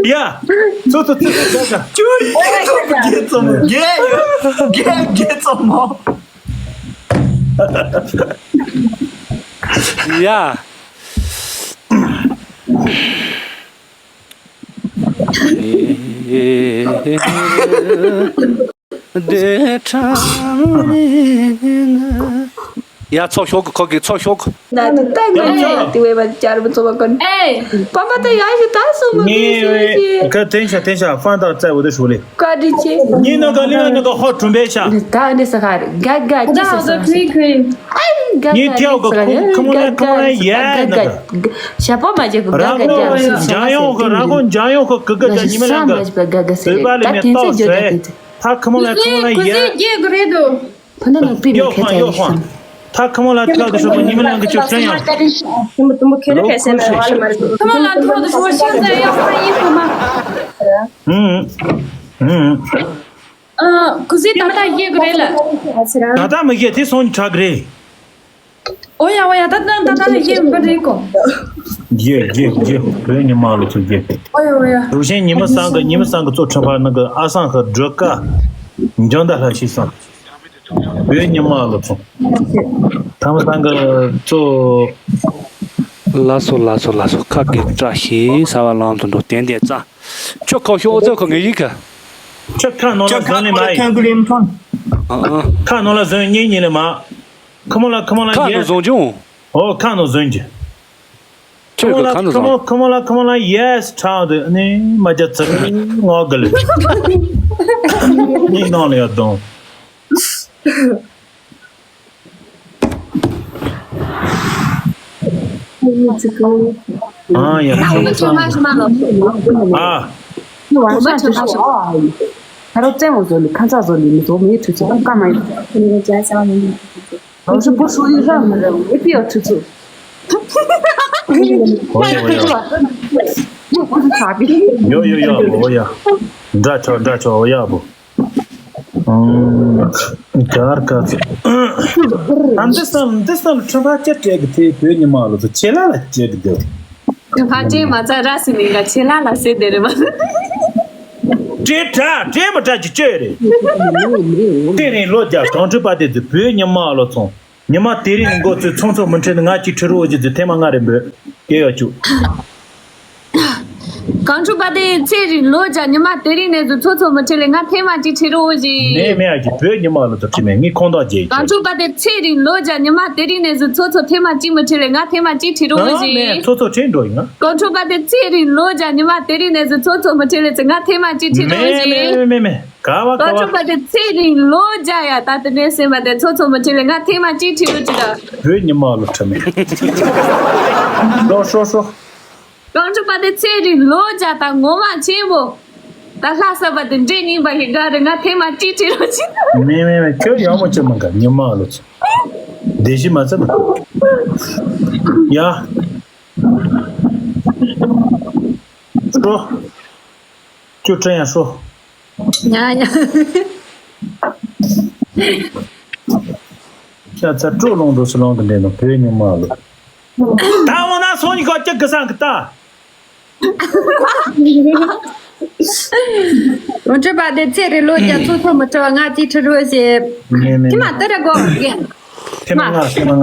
ཡ། ཚོ་ཚོ་ཚོ་ཚོ་ཚོ། ཅུ་ཡི་ཚོ་རྒྱལ་ཚོ་མོ་རྒྱལ་ཡོད་རྒྱལ་རྒྱལ་ཚོ་མོ། ཡ། ཡ་ཚོགས་ཤོག་གི་ཁོ་གི་ཚོགས་ཤོག་གི། ན་དེ་ལྟ་ངོ་ནས་དེ་བས་པ་ཅར་བུ་ཚོ་བ་ཀོན། ཨེ། པ་པ་ད་ཡ་ཞུ་ད་སོ་མ་གི་ངའི་ཤེས་ཤེས། ཁ་དེན་ཤ་དེན་ཤ་ཧྥང་ཏག་ཙའི་འོ་དེ་ཧྲུ་ལེ། བཀའ་དྲིན་ཆེ། ཉིན་ནང་ག་ལི་ཡང་ནང་ག་ཧོ་གྲུམ་པའི་ཤ། ད་འདི་ས་ཁར་ག་ག་ཅི་ཟེར་སོང་། ཨ་ག་ག་ཉིན་ཐེའུ་ག་ཁུ་ཁུ་མོ་ལ་ཁུ་མོ་ལ་ཡ་ནང་ག་ཞ་པོ་མ་བྱེད་གི་ག་ག་ཅི་ཟེར་སོང་། འཇང་ཡོང་གི་ར་ཁོ་འཇང་ཡོང་གི་གི་གི་ཉི་མ་ལ་ག་བོད་པ་ལ་མེ་ཏོག་ཟེར། ད་ཁུ་མོ་ལ་ཁུ་མོ་ལ་ཡ། ཕ་ན་ནང་པི་མི་ཁ་ཚ་ཡོད་ཤམ། ད་ཁ་མོ་ལ་ཐོག་ཏུ་ཧྲོ་མོ་ཉི་མ་ལང་གི་ཆུ་ཕྲན་ཡང་། དུམ་བུ་དུམ་བུ་ཁེ་རེ་ཁེ་སེ་ན་བ་ལ་མ་རེད། ཁ་མོ་ལ་ཐོག་ཏུ་ཧྲོ་ཤམ་ཚ་ཡོད་ཁ་ཡིན་ཁོ་མ། ཧུམ། ཧུམ། ཨ། ཁུ་སི་ད་ལྟ་ཡེ་གི་རེད་ལ། ད་ལྟ་མི་ཡེ་དེ་སོང་དྲག་རེད། ཨོ་ཡ་ཨོ་ཡ་ད་ད་ད་ད་ཡེ་མི་རེད་ཀོ། ཡེ་ཡེ་ཡེ་བོད་ཉི་མ་ལ་ཚུར་ཡེ། ཨོ་ཡ་ཨོ་ཡ། རུ་ཤན་ཉི་མ་སང་གི་ཉི་མ་སང་གི་གཙོ་ཁྲ་པ་ནང་གི་ཨ་སང་གི་སྒྲོལ་དཀར་འཇོན་ད་ལྷ་ཤི་སང་། བོད་ཉི་མ་ལ་ཚོ། ཐ་མ་སང་གི་གཙོ། ལ་སོ་ལ་སོ་ལ་སོ་ཁ་གི་བཀྲ་ཤིས་ས་བ་ལམ་དུ་འགྲོ་བསྟན་བསྟན་ཙང་། ཁྱོད་ཁོ་ཤོག་ཨོ་ཙེ་ཁོ་ངེ་ཡིག་ག་ཁྱོད་ཁ་ནོར་ལ་ཁྱོད་ཁ་ཟོན་ནི་མ་ཁོ་ལ་ཡིན། ཐན་གུ་ལིམ་ཐོན། ཨ་ཨ། ཁ་ནོར་ལ་ཟོན་ཉིན་ཉིན་ལ་མ། ཁ་མོ་ལ་ཁ་མོ་ལ་ཁ་ཡེ། ནོར་བཟུང་བྱུང་། ཨོ་ཁ་ནོར་ཟོན་གྱི། ཁྱོད་ཀྱི་ཁ་ནོར་ཁ་མོ་ཟོང་། ཁ་མོ་ལ་ཁ་མོ་ལ་ཡེས་ཁྲང་དུ་ནི་མ་རྒྱ་ཚུར་ངོ་ག་ལེ། ནི་ནང་ལ་ཡོད་དོང་། ཨ་ཡ། ཨ། ཁ་རོ་བཙན་འོ་ཟོ་ལི་ཁ་ཚ་ཟོ་ལི་མི་ཟོ་མི་ཁྲུ་ཚོ་ཀ་མ་ཡོད། ཨོ་ཧྲི་པོ་ཧྲུའུ་ཡི་ར་མི་ར་ཝེ་པི་ཨོ་ཁྲུ་ཚུ། ཨོ་ཡ་ཨོ་ཡ། ཡོ་ཡོ་ཡོ་ཨ་བོ་ཡ། འདྲ་ཆོག་འདྲ་ཆོག་ཨོ་ཡ་བོ། ཨུམ། གར་ག་ཚོད། ཨ་འདི་སང་འདི་སང་ཁྲི་ཕ་ཅི་སྤྲད་གི་དེ་བོད་ཉི་མ་ལོ་ཚོ་ཆེ་ལ་ལ་སྤྲད་གི་འདུག་ཁ་ཅན་མ་ཚ་ར་སི་ནི་ག་ཆེ་ལ་ལ་སེ་དེ་རེད་མ། སྤྲད་དྲ་སྤྲད་མ་དྲ་ཅི་སྤྲད་རེད། དེ་རིང་ལོ་བརྒྱ་གང་ཁྲི་པ་དེ་ཚོ་བོད་ཉི་མ་ལོ་ཚོང་། ཉི་མ་དེ་རིང་མགོ་ཚོས་ཚོང་ཚོགས་མི་ཁྲིད་ནས་ང་གཅིག་ཁྲི་རོ་བཞི་ཚོས་ཐེངས་མ་ལྔ་རེ་འབོད་སྐད་ཡོད་བཅུག་གངས་ཕྲུག་པ་དེ་ཚེ་རིང་ལོ་བརྒྱ་ཉི་མ་དེ་རིང་ནས་བཟུང་ཚོང་ཚོགས་མི་ཁྲིད་ལས་ང་ཐེངས་མ་གཅིག་ཁྲི་རོ་བཞི། ནས་མེད་ཨ་ཀྱི་བོད་ཉི་མ་ལོ་ཚོ་ཁྲིད་མེད་ངས་ཁོང་དག་རྒྱལ་གངས་ཕྲུག་པ་དེ་ཚེ་རིང་ལོ་བརྒྱ་ཉི་མ་དེ་རིང་ནས་བཟུང་ཚོང་ཚོགས་ཐེངས་མ་གཅིག་མི་ཁྲིད་ལས་ང་ཐེངས་མ་གཅིག་ཁྲི་རོ་བཞི། ཚོང་ཚོགས་ཁྲིད་འགྲོ་ཡིན་ང་། གངས་ཕྲུག་པ་དེ་ཚེ་རིང་ལོ་བརྒྱ་ཉི་མ་དེ་རིང་ནས་བཟུང་ཚོང་ཚོགས་མི་ཁྲིད་ལས་ཚེ་ང་ཐེངས་མ་གཅིག་ཁྲི་རོ་བཞི། མེད་མེད་མེད་མེད། ག་བ་ག་བ། གངས་ཕྲུག་པ་དེ་ཚེ་རིང་ལོ་བརྒྱ་ཡ་ད་དེ་འདྲའི་སེམས་པ་དེ་ཚོ་ཚོ་མི་ཁྲིད་ལས་ང་ཐེངས་མ་གཅིག་ཁྲི་རུ་ཅི་ད། བོད་ཉི་མ་ལོ་ཁྲི་མེད། ཤོ་ཤོ་ཤོ། གངས་ཕྲུག་པ་དེ་ཚེ་རིང་ལོ་བརྒྱ་ད་ངོ་མ་ཆེན་པོ། ད་ལྷ་ས་པ་དེ་འདྲེ་རྙིང་པ་ཞིག་དགའ་རེད་ང་ཐེངས་མ་གཅིག་ཁྲི་རུ་ཅི་ད། མེད་མེད་མེད་ཁྱོད་ཡག་མོ་ཅི་མ་ག་ཉི་མ་ལོ་ཚོ། བདེ་གཤིས་མ་ཚད་མ། ཡ། ཤོ། ཁྱོད་དྲན་ཡང་ཤོ། ཡ་ཡ། ཤ་ཚ་སྤྲོ་ལོང་འགྲོ་སུ་ལོང་གི་འདྲེ་ནོ་བོད་ཉི་མ་ལོ། ད་འོ་ན་སོང་ཉི་ཁ་སྐྱག་གི་སང་གི་ད། གངས་ཕྲུག་པ་དེ་ཚེ་རིང་ལོ་བརྒྱ་ཚོ་ཚོ་མི་ཁྲི་བ་ང་གཅིག་ཁྲི་རོ་ཞེས། ངས་མེད་ཁྱི་མ་ཏི་ར་གོ་རྒན། ཐེངས་མ་ལྔ་ཐེངས་མ་ལྔ།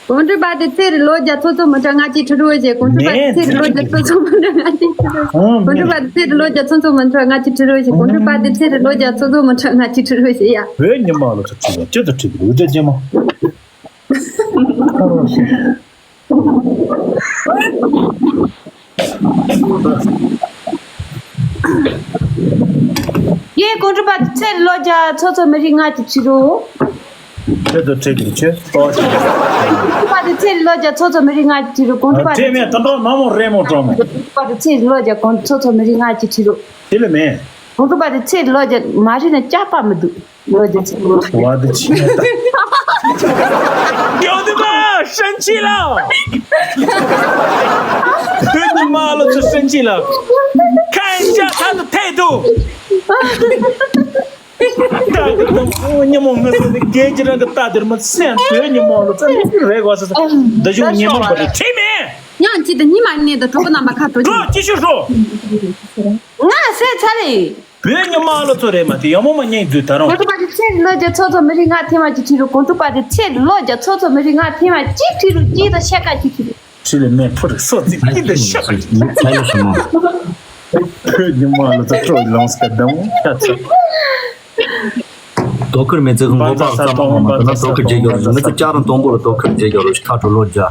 གངས་ཕྲུག་པ་དེ་ཚེ་རིང་ལོ་བརྒྱ་ཚོ་ཚོ་མི་ཁྲི་ང་གཅིག་ཁྲི་རོ་ཞེས་གངས་ཕྲུག་པ་དེ་ཚེ་རིང་ལོ་བརྒྱ་ཚོ་ཚོ་མི་ཁྲི་ང་གཅིག་ཁྲི་རོ། གངས་ཕྲུག་པ་དེ་ཚེ་རིང་ལོ་བརྒྱ་ཚོ་ཚོ་མི་ཁྲི་ང་གཅིག་ཁྲི་རོ་ཞེས་གངས་ཕྲུག་པ་དེ་ཚེ་རིང་ལོ་བརྒྱ་ཚོ་ཚོ་མི་ཁྲི་ང་གཅིག་ཁྲི་རོ་ཞེས་ཡ། བོད་ཉི་མ་ལོ་ཚོ་ཁྲི་ཡ་ཅི་ཚོ་ཁྲི་གི་འུ་ཅག་རྗེས་མ། ཡེ་གངས་ཕྲུག་པ་ཚེ་ལོ་བརྒྱ་ཚོ་ཚོ་མི་རིགས་ལྔ་གཅིག་ཁྲི་རོ། ཁྱོད་ཚོ་ཁྲི་གཅིག་ཁྱོད་ཏོ་ཆེ། གངས་ཕྲུག་པ་དེ་ཚེ་ལོ་བརྒྱ་ཚོ་ཚོ་མི་རིགས་ལྔ་གཅིག་ཁྲི་རོ། གངས་ཕྲུག་པ་དེ་ཁྲི་མེད་ཚེ་དོན་གྲོགས་མ་མོ་རེ་མོ་གྲོགས་མེད། གངས་ཕྲུག་པ་དེ་ཚེ་ལོ་བརྒྱ་གངས་ཚོ་ཚོ་མི་རིགས་ལྔ་གཅིག་ཁྲི་རོ། དེ་ལ་མེད། གངས་ཕྲུག་པ་དེ་ཚེ་ལོ་བརྒྱ་མ་རེད་ན་སྐྱག་པ་མི་འདུག་ལོ་བརྒྱ་ཚེ་ལོ། བ་དེ་ཆི་མེད་ད། 有的吗？生气了。对你妈了，就生气了。看一下他的态度。大个东西，你们那是给这个大点嘛，现在你妈了，这人我是，这就你们不是，谁没？ ཡང་ཅི་དང་ཉི་མ་ནས་དང་གྲོགས་པོ་རྣམ་པ་ཁ་གྲོགས་ཀྱི། 继续说。 ང་ཟས་ཚར་རེད། བོད་ཉི་མ་ལོ་ཚོ་རེད་མ་དེ་ཡང་མོ་མ་ཉན་དུས་ད་རུང་། གངས་ཕྲུག་པ་དེ་ཚེ་ལོ་བརྒྱ་ཚོ་ཚོ་མི་རིགས་ལྔ་ཐེངས་མ་གཅིག་ཁྲི་རུ། གངས་ཕྲུག་པ་དེ་ཚེ་ལོ་བརྒྱ་ཚོ་ཚོ་མི་རིགས་ལྔ་ཐེངས་མ་གཅིག་ཁྲི་རུ་གཅིག་དང་ཕྱེད་ཀ་གཅིག་ཁྲི་རུ། ཁྲི་ལས་མེད་ཕུ་རུ་སོ་ཚིག་གཅིག་དང་ཕྱེད་ཀ་གཅིག་ཁྲི། ཚ་ཡོད་སོང་མ། བོད་ཉི་མ་ལོ་ཚོ་ཁྲོ་ལོང་སྐད་དང་ཁ་ཚ། དོ་ཁུར་མི་ཚེ་གི་མགོ་པགས་གཙང་མ་ཧོང་པ་དེ་ན་དོ་ཁུར་བྱེད་རྒྱུ་རེད། མི་ཚེ་བསྐྱར་དང་དང་པོ་ལ་དོ་ཁུར་བྱེད་རྒྱུ་རེད། ཁ་དྲོ་ལོ་བརྒྱ།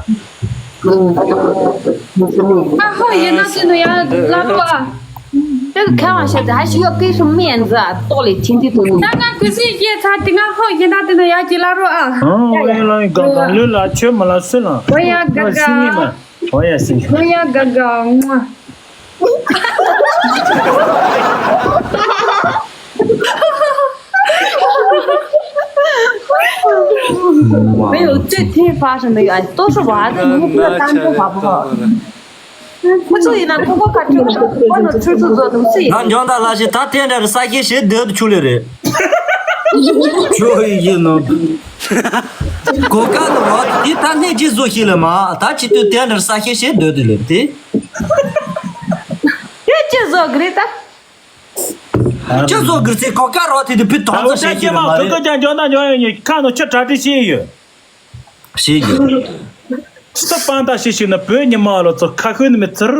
啊，好，也那是那样，拉倒啊。这个开玩笑的，还是要给什么面子啊？道理天天都有。刚刚可是夜叉，刚刚好，也那真的要给拉倒啊。嗯，我也来刚刚，你来去没了事了。我也刚刚，我也是。我也刚刚。 没有，这天发生的呀，都是娃子，你们不要当真好不好？不注意呢，通过看这个，关注吃醋做东西。 ད་འཇོན་ད་ལ་ཞིག་ད་དེ་འདྲ་རེད་ས་ཤེས་ཞེས་སྡོད་དུ་ཆུ་ལེ་རེད། ཆུ་ཡི་ཡིན་ནོ། གོ་ཀ་ནི་བ་དེ་ད་སྣེ་གཅིག་བཟོ་ཤེས་ལེ་མ་ད་ཅི་དུས་དེ་འདྲ་རེད་ས་ཤེས་ཞེས་སྡོད་དུ་ལེ་དེ། དེ་ཅི་བཟོ་གི་རེད་ད། ཅི་བཟོ་གི་རེད་ཟེར་གོ་ཀ་རོ་དེ་དུས་བུ་དོང་ཚོ་ཞེས་ཤེས་ལེ་མ་རེད། ཁོ་ཀ་ཀྱང་འཇོན་ད་འཇོན་ཡོད་ཉིད་ཁ་ནོ་ཆུ་གྲ་སྒྲིག་ཤེས་ཡོད། ཞེས་ཡོད། སུ་པང་ད་ཞིག་ཞིག་ན་བོད་ཉི་མ་ལོ་ཚོ་ཁ་ཤུན་མི་ཚུར་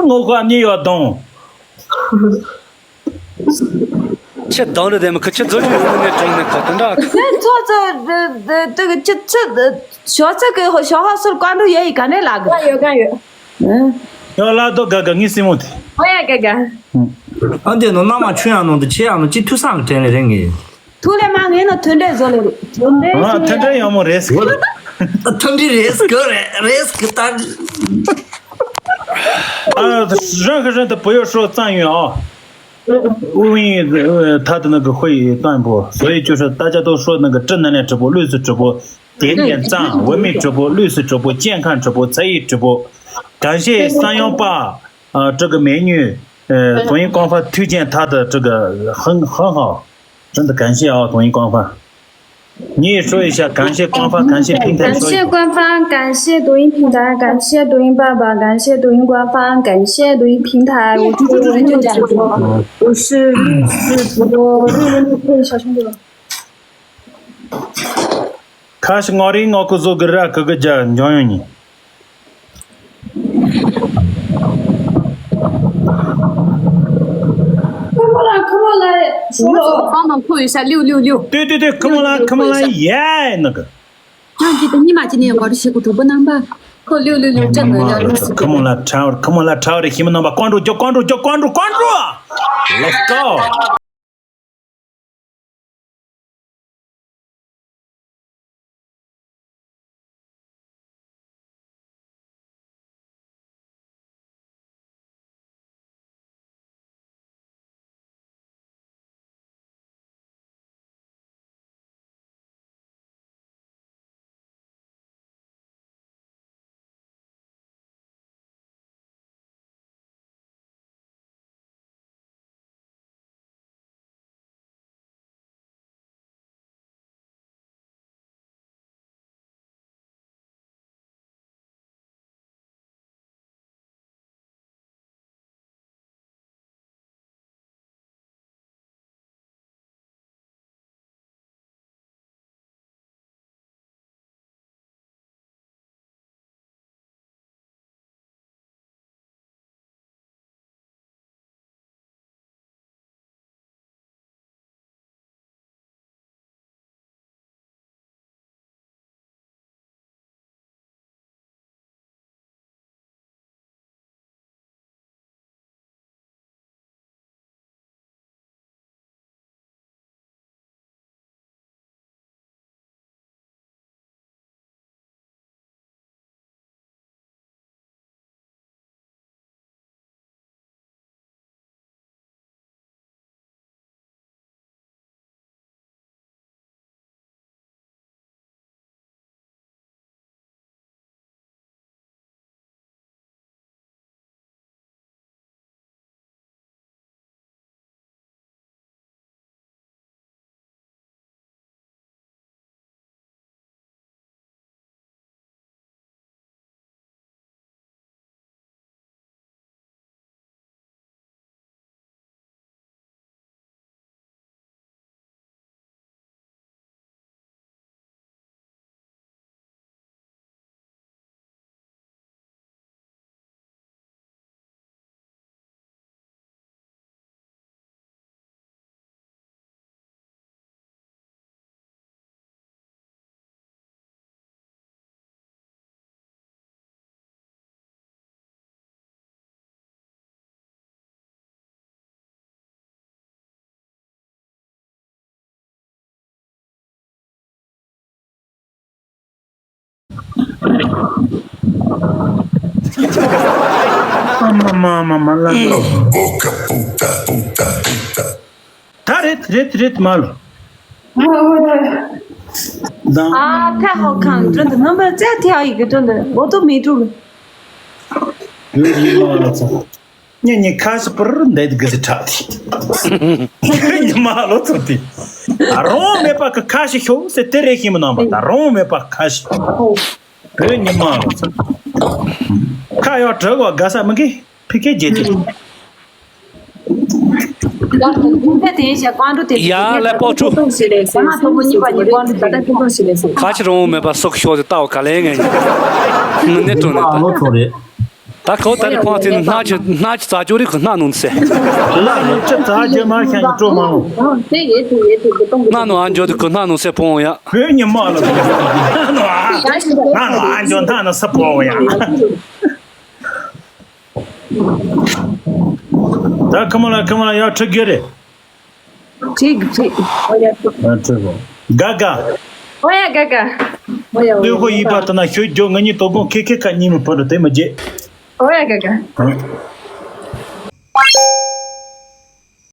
ངོ་ཁ་གཉིས་ཡོད་དང་། ཁྱི་དང་རུ་དེ་མི་ཁི་ཁྱི་རྫོ་ཆུ་ཡོད་ནས་གྲོང་ནས་ཁ་དུ་འདྲ། ཁྱི་ཚོ་ཚོ་དུ་གི་ཁྱི་ཚོ་ཞོ་ཚོ་གི་ཞོ་ཧ་སུར་བཀའ་འགྲོ་ཡོད་ཡི་ག་ནས་ལག་གི་ཡོད་ག་ཡོད། ཡང་ལ་དོ་ག་ག་ངའི་སྲིང་མོ་དེ། ཨོ་ཡ་ག་ག་ཨ་འདི་ནོ་ན་མ་ཆུ་ཡང་ནོ་འདི་ཆེ་ཡང་ནོ་ཅི་ཐུ་སང་གི་དྲན་ལེ་རེ་ངེས། ཐུགས་ལས་མ་ངེས་ན་མཐུན་འབྲེལ་བཟོ་ལེ་རེད། མཐུན་འབྲེལ་ཨ་མཐུན་འབྲེལ་ཡག་མོ་རེད་ཟེར། མཐུན་འབྲེལ་རེད་ཟེར་རེད་རེད་ཟེར་ད། ཨ་རང་གི་རང་དུ་བུ་ཡོད་ཧྲོ་གཙང་ཡོད་ཨ། དབུ་བིན་ཐ་དི་ནང་གི་ཧུ་ཡི་གཙང་པོ་བཟོ་ཡི་ཅུ་ཧྲ་ད་ཅ་ཏོ་ཧྲོ་ནང་གི་ཀྲི་ན་ནས་གྲི་པོ་ལུས་སུ་གྲི་པོ། 点点赞，文明直播、绿色直播、健康直播、才艺直播，感谢三幺八，呃，这个美女，呃，抖音官方推荐她的这个很很好，真的感谢啊，抖音官方。你也说一下，感谢官方，感谢平台，感谢官方，感谢抖音平台，感谢抖音爸爸，感谢抖音官方，感谢抖音平台。我是我是绿色直播，绿绿绿小兄弟们。 ཁ་ཤི་ངོ་རིང་ངོ་ཁུ་བཟོ་གི་ར་ཁུ་གི་རྒྱ་འཇོང་ཡོང་ཉིན། ཁོ་མོ་ལ་ཁོ་མོ་ལ་ཤོ་ལོ། ཁོ་མོ་ཁོ་ཡོད་ས་ལིའུ་ལིའུ་ལིའུ། ཏུ་ཏུ་ཏུ་ཁོ་མོ་ལ་ཁོ་མོ་ལ་ཡ་ནི་གི། ཁྱོད་ཀྱིས་ད་ཉི་མ་ཅི་ནས་ཡོང་གོ་རི་ཞིག་གི་གྲོགས་པོ་རྣམ་པ། ཁོ་ལིའུ་ལིའུ་ལིའུ་ཅི་ནས་ཡོང་ལིའུ་ལིའུ། ཁོ་མོ་ལ་ཁྲ་བར་ཁོ་མོ་ལ་ཁྲ་བར་ཞིམ་ནོ་བ་ཀོན་ཀྲུ་ཇོ་ཀོན་ཀྲུ་ཇོ་ཀོན་ཀྲུ་ཀོན་ཀྲུ། Let's go. Mama, mama, mama, la. Boca puta, puta, puta. ད་རེད་རེད་རེད་མ་ལོ། ཨ། ད་ཧོ་ཁང་དྲན་དུ་རྣམ་པ་བཅད་ཐེ་ཨ་ཡི་གི་དྲན་དུ་འོ་ཏོ་མི་དྲུག་ཡོད་ཡིན་མ་ལོ་ཚོ། ཉེ་ཉེ་ཁ་ཤི་པར་འདེད་གི་ཟི་ཁྲག་དེ། ཉི་མ་ལོ་ཚོ་དེ། རང་མེད་པ་གི་ཁ་ཤི་ཤོག་ཟེར་དེ་རེད་ཤི་མི་ནང་པ་ད་རང་མེད་པ་ཁ་ཤི། བོད་ཉི་མ་ལོ་ཚོ། ཁ་ཡོད་དྲི་བ་དགའ་ས་མི་གི་ཕི་ཀེ་རྒྱལ་ཏེ། ཡ་ལ་པོ་ཁ་ཆེ་རང་མེད་པ་སོག་ཤོག་ཟེར་ལྟ་བ་ག་ལེ་ངས་མི་ནེ་ཏོ་ནེ་ལོ་ཚོ་རེད། ད་ཁོ་ད་ནི་ཁོང་ཚོས་སྣ་ཆུ་སྣ་ཆུ་རྩ་ཅོ་རི་ཁོ་སྣ་ནུང་སེ། ལ་ནི་ཅི་རྩ་ཅོ་མ་ཤ་ཡི་ཀྲོ་མ་ལོ། སྣ་ནུ་ཨ་འཇོ་དུ་ཁོ་སྣ་ནུང་སེ་ཕོང་ཡ། བོད་ཉི་མ་ལ་སྣ་ནུ་ཨ་སྣ་ནུ་ཨ་འཇོ་སྣ་ནུ་སེ་ཕོང་ཡ། ད་ཁ་མ་ལ་ཁ་མ་ལ་ཡ་ཁྲི་གེ་རེ། ཁྲི་གེ་ཁྲི། ཨ་ཁྲི་གོ། ག་ག། ཨོ་ཡ་ག་ག། ཨོ་ཡ་ཨོ་ཡ། ལྟོས་ཁོ་ཡིན་པ་ལྟ་ན་ཤོད་རྒྱོ་ང་གཉིས་དོ་དགོང་ཁེ་ཁེ་ཁ་གཉིས་མི་ཕོ་རུ་དེ་མི་རྗེ། ཨོ་ཡ་ག་ག། ཨ།